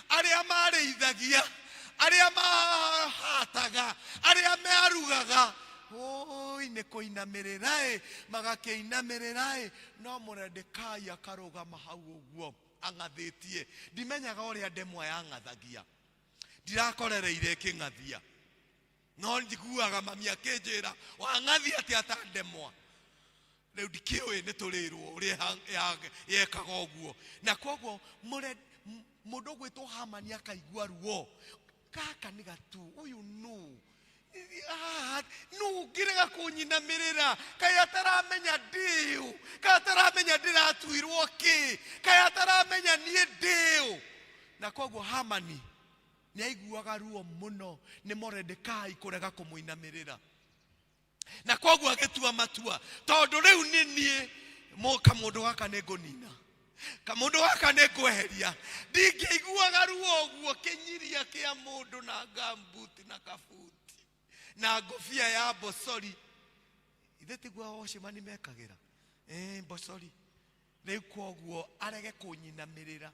arĩa marĩithagia, arĩa mahataga, arĩa mearugaga, oi nĩ kũinamĩrĩra ĩ, magakĩinamĩrĩra ĩ, no Moredekai akarũgama hau ũguo ang'athĩtie. Ndimenyaga ũrĩa ndemwa yang'athagia, ndirakorereire ĩkĩng'athia, no njiguaga mami akĩnjĩra wang'athia atĩa ta ndemwa. Rĩu ndikĩũĩ nĩ tũrĩrwo ũrĩa yekaga ũguo. Na koguo mũndũ ũgwĩtwo Hamani akaigua ruo, gaka nĩ gatu, ũyũ nũ? Nũ ũngĩrega kũnyinamĩrĩra? Kaĩ ataramenya ndĩũ? Kaĩ ataramenya ndĩratuirwo kĩ? Kaĩ ataramenya niĩ ndĩũ? Na koguo Hamani nĩ aiguaga ruo mũno nĩ Moredekai kũrega kũmũinamĩrĩra. Na koguo agĩtua matua, tondũ rĩu nĩ niĩ kamũndũ gaka nĩ ngũnina, kamũndũ gaka nĩ ngweheria. Ndingĩiguaga ruo ũguo kĩnyiria kĩa mũndũ na gambuti na kabuti na ngũbia ya mbocori. Ithe tiguo ocimani mekagĩra mbocori. Rĩu koguo arege kũnyinamĩrĩra,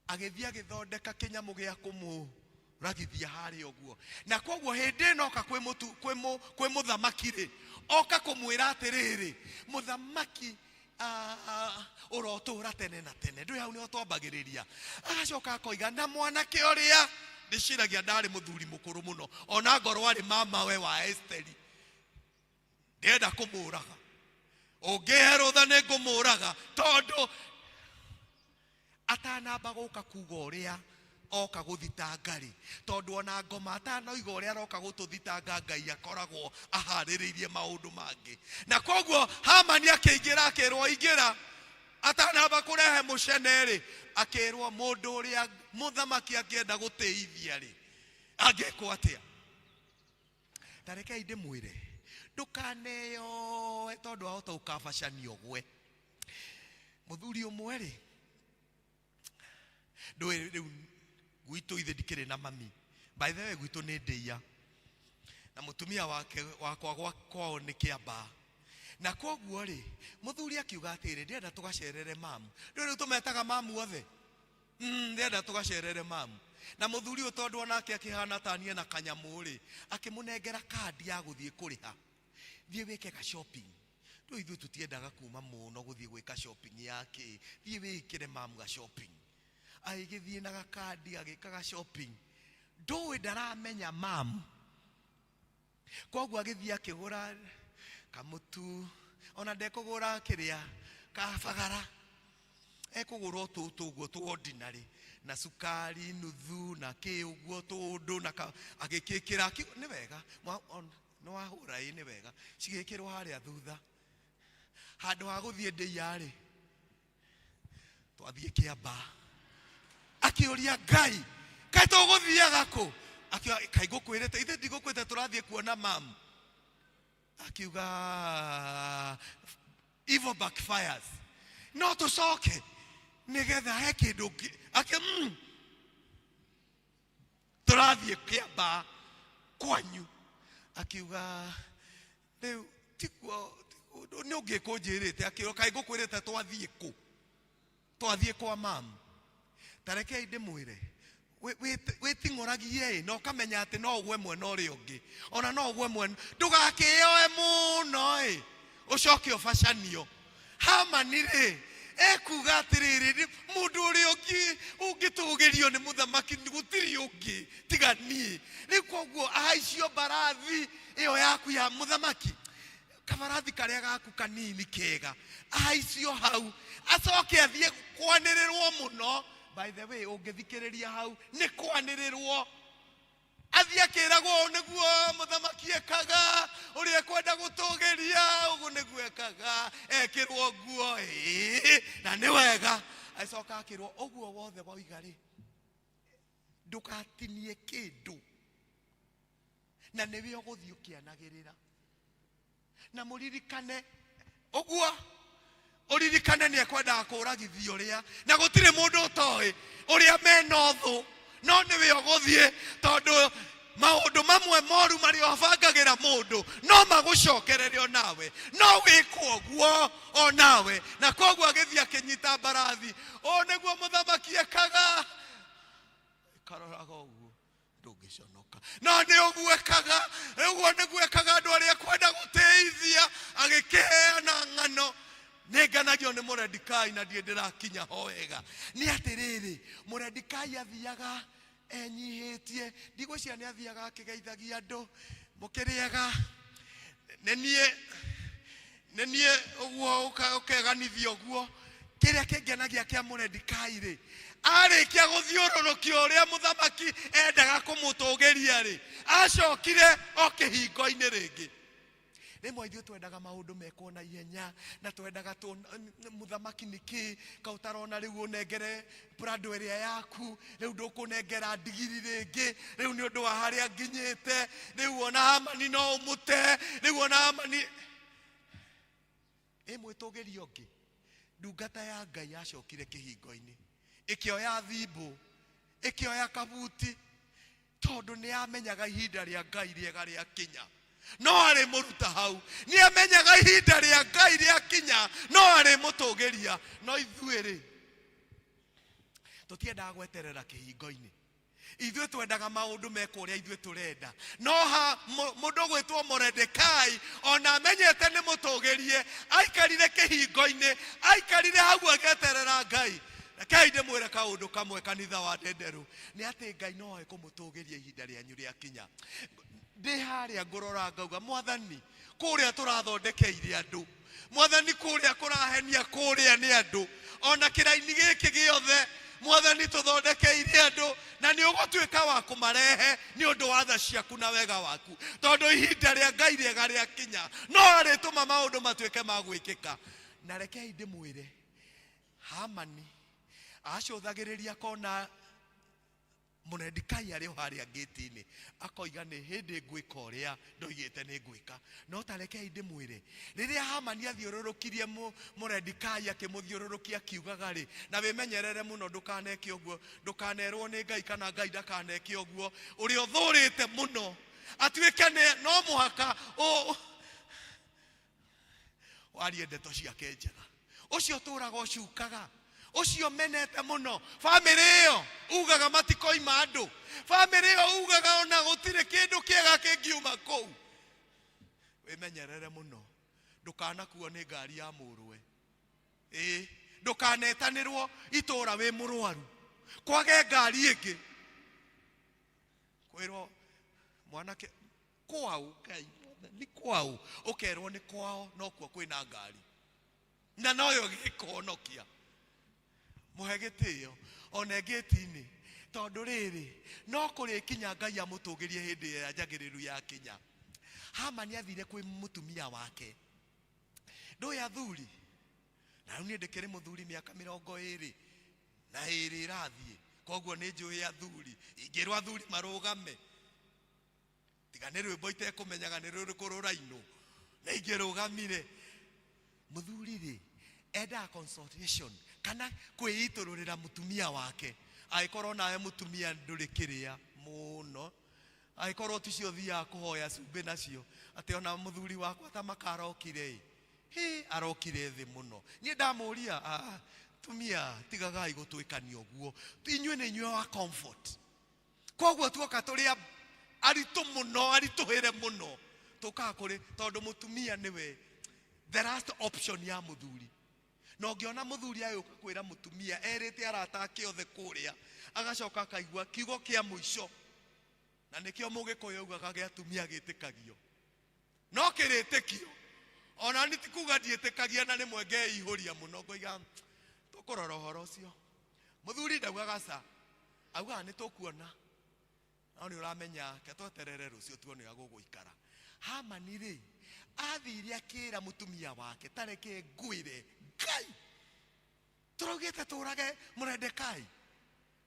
agĩthiĩ agĩthondeka kĩnyamũ gĩa kũmũragithia harĩa ũguo. Na koguo hĩndĩ ĩno oka kwĩ mũthamaki rĩ, oka kũmwĩra atĩrĩrĩ, mũthamaki, ũrotũra tene na tene. Ndũĩ hau nĩho twambagĩrĩria. Agacoka akoiga na mwanake ũrĩa ndĩciragia ndarĩ mũthuri mũkũrũ mũno, ona ngorwo arĩ mamawe wa Esteri, ndĩrenda kũmũraga, ũngĩhe rũtha nĩ ngũmũraga, tondũ atanamba gũka kuga ũrĩa oka gũthitanga rĩ, tondũ ona ngoma atanoiga ũrĩa aroka gũtũthitanga, Ngai akoragwo aharĩrĩirie maũndũ mangĩ. Na koguo Hamani akĩingĩra, akĩrwo ingĩra, atanamba kũrehe mũcene rĩ, akĩrwo mũndũ ũrĩa mũthamaki angĩenda gũtĩithia rĩ, angĩkwo atĩa? Ta rekei ndĩmwĩre, ndũkaneyoe tondũ wahota gũkabacanio ũgwe. Mũthuri ũmwe rĩ, ndũĩ rĩu gwitũ ithe ndikĩrĩ na mami, by the way gwitũ nĩ ndĩia, na mũtumia wake wakwa gwa kwao nĩ Kĩambaa. Na koguo rĩ, mũthuri akiuga atĩrĩ, ndĩrenda tũgacerere mamu. Ndũĩ rĩu tũmetaga mamu othe, ndĩrenda tũgacerere mamu. Na mũthuri ũyũ tondũ onake akĩhana ta niĩ na kanyamũ rĩ, akĩmũnengera kandi ya gũthiĩ kũrĩha, thiĩ wĩke ga shopping. Ndũĩ ithuĩ tũtiendaga kuma mũno gũthiĩ gwĩka shopping ya kĩ, thiĩ wĩkĩre mamu ga shopping. Agĩgĩthiĩ na gakandi agĩka ga shopping, ndũĩ ndaramenya mamu. Koguo agĩthiĩ akĩgũra kamũtu, ona ndekũgũra kĩrĩa kabagara, ekũgũra o tũtũ ũguo tũ ordinary, na cukari nuthu na kĩ ũguo tũndũ na agĩkĩkĩra, nĩ wega, nĩ wahũra ĩ, nĩ wega, cigĩkĩrwo harĩa thutha. Handũ ha gũthiĩ ndĩia rĩ, twathiĩ Kĩambaa. Akĩũria Ngai, kaĩ tũgũthiaga kũ? Akiuga, kaĩ ngũkwĩrĩte, ithe ndigũkwĩrĩte tũrathiĩ kuona mamu. Akiuga evil backfires, no tũcoke nĩgetha he kĩndũ akĩ, tũrathiĩ Kĩambaa kwanyu. Akiuga rĩu tikuo, nĩ ũngĩkũnjĩrĩte. Akiuga kaĩ ngũkwĩrĩte twathiĩ kũ? Twathiĩ kwa mamu. Ta rekei ndĩmwĩre, wĩting'oragie ĩ, na ũkamenya atĩ no ũgwe mwena ũrĩa ũngĩ, ona no ũgwe mwena, ndũgakĩoe mũno ĩ, ũcoke ũbacanio. Hamani rĩ, ekuga atĩrĩrĩ, mũndũ ũrĩa ũngĩ ũngĩtũgĩrio nĩ mũthamaki gũtirĩ ũngĩ tiga niĩ. Rĩu koguo ahaicio mbarathi ĩyo yaku ya mũthamaki, kabarathi karĩa gaku kanini kega, ahaicio hau, acoke athiĩ kwanĩrĩrwo mũno. By the way, ũngĩthikĩrĩria hau nĩ kwanĩrĩrwo, athiĩ akĩragwo ũũ nĩguo mũthamaki ekaga, ũrĩa ekwenda gũtũgĩria ũguo nĩguo ekaga, ekĩrwo nguo ĩĩ, na nĩ wega. Acoka akĩrwo ũguo wothe woiga rĩ, Ndũgatinie kĩndũ. Na nĩwe ũgũthiĩ ũkĩanagĩrĩra. Na mũririkane ũguo, ũririkane nĩ ekwendaga kũragithia ũrĩa, na gũtirĩ mũndũ ũtoĩ ũrĩa mena ũthũ, no nĩwe ũgũthiĩ, tondũ maũndũ mamwe moru marĩa ũbangagĩra mũndũ no magũcokerere o nawe, no wĩkwo ũguo o nawe. Na koguo agĩthiĩ akĩnyita mbarathi. Ũũ nĩguo mũthamaki ekaga, karoraga ũguo ndũngĩconoka, no nĩ ũguo ekaga, ũguo nĩguo ekaga andũ arĩa ekwenda gũteithia. Agĩkĩheana ng'ano. Nĩ ngenagio nĩ Mũredikai na ndiĩ ndĩrakinya ho wega. Nĩ atĩrĩrĩ, Mũredikai athiaga enyihĩtie, ndigwĩciria nĩ athiaga akĩgeithagia andũ, mũkĩrĩega, nĩ niĩ ũguo ũkeganithia ũguo. Kĩrĩa kĩngenagia kĩa Mũredikai rĩ, arĩkia gũthiũrũrũkia ũrĩa mũthamaki endaga kũmũtũgĩria rĩ, acokire o kĩhingo-inĩ rĩngĩ. Rĩmwe ithuĩ twendaga maũndũ mekwo na ihenya, na twendaga mũthamaki nĩkĩ kau ũtarona rĩu ũnengere Prado ĩrĩa yaku, rĩu ndũkũnengera ndigiri rĩngĩ, rĩu nĩ ũndũ wa harĩa nginyĩte, rĩu ona Hamani no ũmũte, rĩu ona Hamani ĩ mwĩtũgĩrio ũngĩ. Ndungata ya Ngai yacokire kĩhingo-inĩ, ĩkĩoya thimbũ, ĩkĩoya kabuti, tondũ nĩ amenyaga ihinda rĩa Ngai rĩega rĩakinya no arĩmũruta hau. Nĩ amenyaga ihinda rĩa Ngai rĩakinya no arĩmũtũgĩria. No ithuĩ rĩ, tũtiendaga gweterera kĩhingo-inĩ. Ithuĩ twendaga maũndũ mekwo ũrĩa ithuĩ tũrenda. No ha mũndũ gwĩtwo Moredekai, ona amenyete nĩ mũtũgĩrie, aikarire kĩhingo-inĩ, aikarire hau agĩeterera Ngai. Rekei ndĩmwĩre kaũndũ kamwe, kanitha wa Ndenderu, nĩ atĩ Ngai no ekũmũtũgĩria ihinda rĩanyu rĩakinya. Ndĩ harĩa ngũrora ngauga, Mwathani, kũrĩa tũrathondekeire andũ, Mwathani, kũrĩa kũrahenia kũrĩa nĩ andũ, ona kĩraini gĩkĩ gĩothe, Mwathani, tũthondekeire andũ, na nĩ ũgũtuĩka wa kũmarehe nĩ ũndũ wa tha ciaku na wega waku, tondũ ihinda rĩa Ngai rĩega rĩakinya no arĩtũma maũndũ matuĩke ma gwĩkĩka. Na rekei ndĩmwĩre, Hamani acũthagĩrĩria kona Mũredikai arĩ o harĩa ngĩti-inĩ, akoiga nĩ hĩndĩ ngwĩka ũrĩa ndoigĩte nĩ ngwĩka. No ta rekei ndĩmwĩre, rĩrĩa Hamani athiũrũrũkirie Mũredikai, akĩmũthiũrũrũkia akiugaga rĩ, na wĩmenyerere mũno ndũkaneke ũguo, ndũkanerwo nĩ Ngai kana Ngai ndakaneke ũguo, ũrĩa ũthũrĩte mũno atuĩke nĩ no mũhaka warie ndeto ciake njega, ũcio ũtũraga ũcukaga, ũcio menete mũno bamĩrĩ ĩyo ugaga matikoima andũ, bamĩrĩ ĩyo ugaga ona gũtirĩ kĩndũ kĩega kĩngiuma kũu. Wĩmenyerere mũno ndũkanakuo nĩ ngari ya mũrũwe, ĩĩ, ndũkanetanĩrwo itũra wĩ mũrwaru kwage ngari ĩngĩ, kwĩrwo mwanake kwao Ngai nĩ kwao, ũkerwo nĩ kwao nokuo kwĩna ngari na noyo gĩkũhonokia. Mũhe gĩtĩo ona ngĩti-inĩ, tondũ rĩrĩ no kũrĩkinya Ngai amũtũgĩrie hĩndĩ ĩrĩa njagĩrĩru yakinya. Hamani athire kwĩ mũtumia wake, ndũĩ athuri, na rĩu niĩ ndĩkĩrĩ mũthuri mĩaka mĩrongo ĩrĩ na ĩrĩ ĩrathiĩ, koguo nĩ njũĩ athuri, ingĩrwo athuri marũgame tiga nĩ rwĩmbo itekũmenyaga nĩ rũrĩkũ rũrainwo, na ingĩrũgamire. Mũthuri rĩ endaga consultation kana kwĩitũrũrĩra mũtumia wake, angĩkorwo nawe mũtumia ndũrĩ kĩrĩa mũno, angĩkorwo ticio ũthiaga kũhoya cumbĩ nacio, atĩ ona mũthuri wakwa ta makarokire ĩ, hĩ, arokire thĩ mũno. Niĩ ndamũria, tumia, tigagai gũtwĩkania ũguo, inyuĩ nĩ inyuĩ wa comfort. Koguo tuoka tũrĩ aritũ mũno, aritũhĩre mũno, tũkaga kũrĩ, tondũ mũtumia nĩwe the last option ya mũthuri. Na ũngĩona mũthuri agĩũka kwĩra mũtumia erĩte arata ake othe kũrĩa, agacoka akaigua kiugo kĩa mũico, na nĩkĩo mũgĩkũyũ augaga gĩa atumia gĩtĩkagio, no kĩrĩtĩkio. Ona nĩ ti kuga ndiĩtĩkagia, na rĩmwe ngeihũria mũno ngoiga tũkũrora ũhoro ũcio. Mũthuri ndaugaga ca, augaga nĩ tũkuona, no nĩ ũramenya ke tweterere rũciũ tuone ũrĩa gũgũikara. Hamani rĩ athire akĩra mũtumia wake, ta reke ngwĩre, Ngai tũraugĩte tũrage Mũredekai.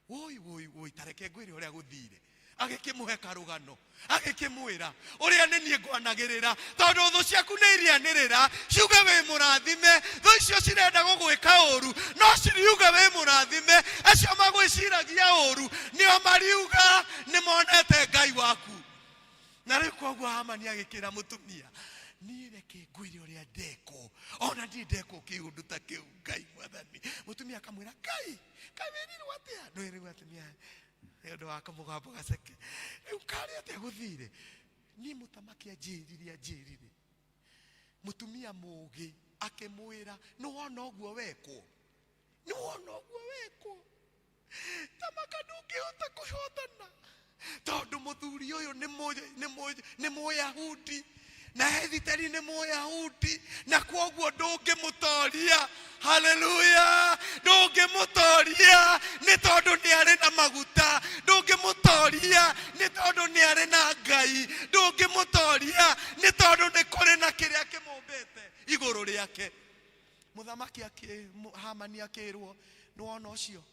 Woi woi woi, tareke ngwĩre ũrĩa gũthire. Agĩkĩmũhe karũgano, agĩkĩmwĩra ũrĩa nĩ niĩ ngwanagĩrĩra, tondũ thũ ciaku nĩ irianĩrĩra ciuge wĩ mũrathime. Thũ icio cirenda gũgwĩka ũru no ciriuge wĩ mũrathime. Acio magwĩciragia ũru nĩo mariuga nĩ monete Ngai waku. Na rĩu koguo Hamani agĩkĩra mũtumia, niĩ reke ngwĩre ũrĩa ndekwo, ona niĩ ndekwo kĩũndũ ta kĩu. Ngai mwathani. Mũtumia akamwĩra, Ngai kaĩ wĩrirwo atĩa? Ndũĩ rĩu atumia nĩ ũndũ wa kamũgambo gaceke, rĩu karĩ atĩa gũthire? Niĩ mũthamaki anjĩrire, anjĩrire. Mũtumia mũgĩ akĩmwĩra, nĩ wona ũguo wekwo, nĩ wona ũguo wekwo, tamaka ndũngĩhota kũhotana, tondũ mũthuri ũyũ nĩ Mũyahudi na Ethiteri nĩ Mũyahudi, na kwoguo ndũngĩmũtoria. Haleluya! Ndũngĩmũtoria nĩ tondũ nĩ arĩ na maguta, ndũngĩmũtoria nĩ tondũ nĩ arĩ na Ngai, ndũngĩmũtoria nĩ tondũ nĩ kũrĩ na kĩrĩa kĩmũmbĩte igũrũ rĩake. Mũthamaki Hamani akĩrwo, nĩwona ũcio,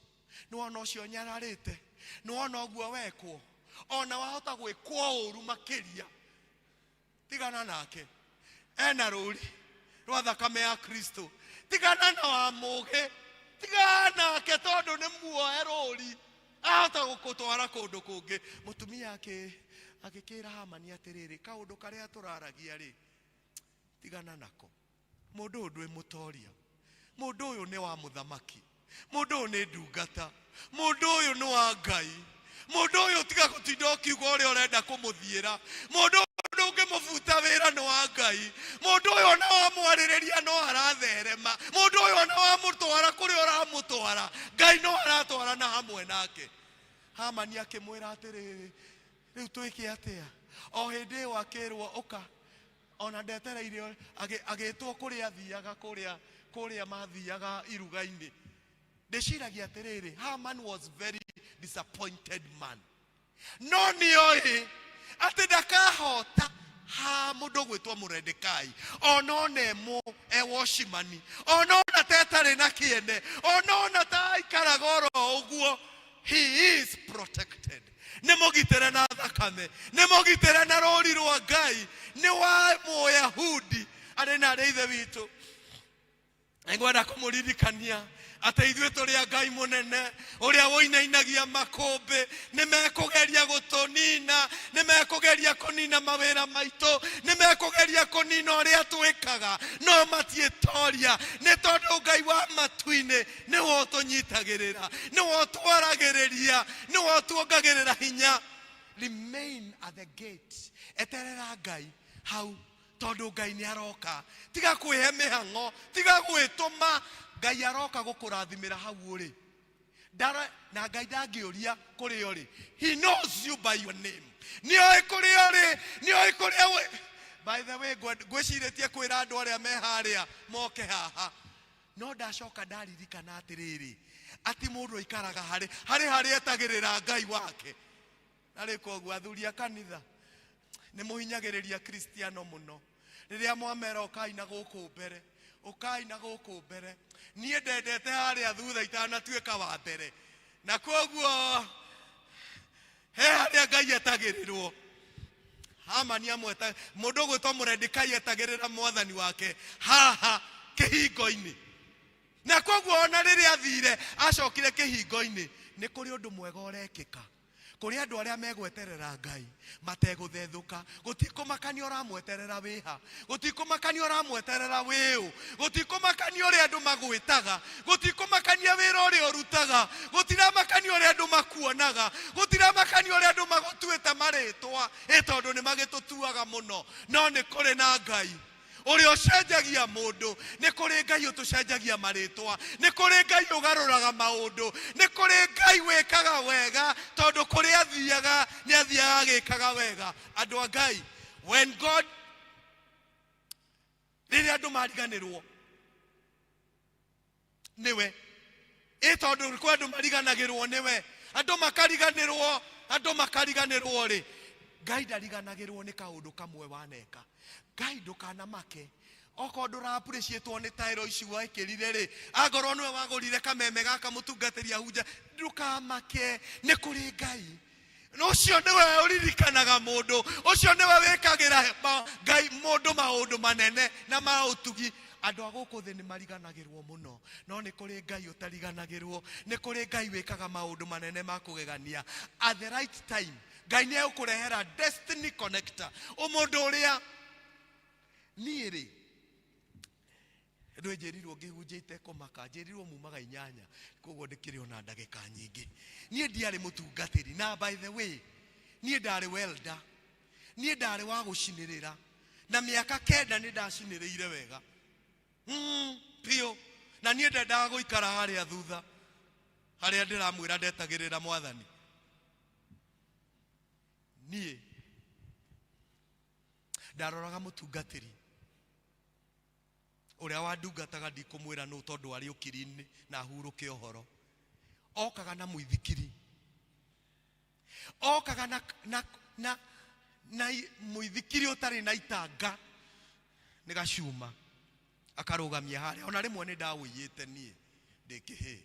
nĩwona ũcio nyararĩte, nĩwona ũguo wekwo, ona wahota gwĩkwo ũru makĩria, tigana nake, ena rũri rwa thakame ya Kristo. Tigana na wa mũgĩ, tigana nake, tondũ nĩ muoe rũri, ahota gũkũtwara kũndũ kũngĩ. Mũtumia agĩkĩra Hamani atĩrĩrĩ, kaũndũ karĩa tũraragia rĩ, tigana nako, mũndũ ũyũ ndwĩ mũtoria, mũndũ ũyũ nĩ wa mũthamaki, mũndũ ũyũ nĩ ndungata, mũndũ ũyũ nĩ wa Ngai, mũndũ ũyũ tiga gũtinda ũkiuga ũrĩa ũrenda kũmũthiĩra, mũndũ ũyũ ndũngĩmũbuta wĩra, nĩ wa Ngai, mũndũ ũyũ ona wamwarĩrĩria no aratherema, mũndũ ũyũ ona wamũtwara kũrĩa ũramũtwara, Ngai no aratwarana hamwe nake. Hamani akĩmwĩra atĩrĩrĩ, rĩu twĩke atĩa? O hĩndĩ ĩyo akĩrwo ũka, ona ndetereire, agĩtwo kũrĩa athiaga, kũrĩa mathiaga iruga-inĩ. Ndĩciragia atĩrĩrĩ, Haman was very disappointed man, no nĩoĩ atĩ ndakahota ha mũndũ gwĩtwo Mũredekai, ona ona e wocimani, ona ona ta ĩtarĩ na kĩene, ona ona ta aikaraga oro ũguo, he is protected. Nĩ mũgitĩre na thakame, nĩ mũgitĩre na rũri rwa Ngai, nĩ wa Mũyahudi arĩ na arĩ ithe witũ. Nĩngwenda kũmũririkania atĩ ithuĩ tũrĩ a Ngai mũnene ũrĩa ũinainagia makũmbĩ. Nĩ mekũgeria gũtũnina, nĩ mekũgeria kũnina mawĩra maitũ, nĩ mekũgeria kũnina ũrĩa twĩkaga, no matiĩtoria, nĩ tondũ Ngai wa matu-inĩ nĩwe ũtũnyitagĩrĩra, nĩwe ũtwaragĩrĩria, nĩwe ũtuongagĩrĩra hinya. Remain at the gate, eterera Ngai hau, tondũ Ngai nĩ aroka. Tiga kwĩhe mĩhang'o, tiga gwĩtũma, Ngai aroka gũkũrathimĩra hau ũrĩ. Ndara na Ngai ndangĩũria kũrĩa ũrĩ. He knows you by your name. Nĩoĩ kũrĩa ũrĩ, nĩoĩ kũrĩa wĩ. By the way, ngwĩcirĩtie kwĩra andũ arĩa me harĩa moke haha, no ndacoka ndaririkana atĩrĩrĩ, atĩ mũndũ aikaraga harĩ etagĩrĩra Ngai wake. Na rĩu koguo athuri a kanitha nĩ mũhinyagĩrĩria Kristiano mũno rĩrĩa mwamera ũkai na gũkũ mbere, ũkai na gũkũ mbere. Niĩ ndendete harĩa thutha itanatuĩka wa mbere, na koguo he harĩa Ngai etagĩrĩrwo. Hamani amweta mũndũ ũgwĩtwo Mũrendekai etagĩrĩra mwathani wake haha kĩhingo-inĩ, na koguo ona rĩrĩa athire acokire kĩhingo-inĩ. Nĩ kũrĩ ũndũ mwega ũrekĩka kũrĩ andũ arĩa megweterera Ngai mategũthethũka. Gũtikũmakania ũramweterera wĩha, gũtikũmakania ũramweterera wĩũ, gũtikũmakania ũrĩa andũ magwĩtaga, gũtikũmakania wĩra ũrĩa ũrutaga, gũtiramakania ũrĩa andũ makuonaga, gũtiramakania ũrĩa andũ magũtuĩte marĩtwa, ĩ tondũ nĩ magĩtũtuaga mũno. No nĩ kũrĩ na Ngai ũrĩa ũcenjagia mũndũ, nĩ kũrĩ Ngai ũtũcenjagia marĩtwa, nĩ kũrĩ Ngai ũgarũraga maũndũ, nĩ kũrĩ Ngai wĩkaga wega, tondũ kũrĩa athiaga nĩ athiaga agĩkaga wega. Andũ a Ngai, when God, rĩrĩa andũ mariganĩrwo nĩwe, ĩ tondũ kwĩ andũ mariganagĩrwo nĩwe, andũ makariganĩrwo, andũ makariganĩrwo rĩ, Ngai ndariganagĩrwo nĩ kaũndũ kamwe waneka. Ngai ndũkanamake. Okorwo ndũra appreciate nĩ tairo ici wekĩrire rĩ, angorwo nĩwe wagũrire kameme gaka mũtungatĩri ahunja, ndũkamake, nĩ kũrĩ Ngai. Na ũcio nĩwe ũririkanaga mũndũ, ũcio nĩwe wĩkagĩra Ngai mũndũ maũndũ manene na ma ũtugi. Andũ a gũkũ thĩ nĩ mariganagĩrwo mũno, no nĩ kũrĩ Ngai ũtariganagĩrwo, nĩ kũrĩ Ngai wĩkaga maũndũ manene ma kũgegania. At the right time, Ngai nĩ egũkũrehera destiny connector, ũmũndũ ũrĩa niĩ rĩ ndå njärirwo ngä itekåmaka njärirwo mumaga inyanya koguo ndä ona ndagä nyingä niä ndiarä må tungatä na by the way niä ndarä welder, niä ndarä wa gå cinä rä ra na mä aka kenda nä ndacinä rä ire wega biũ na niä ndendaga gå ikara harä a thutha harä a ndä ramwä ra ndetagä rä ra mwathani. Niä ndaroraga mũtungatĩri ũrĩa wandungataga, ndikũmwĩra nũ tondũ arĩ ũkiri-inĩ na hurũke ũhoro. Okaga na mũithikiri, okaga na mũithikiri ũtarĩ na itanga, nĩ gacuma, akarũgamia harĩa. Ona rĩmwe nĩ ndawũiyĩte niĩ ndĩ kĩhĩĩ,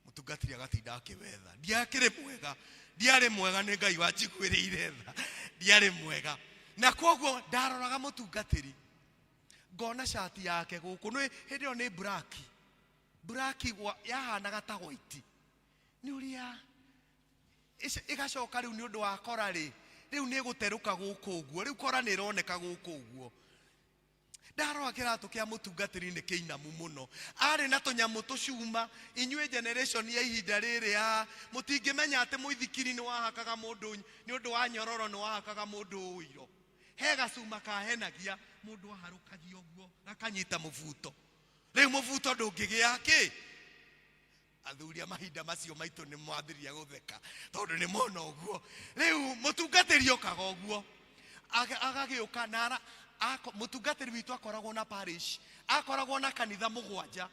mũtungatĩri agatinda akĩwetha. Ndiakĩrĩ mwega, ndiarĩ mwega, nĩ Ngai wanjiguĩrĩire tha, ndiarĩ mwega. Na koguo ndaroraga mũtungatĩri ngona cati yake gũkũ nĩ hĩndĩ ĩyo nĩ black black yahanaga ta white nĩ ũrĩa ĩgacoka rĩu nĩ ũndũ wa kora rĩ, rĩu nĩ ĩgũterũka gũkũ ũguo, rĩu kora nĩ ĩroneka gũkũ ũguo. Ndarora kĩratũ kĩa mũtungatĩri nĩ kĩinamu mũno, arĩ na tũnyamũ tũcuma. Inyuĩ generation ya ihinda rĩrĩ ya mũtingĩmenya atĩ mũithikiri nĩ wahakaga mũndũ nĩ ũndũ wa nyororo, nĩ wahakaga mũndũ ũiro. He gacuma kahenagia mũndũ aharũkagia ũguo gakanyita mũbuto, rĩu mũbuto ndũngĩgĩa kĩ. Athuri a mahinda macio maitũ nĩ mwambĩrĩria gũtheka tondũ nĩ mona ũguo. Rĩu mũtungatĩri okaga ũguo agagĩũka na mũtungatĩri witũ akoragwo na parish, akoragwo na kanitha mũgwanja,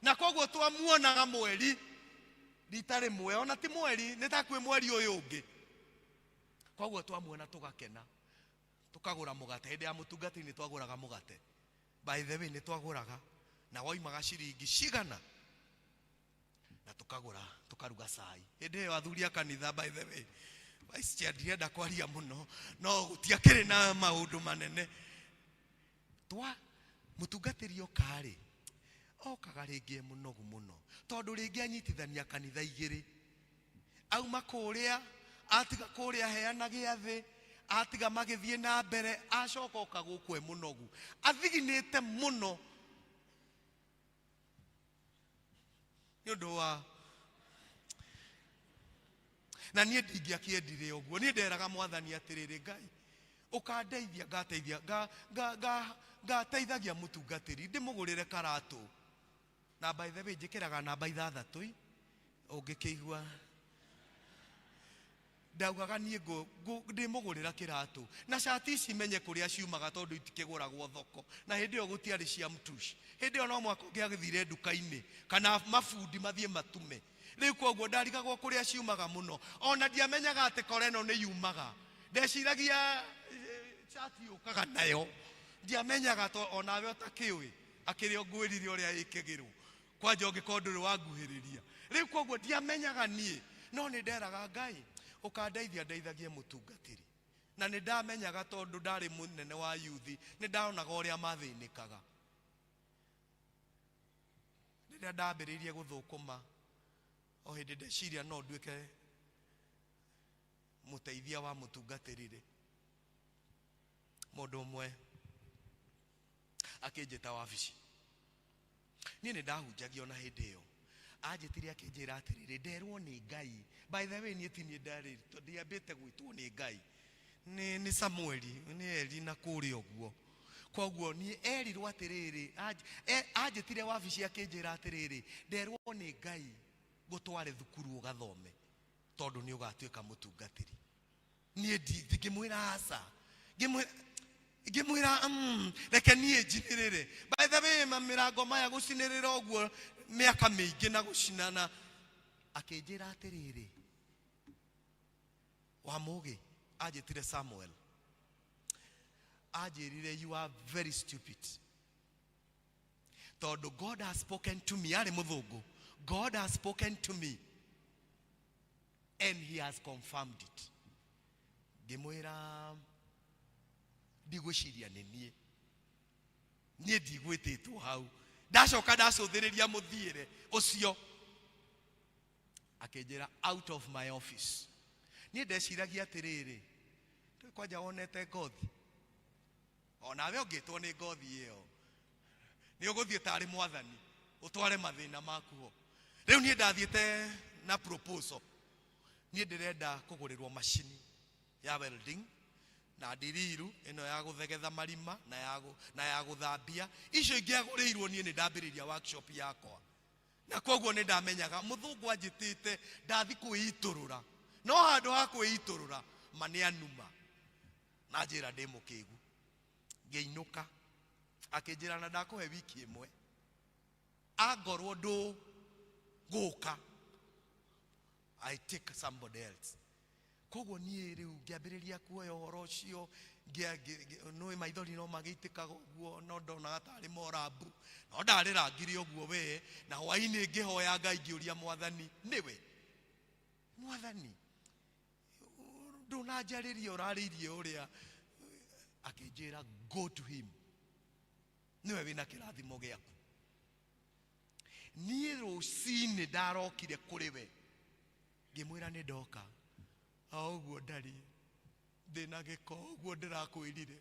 na koguo twamuonaga mweri rita rĩmwe, ona ti mweri, nĩ ta kwĩ mweri ũyũ ũngĩ. Koguo twamuona tũgakena, tukagũra mũgate. Hĩndĩ ya mũtungatĩri nĩ twagũraga mũgate, by the way, nĩ twagũraga na woimaga ciringi cigana, na tukagũra tukaruga cai. Hĩndĩ ĩyo athuri a kanitha, by the way, vice chair, ndirenda kwaria mũno, no gũtiakĩrĩ na maũndũ manene. Twa mũtungatĩri okarĩ, okaga rĩngĩ e mũnogu mũno tondũ rĩngĩ anyitithania kanitha igĩrĩ, auma kũrĩa atiga kũrĩa heana gĩathĩ, atiga magĩthiĩ na mbere, acoka oka gũkũ e mũnogu, athiginĩte mũno nĩ ũndũ wa na niĩ ndingĩakĩendire ũguo. Niĩ nderaga mwathani atĩrĩrĩ, Ngai ũkandeithia, ngateithia ngateithagia mũtungatĩri ndĩmũgũrĩre karatũ. Na by the way njĩkĩraga namba ithathatũ i ũngĩkĩigua ndaugaga niĩ ndĩmũgũrĩra kĩratũ na cati ici menye kũrĩa ciumaga tondũ itikĩgũragwo thoko, na hĩndĩ ĩyo gũtiarĩ cia mtush. Hĩndĩ ĩyo no mwaka ũngĩagĩthire nduka-inĩ kana mabundi mathiĩ matume. Rĩu koguo ndarigagwo kũrĩa ciumaga mũno, ona ndiamenyaga atĩ kora ĩno nĩ yumaga. Ndeciragia cati yũkaga nayo, ndiamenyaga to onawe ũtakĩũĩ akĩrĩ o ngwĩrire ũrĩa ĩkĩgĩrwo kwanja ũngĩkorwo ndũrĩ wanguhĩrĩria. Rĩu koguo ndiamenyaga niĩ, no nĩ nderaga Ngai ũkandeithia ndeithagie mũtungatĩri, na nĩ ndamenyaga tondũ ndarĩ mũnene wa yuthi, nĩ ndaonaga ũrĩa mathĩnĩkaga. Rĩrĩa ndambĩrĩirie gũthũkũma, o hĩndĩ ndeciria no nduĩke mũteithia wa mũtungatĩri rĩ, mũndũ ũmwe akĩnjĩta wabici. Niĩ nĩ ndahunjagia ona hĩndĩ ĩyo. Anjĩtire akĩnjĩra atĩrĩrĩ, nderwo nĩ Ngai. By the way, niĩ ti niĩ ndarĩ, ndiambĩte gwĩtwo nĩ Ngai, nĩ Samueli, nĩ Eli na kũrĩa ũguo. Koguo niĩ erirwo atĩrĩrĩ, anjĩtire wabici akĩnjĩra atĩrĩrĩ, nderwo nĩ Ngai ngũtware thukuru ũgathome tondũ nĩ ũgatuĩka mũtungatĩri. Niĩ ndingĩmwĩra aca, ngĩmwĩra reke niĩ njinĩrĩre. By the way, mĩrango maya gũcinĩrĩra ũguo mĩaka mĩingĩ na gũcinana. Akĩnjĩra atĩrĩrĩ, wa mũgĩ, anjĩtire Samuel, anjĩrire, you are very stupid. Tondũ God has spoken to me, arĩ mũthũngũ. God has spoken to me and he has confirmed it. Ngĩmwĩra ndigwĩciria nĩ niĩ, niĩ ndigwĩtĩtwo hau. Ndacoka ndacũthĩrĩria mũthiĩre ũcio, akĩnjĩra out of my office. Niĩ ndeciragia atĩrĩrĩ, ndũĩ kwanja wonete ngothi, onawe ũngĩtwo nĩ ngothi ĩyo nĩ ũgũthiĩ tarĩ mwathani ũtware mathĩna maku ho. Rĩu niĩ ndathiĩte na proposal, niĩ ndĩrenda kũgũrĩrwo macini ya welding na ndiriru ĩno ya gũthegetha marima na ya gũthambia. Icio ingĩagũrĩirwo niĩ nĩ ndambĩrĩria workshop yakwa, na koguo nĩ ndamenyaga mũthũngũ anjĩtĩte ndathi kwĩitũrũra, no handũ ha kwĩitũrũra ma nĩ anuma na njĩra ndĩ mũkĩgu. Ngĩinũka akĩnjĩra na ndakũhe wiki ĩmwe, angorwo ndũgũka I take somebody else. Koguo niĩ rĩu ngĩambĩrĩria kuoya ũhoro ũcio, nĩ maithori no magĩitĩkaga ũguo, no ndonaga tarĩ morambu, no ndarĩrangire ũguo we. Na hwainĩ ngĩhoya Ngai ngĩũria mwathani, nĩwe mwathani ndũnanjarĩria ũrarĩirie ũrĩa. Akĩnjĩra go to him, nĩwe wĩna kĩrathimo gĩaku. Niĩ rũcinĩ ndarokire kũrĩ we ngĩmwĩra nĩ ndoka, o ũguo ndariĩ ndĩna gĩko ũguo ndĩrakwĩrire.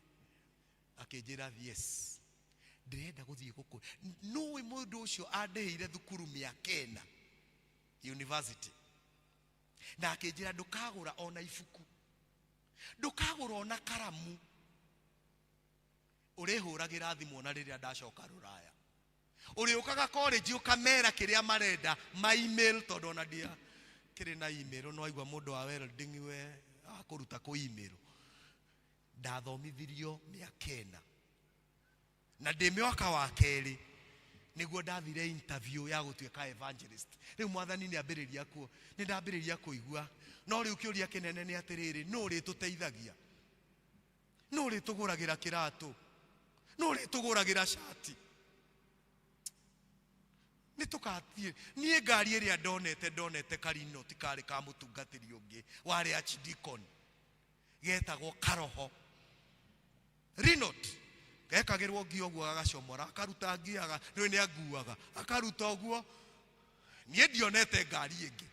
Akĩnjĩra yes, ndĩrenda gũthiĩ gũkũ. Nũĩ mũndũ ũcio andĩhĩire thukuru mĩaka ĩna university, na akĩnjĩra ndũkagũra ona ibuku, ndũkagũra ona karamu, ũrĩhũragĩra thimũ ona rĩrĩa ndacoka rũraya. Ũrĩũkaga college ũkamera kĩrĩa marenda ma email, tondũ ona ndia kĩrĩ na email, no aigua mũndũ wa welding we akũruta kũ email. Ndathomithirio mĩaka ĩna, na ndĩ mwaka wa kerĩ nĩguo ndathire interview ya gũtuĩka evangelist. Rĩu mwathani nĩ ambĩrĩria kuo, nĩ ndambĩrĩria kũigua. No rĩu kĩũria kĩnene nĩ atĩrĩrĩ, nũ ũrĩtũteithagia? Nũ ũrĩtũgũragĩra kĩratũ? Nũ ũrĩtũgũragĩra cati? Nĩ tũgathiĩ. Niĩ ngari ĩrĩa ndonete karino ti karĩ ka mũtungatĩri ũngĩ, warĩ archdeacon, getagwo Karoho Rinot. Gekagĩrwo ngia ũguo agacomora, akaruta ngia, nĩwe nĩ anguaga, akaruta ũguo. Niĩ ndionete ngari ĩngĩ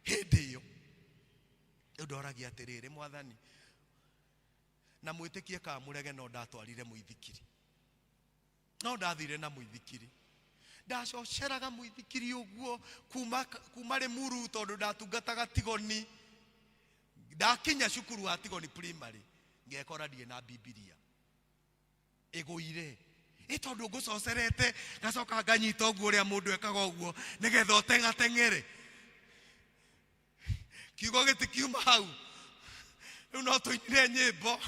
hĩndĩ ĩyo. Rĩu ndoragia atĩrĩrĩ, mwathani, na mwĩtĩkie kana mũrege, no ndatwarire mũithikiri, no ndathire na mũithikiri, ndacoceraga mũithikiri ũguo kuma Rĩmuru, tondũ ndatungataga Tigoni. Ndakinya cukuru wa Tigoni primary ngekora ndirĩ na Bibilia ĩgũire, ĩ tondũ ngũcocerete ngacoka nganyita ũguo ũrĩa mũndũ ekaga ũguo nĩgetha ũteng'ateng'ere, kiugo gĩtikiuma hau. Rĩu no tũinire nyĩmbo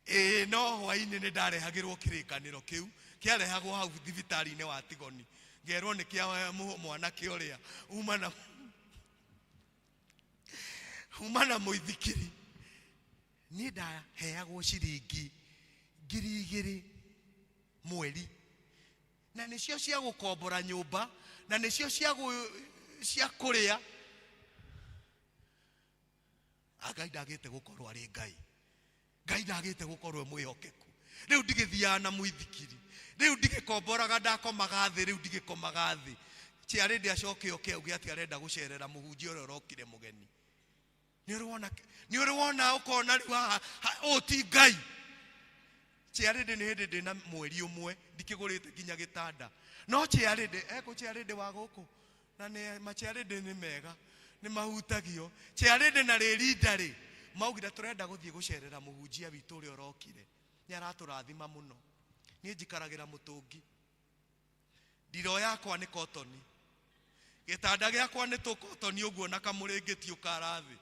ĩĩ, no hwainĩ nĩ ndarehagĩrwo kĩrĩkanĩro kĩu kĩarehagwo hau thibitarĩ-inĩ wa Tigoni, ngerwo nĩ kĩa mwanake ũrĩa uma na mũithikiri. Niĩ ndaheagwo ciringi 2,000 mweri, na nĩcio cia gũkombora nyũmba, na nĩcio cia kũrĩa. Ngai ndagĩte gũkorwo arĩ Ngai, Ngai ndagĩte gũkorwo mwĩhokeku. Rĩu ndigĩthiaga na mũithikiri, rĩu ndigĩkomboraga, ndakomaga thĩ, rĩu ndigĩkomaga thĩ. Ciarĩ ndiacoke oke auge atĩ arenda gũcerera mũhunjia ũrĩa ũrokire mũgeni. Nĩ ũrĩ wona ũkona rĩu haha ũũ ti Ngai. Ciarĩndĩ nĩ hĩndĩ ndĩna mweri ũmwe ndikĩgũrĩte nginya gĩtanda, no ciarĩndĩ ekũ ciarĩndĩ wa gũkũ na nĩ maciarĩndĩ nĩ mega, nĩ mahutagio. Ciarĩndĩ na rĩrinda rĩ maugire tũrenda gũthiĩ gũcerera mũhunjia witũ ũrĩa ũrokire, nĩ aratũrathima mũno. Niĩ njikaragĩra mũtũngi, ndiro yakwa nĩ kotoni, gĩtanda gĩakwa nĩ tũkotoni ũguo na kamũrĩngĩti ũkarathĩ.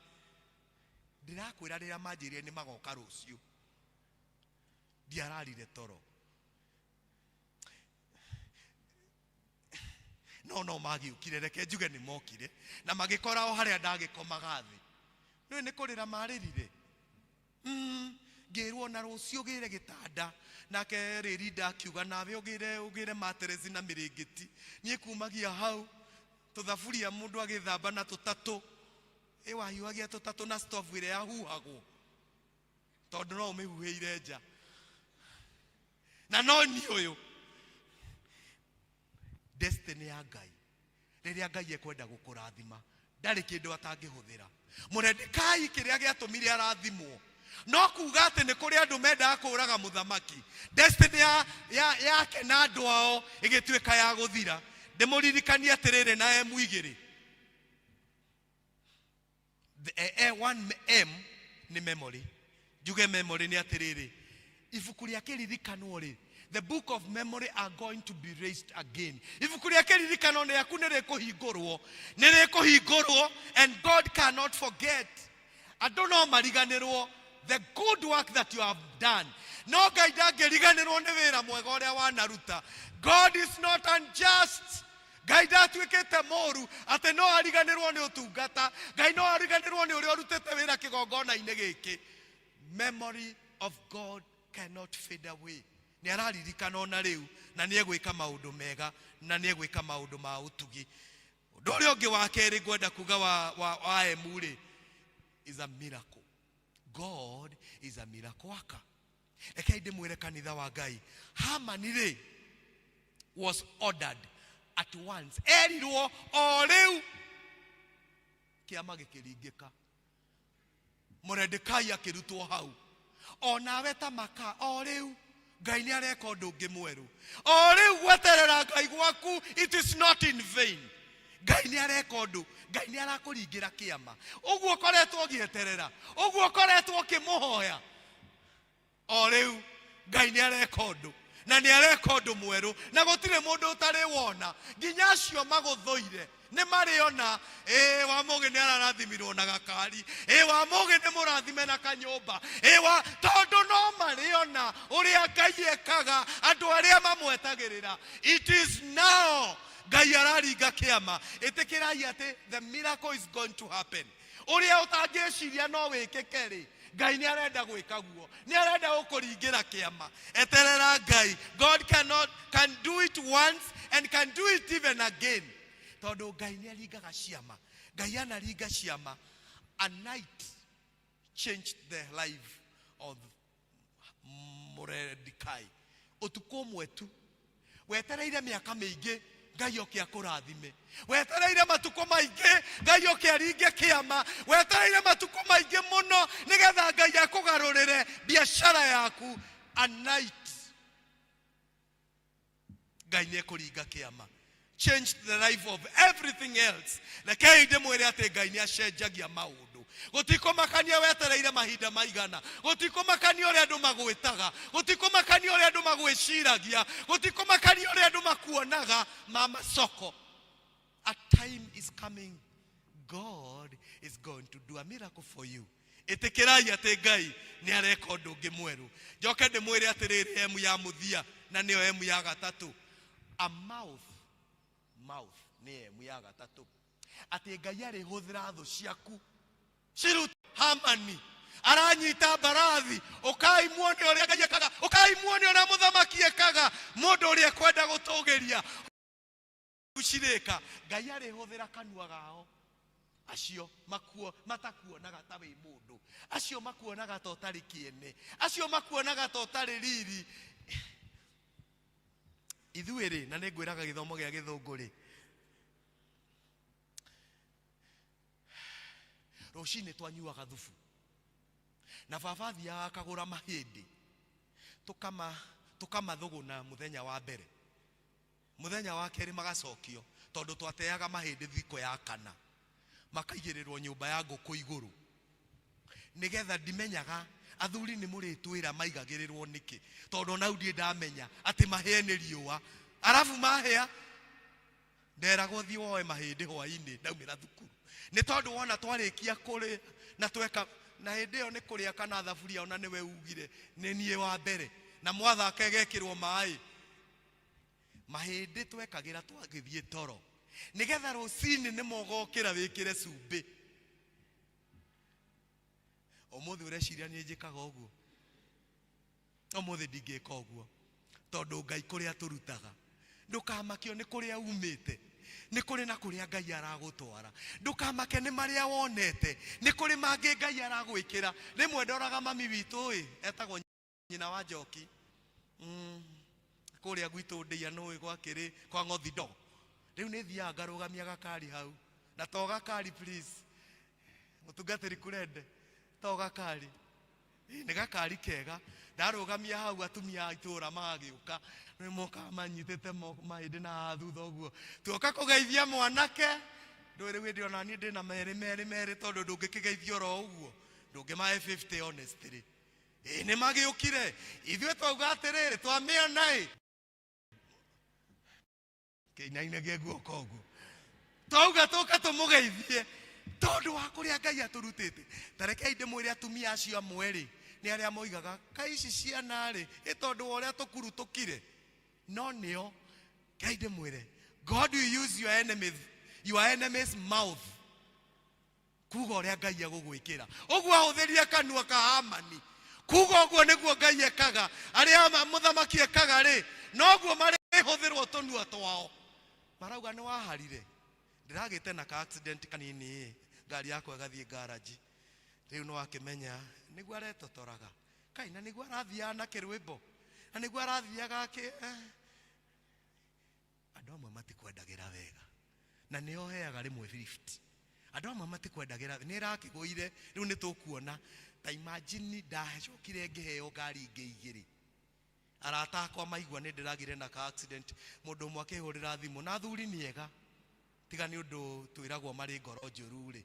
Ndĩrakwĩra rĩrĩa manjĩrire nĩ magoka rũciũ, ndiararire toro. No magĩũkire, reke njuge nĩ mokire na magĩkora o harĩa ndagĩkomaga thĩ. Nĩũĩ nĩ kũrĩra marĩrire. Ngĩrwo na rũciũ ũgĩre gĩtanda. Nake Rĩrinda akiuga nawe ũgĩre ũgĩre materesi na mĩrĩngĩti. Niĩ kumagia hau tũthaburia mũndũ agĩthamba na tũtatũ. Ĩ wahiũhagia tũtatũ na stovu ĩrĩa yahuhagwo tondũ no ũmĩhuhĩire nja. Na no niĩ ũyũ destiny ya Ngai rĩrĩa Ngai ekwenda gũkũrathima ndarĩ kĩndũ atangĩhũthĩra. Mũrendekai kĩrĩa gĩatũmire arathimwo no kuga atĩ nĩ kũrĩ andũ mendaga kũraga mũthamaki. Destiny ya, ya, yake na andũ ao ĩgĩtuĩka ya gũthira. Ndĩmũririkanie atĩrĩrĩ na emu igĩrĩ. The, one M nĩ memory. Njuge memory nĩ atĩrĩrĩ, ibuku rĩa kĩririkano rĩ, the book of memory are going to be raised again. Ibuku rĩa kĩririkano rĩaku nĩ rĩkũhingũrwo, nĩ rĩkũhingũrwo, and God cannot forget. Andũ no mariganĩrwo the good work that you have done. No Ngai ndangĩriganĩrwo nĩ wĩra mwega ũrĩa wanaruta. God is not unjust. Ngai ndatuĩkĩte mũru atĩ no ariganĩrwo nĩ ũtungata. Ngai no ariganĩrwo nĩ ũrĩa ũrutĩte wĩra kĩgongona-inĩ gĩkĩ. Memory of God cannot fade away. Nĩ araririkana ona rĩu na nĩ egwĩka maũndũ mega na nĩ egwĩka maũndũ ma ũtugi. Ũndũ ũrĩa ũngĩ wa kerĩ ngwenda kuga wa, wa, wa emu rĩ, is a miracle. God is a miracle worker. Rekei ndĩmwĩre kanitha wa Ngai, Hamani rĩ was ordered at once, erirwo o rĩu, kĩama gĩkĩringĩka. Moredekai akĩrutwo hau. O nawe ta maka o rĩu Ngai nĩ areka ũndũ ũngĩ mwerũ. O rĩu gweterera Ngai gwaku, it is not in vain. Ngai nĩ areka ũndũ, Ngai nĩ arakũringĩra kĩama. Ũguo ũkoretwo ũgĩeterera, ũguo ũkoretwo ũkĩmũhoya, o rĩu Ngai nĩ areka ũndũ na nĩ areka ũndũ mwerũ na gũtirĩ mũndũ ũtarĩ wona. Nginya acio magũthũire nĩ marĩona, ĩ Wamũgĩ nĩ ararathimirwo na gakari, ĩ Wamũgĩ nĩ mũrathime na kanyũmba, ĩ wa, tondũ no marĩona ũrĩa Ngai ekaga andũ arĩa mamwetagĩrĩra. It is now Ngai araringa kĩama. Ĩtĩkĩrai atĩ the miracle is going to happen. Ũrĩa ũtangĩciria no wĩkĩke rĩ, Ngai nĩ arenda gwĩka guo, nĩ arenda gũkũringĩra kĩama. Eterera Ngai. God cannot, can do it once and can do it even again. Tondũ Ngai nĩ aringaga ciama. Ngai anaringa ciama. A night changed the life of Moredekai. Ũtukũ ũmwe tu wetereire mĩaka mĩingĩ Ngai oke akũrathime. Wetereire matukũ maingĩ Ngai oke aringe kĩama. Wetereire matukũ maingĩ mũno nĩgetha Ngai akũgarũrĩre biacara yaku. A night Ngai nĩ ekũringa kĩama. Change the life of everything else. Rekei ndĩmwĩre atĩ Ngai nĩ acenjagia maũndũ. Gũtikũmakania wetereire mahinda maigana, gũtikũmakania ũrĩa andũ magwĩtaga, gũtikũmakania ũrĩa andũ magwĩciragia, gũtikũmakania ũrĩa andũ makuonaga. Mama soko, a time is coming, God is going to do a miracle for you. Ĩtĩkĩrai atĩ Ngai nĩ areka ũndũ ũngĩ mwerũ. Njoke ndĩmwĩre atĩrĩrĩ, emu ya mũthia na nĩyo emu ya gatatũ, a mouth, mouth nĩ emu ya gatatũ, atĩ Ngai arĩhũthĩra thũ ciaku cirute. Hamani aranyita mbarathi, ũkai muone ũrĩa Ngai ekaga, ũkai muone ũrĩa mũthamaki ekaga, mũndũ ũrĩa ekwenda gũtũgĩria cirĩka. Ngai arĩhũthĩra kanua gao acio makuo matakuonaga ta wĩ mũndũ, acio makuonaga ta ũtarĩ kĩene, acio makuonaga ta ũtarĩ riri. Ithuĩ rĩ, na nĩ ngwĩraga gĩthomo gĩa gĩthũngũ rĩ, rũcinĩ twanyuaga thubu na baba athiaga akagũra mahĩndĩ, tũkamathũgũna mũthenya wa mbere, mũthenya wa kerĩ magacokio, tondũ twateaga mahĩndĩ thikũ ya kana, makaigĩrĩrwo nyũmba ya ngũkũ igũrũ nĩgetha ndimenyaga athuri nĩ mũrĩtwĩra maigagĩrĩrwo nĩkĩ, tondũ ona hau ndirĩ ndamenya atĩ mahĩe nĩ riũa. Arabu mahĩa nderagwo thiĩ woe mahĩndĩ hwainĩ ndaumĩra thukuru, nĩ tondũ wona twarĩkia kũrĩa na tweka na hĩndĩ ĩyo nĩ kũrĩa kana thaburia, ona nĩwe ugire nĩ niĩ wa mbere, na mwathaka ĩgekĩrwo maĩ mahĩndĩ twekagĩra twagĩthiĩ toro, nĩgetha rũcinĩ nĩ mogokĩra wĩkĩre cumbĩ. Ũmũthĩ ũreciria niĩ njĩkaga ũguo? Ũmũthĩ ndingĩka ũguo tondũ Ngai kũrĩa tũrutaga, ndũkamakio nĩ kũrĩa umĩte, nĩ kũrĩ na kũrĩa Ngai aragũtwara. Ndũkamake nĩ marĩa wonete, nĩ kũrĩ mangĩ Ngai aragwĩkĩra. Rĩmwe ndoraga mami witũ ĩ, etagwo nyina wa Njoki, kũrĩa gwitũ ndĩia nũĩ gwakĩrĩ kwa ng'othi ndo. Rĩu nĩ thiaga ngarũgamia gakari hau, na to gakari please, mũtungatĩri Kurende, to gakari. Ĩ, nĩ gakari kega. Ndarũgamia hau atumia a itũra magagĩũka, nĩ mokaga manyitĩte moko mahĩndĩ na haha thutha ũguo. Tuoka kũgeithia mwanake, ndũĩ rĩu hĩndĩ ona niĩ ndĩna merĩ merĩ merĩ, tondũ ndũngĩkĩgeithia oro ũguo, ndũngĩmahe 50 honestly. Ĩ, nĩ magĩũkire, ithuĩ twauga atĩrĩrĩ, twamĩona ĩ, kĩinainagie guoko ũguo, twauga tũka tũmũgeithie tondũ wa kũrĩa Ngai atũrutĩte. Ta rekei ndĩmwĩre, atumia acio amwe rĩ, nĩ arĩa moigaga kaĩ ici ciana rĩ, ĩ tondũ wa ũrĩa tũkurutũkire, no nĩo. Ngai ndĩmwĩre, God will use your enemies, your enemy's mouth kuga ũrĩa Ngai egũgwĩkĩra. Ũguo ahũthĩrie kanua ka Hamani kuga ũguo nĩguo Ngai ekaga. Arĩa mũthamaki ekaga rĩ, noguo marĩhũthĩrwo tũnua twao. Marauga nĩ waharire, ndĩragĩte na ka accident kanini ĩ, ngari yakwa ĩgathiĩ garage. Rĩu nĩ wakĩmenya nĩguo aretotoraga kai, na nĩguo arathiaga na kĩrwĩmbo, na nĩguo arathiaga akĩ Andũ amwe matikwendagĩra wega, na nĩo heaga rĩmwe 50. Andũ amwe matikwendagĩra, nĩ ĩrakĩgũire rĩu nĩ tũkuona. Ta imagine ndacokire ngĩheo ngari ingĩ igĩrĩ. Arata akwa maigua nĩ ndĩragire na ka accident, mũndũ ũmwe akĩhũrĩra thimũ, na athuri nĩ ega, tiga nĩ ũndũ twĩragwo marĩ ngoro njũru rĩ,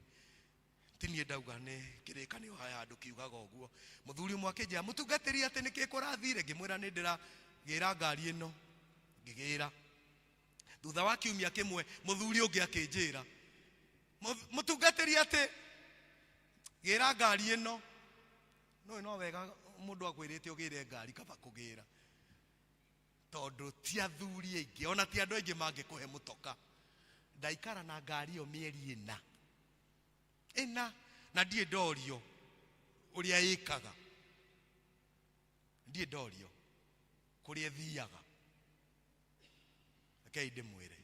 ti niĩ ndauga, nĩ kĩrĩkanĩro haya handũ kiugaga ũguo. Mũthuri ũmwe akĩnjĩra, mũtungatĩri, atĩ nĩkĩ kũrathire? Ngĩmwĩra nĩ ndĩragĩra ngari ĩno, ngĩgĩra. Thutha wa kiumia kĩmwe mũthuri ũngĩ akĩnjĩra, mũtungatĩri, atĩ gĩra ngari ĩno. No no wega mũndũ akwĩrĩte ũgĩre ngari kaba kũgĩra, tondũ ti athuri aingĩ ona ti andũ aingĩ mangĩkũhe mũtoka. Ndaikara na ngari ĩyo mĩeri ĩna ĩna, na ndirĩ ndorio ũrĩa ĩkaga, ndirĩ ndorio kũrĩa ĩthiaga. Rekei ndĩmwĩre,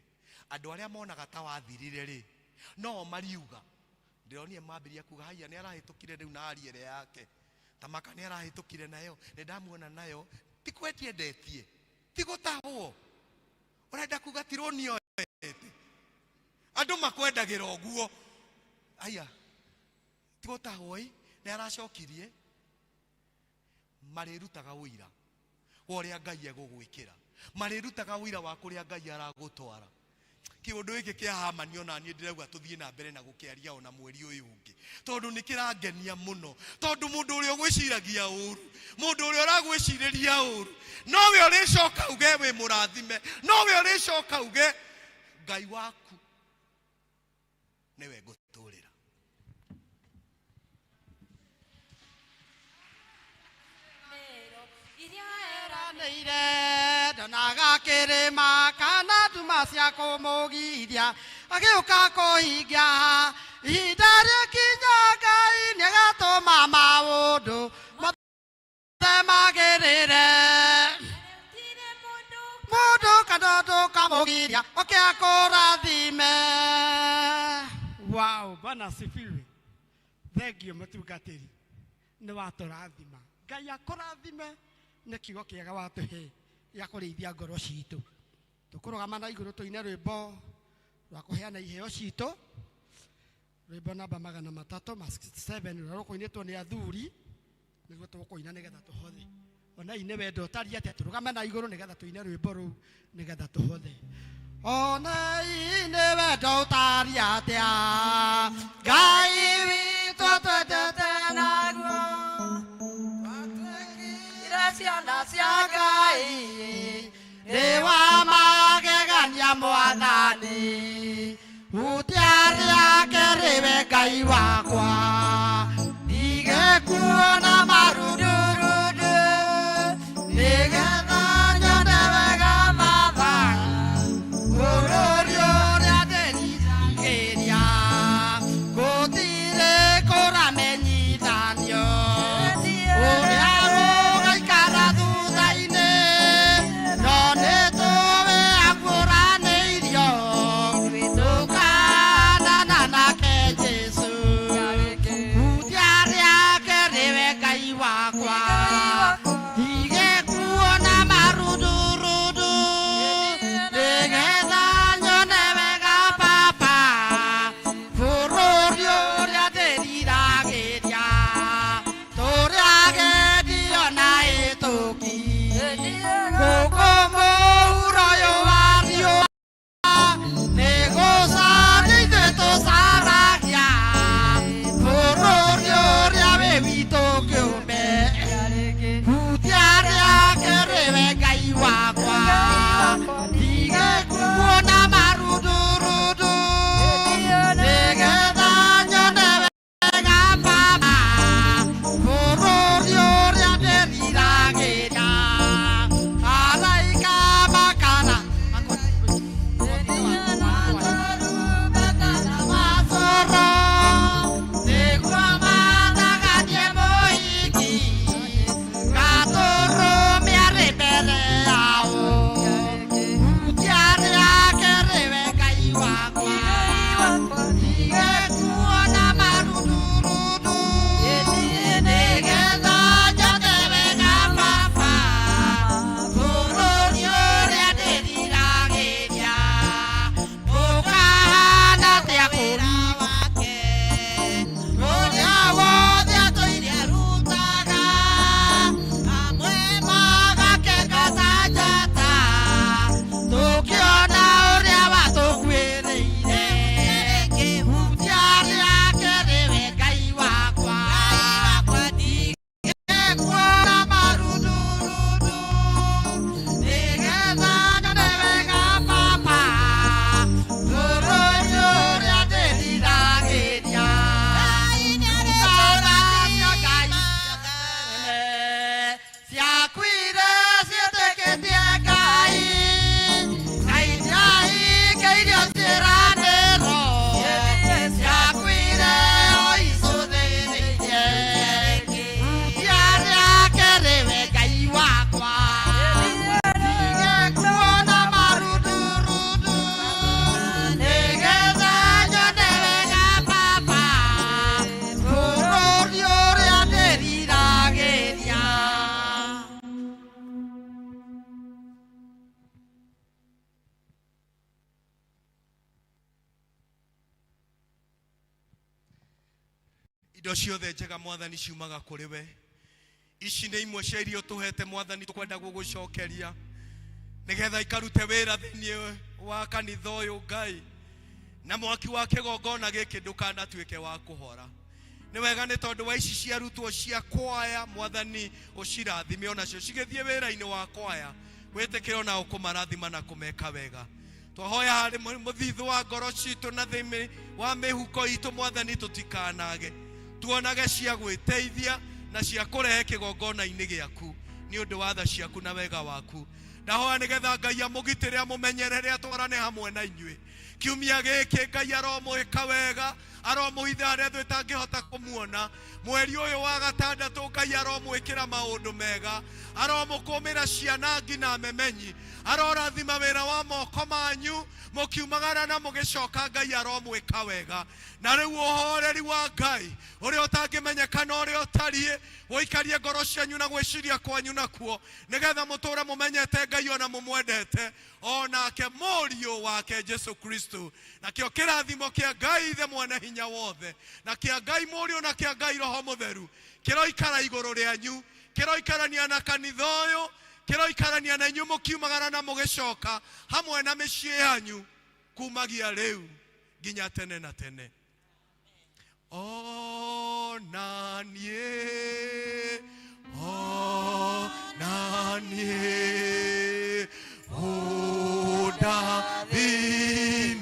andũ arĩa monaga ta wathirire rĩ, no mariuga. Ndĩronire mambĩrĩria kuga, haiya, nĩ arahĩtũkire rĩu na aria ĩrĩa yake tamaka, nĩ arahĩtũkire nayo, nĩ ndamuona nayo. Ti kwendia endetie, ti gũtahwo ũrenda kuga, ti rũni oete. Andũ makwendagĩra ũguo, aya ti gũtahwo ĩ, nĩ aracokirie. Marĩrutaga ũira wa ũrĩa Ngai egũgwĩkĩra, marĩrutaga ũira wa kũrĩa Ngai aragũtwara. Kĩũndũ gĩkĩ kĩa Hamani, ona niĩ ndĩrauga tũthiĩ na mbere na gũkĩaria ona mweri ũyũ ũngĩ, tondũ nĩ kĩrangenia mũno. Tondũ mũndũ ũrĩa ũgwĩciragia ũru, mũndũ ũrĩa ũragwĩcirĩria ũru, nowe ũrĩcoka uge wĩ mũrathime, nowe ũrĩcoka uge Ngai waku nĩwe ngũtũrĩra. Eranĩire ndonaga kĩrĩma kana nduma cia kũmũgiria agĩũka kũhingia. Ihinda rĩkinya Ngai nĩagatũma maũndũ mothe magĩrĩre, mũndũ kana ũndũ kamũgiria oke akũrathime. Wow, Bwana asifiwe. Thank you mũtungatĩri. Nĩ watũrathima. Ngai akũrathime nĩ kiugo kĩega watũhe gĩa kũrĩithia ngoro citũ. Tũkũrũgama na igũrũ tũine rwĩmbo rwa kũheana iheo citũ. Rwĩmbo namba 307 rũrĩa rũkũinĩtwo nĩ athuri, nĩguo tũkũina nĩgetha tũhothe. Onai nĩ wendo ũtariĩ atĩa. Tũrũgame na igũrũ nĩgetha tũine rwĩmbo rũu nĩgetha tũhothe. Onai nĩ wendo ũtariĩ atĩa Ngai witũ twendete naguo, twatuĩkire ciana cia Ngai, nĩ wa magegania Mwathani, hutia rĩake rĩwe Ngai wakwa, ndige kuona marundurundu, nĩgetha nyone wega Baba, bũrũri ũrĩa ndĩriragĩria, gũtirĩ kũramenyithanio ũrĩa gũgaikara. Indo ciothe njega Mwathani ciumaga kũrĩ we. Ici nĩ imwe cia iria ũtũhete Mwathani, tũkwenda gũgũcokeria nĩgetha ikarute wĩra thĩinĩ wa kanitha ũyũ Ngai, na mwaki wa kĩgongona gĩkĩ ndũkanatuĩke wa kũhora. Nĩ wega nĩ tondũ wa ici ciarutwo cia kwaya, Mwathani ũcirathime onacio cigĩthiĩ wĩra-inĩ wa kwaya, wĩtĩkĩre ona ũkũmarathima na kũmeka wega. Twahoya harĩ mũthithũ wa ngoro citũ na thĩinĩ wa mĩhuko itũ, Mwathani tũtikanage, tuonage cia gwĩteithia na cia kũrehe kĩgongona-inĩ gĩaku nĩ ũndũ wa tha ciaku na wega waku. Ndahoya nĩgetha Ngai amũgitĩre, amũmenyerere, atwarane hamwe na inyuĩ kiumia gĩkĩ. Ngai aromwĩka wega, aromũhitha harĩa thũ ĩtangĩhota kũmuona. Mweri ũyũ wa gatandatũ Ngai aromwĩkĩra maũndũ mega, aromũkũmĩra ciana nginya memenyi, arorathima wĩra wa moko manyu mũkiumagara na mũgĩcoka. Ngai aromwĩka wega, na rĩu ũhoreri wa Ngai ũrĩa ũtangĩmenyeka na ũrĩa ũtariĩ ũikarie ngoro cianyu na gwĩciria kwanyu nakuo, nĩgetha mũtũre mũmenyete Ngai ona mũmwendete onake mũriũ wake Jesu Kristo. Nakĩo kĩrathimo kĩa Ngai Ithe mwene hinya wothe, na kĩa Ngai Mũriũ, na kĩa Ngai Roho Mũtheru kĩroikara igũrũ rĩanyu, kĩroikarania na kanitha ũyũ, kĩroikarania na inyuĩ mũkiumagara na mũgĩcoka hamwe na mĩciĩ yanyu, kumagia rĩu nginya tene na tene. Ona niĩ, ona niĩ, ũndathime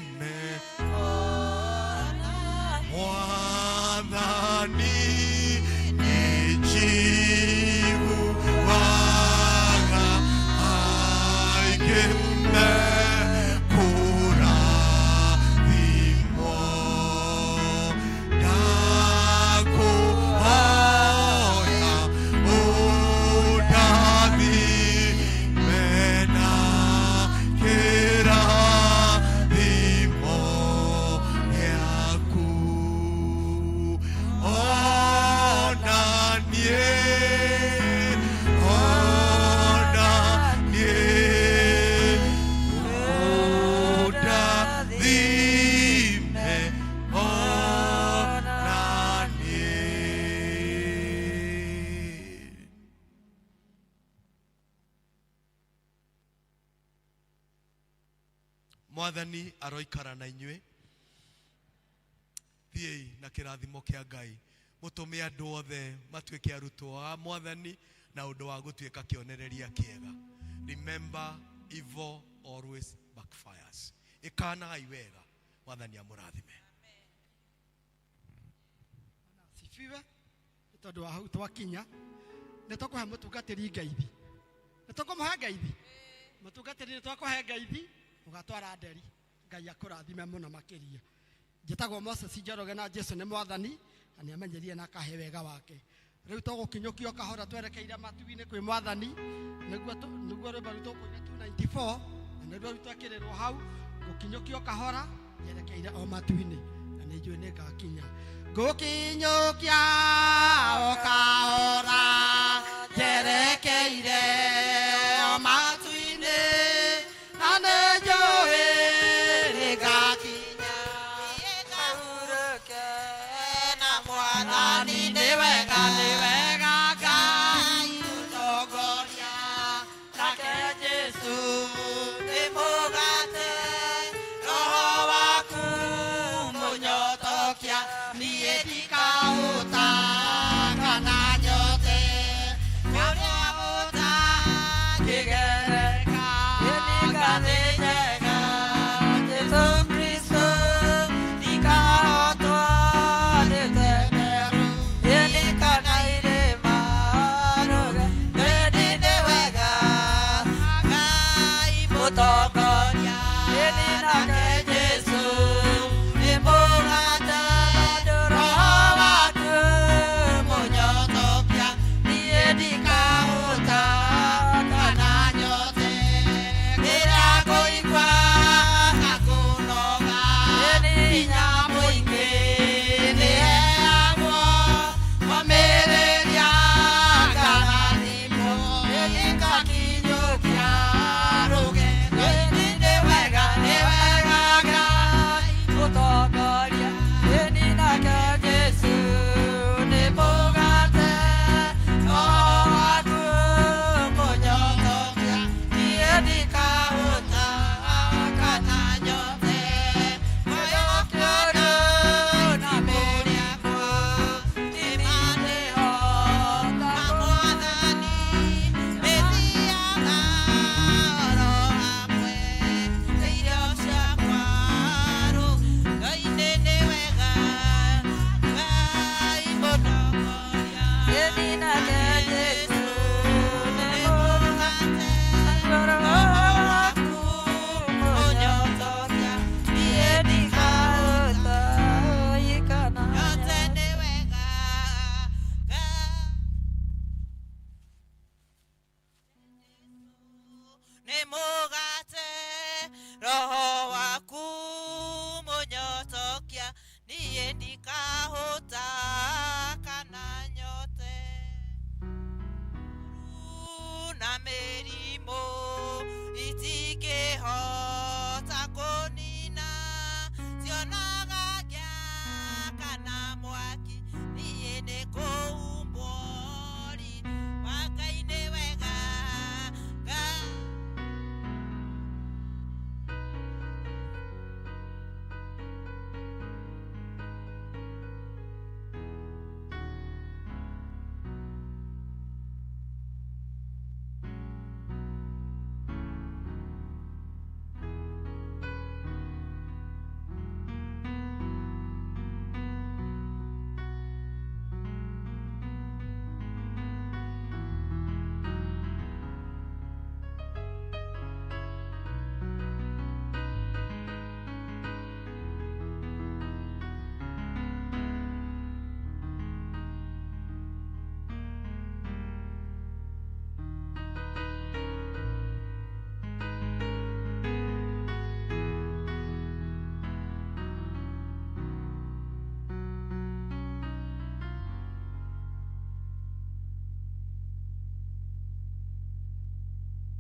Mwathani, nĩnjiguaga aingĩ mekũrathimwo. Ndakũhoya ũndathime na kĩrathimo gĩaku. Ona niĩ, ona niĩ, ũndathime ona niĩ. Mwathani aroikara na inyuĩ. Thiĩi na kĩrathimo kĩa Ngai, mũtũme andũ othe matuĩke arutwo a Mwathani na ũndũ wa gũtuĩka kĩonereria kĩega. Remember, evil always backfires. Ĩkanagai wega, Mwathani amũrathime. Sifiwe. Nĩ tondũ wa hau twakinya, nĩ tũkũhe mũtungatĩri ngeithi, nĩ tũkũmũhe ngeithi mũtungatĩri, nĩ twakũhe ngeithi ũgatwara nderi. Ngai akũrathime mũno makĩria. Njĩtagwo Moses Njoroge, na Jesu nĩ Mwathani na nĩ amenyerie na akahe wega wake. Rĩu tũgũkinyũkio kahora twerekeire matu-inĩ kwĩ Mwathani, nĩguo rwĩmbo rũu tũkũina 294, na nĩruo rĩu twekĩrĩrwo hau, gũkinyũkio kahora njerekeire o matu-inĩ, na nĩ njũĩ nĩ ngakinya. Ngũkinyũkia o kahora njerekeire o matu-inĩ, na nĩ njũĩ nĩ ngakinya. Na Mwathani nĩ wega, nĩ wega Ngai ũtongoria, nake Jesu nĩ mũgate, roho waku mũnyotokia, niĩ ndikaũta kana nyote. Nĩ mũgate roho waku mũnyotokia niĩ ndikahũta.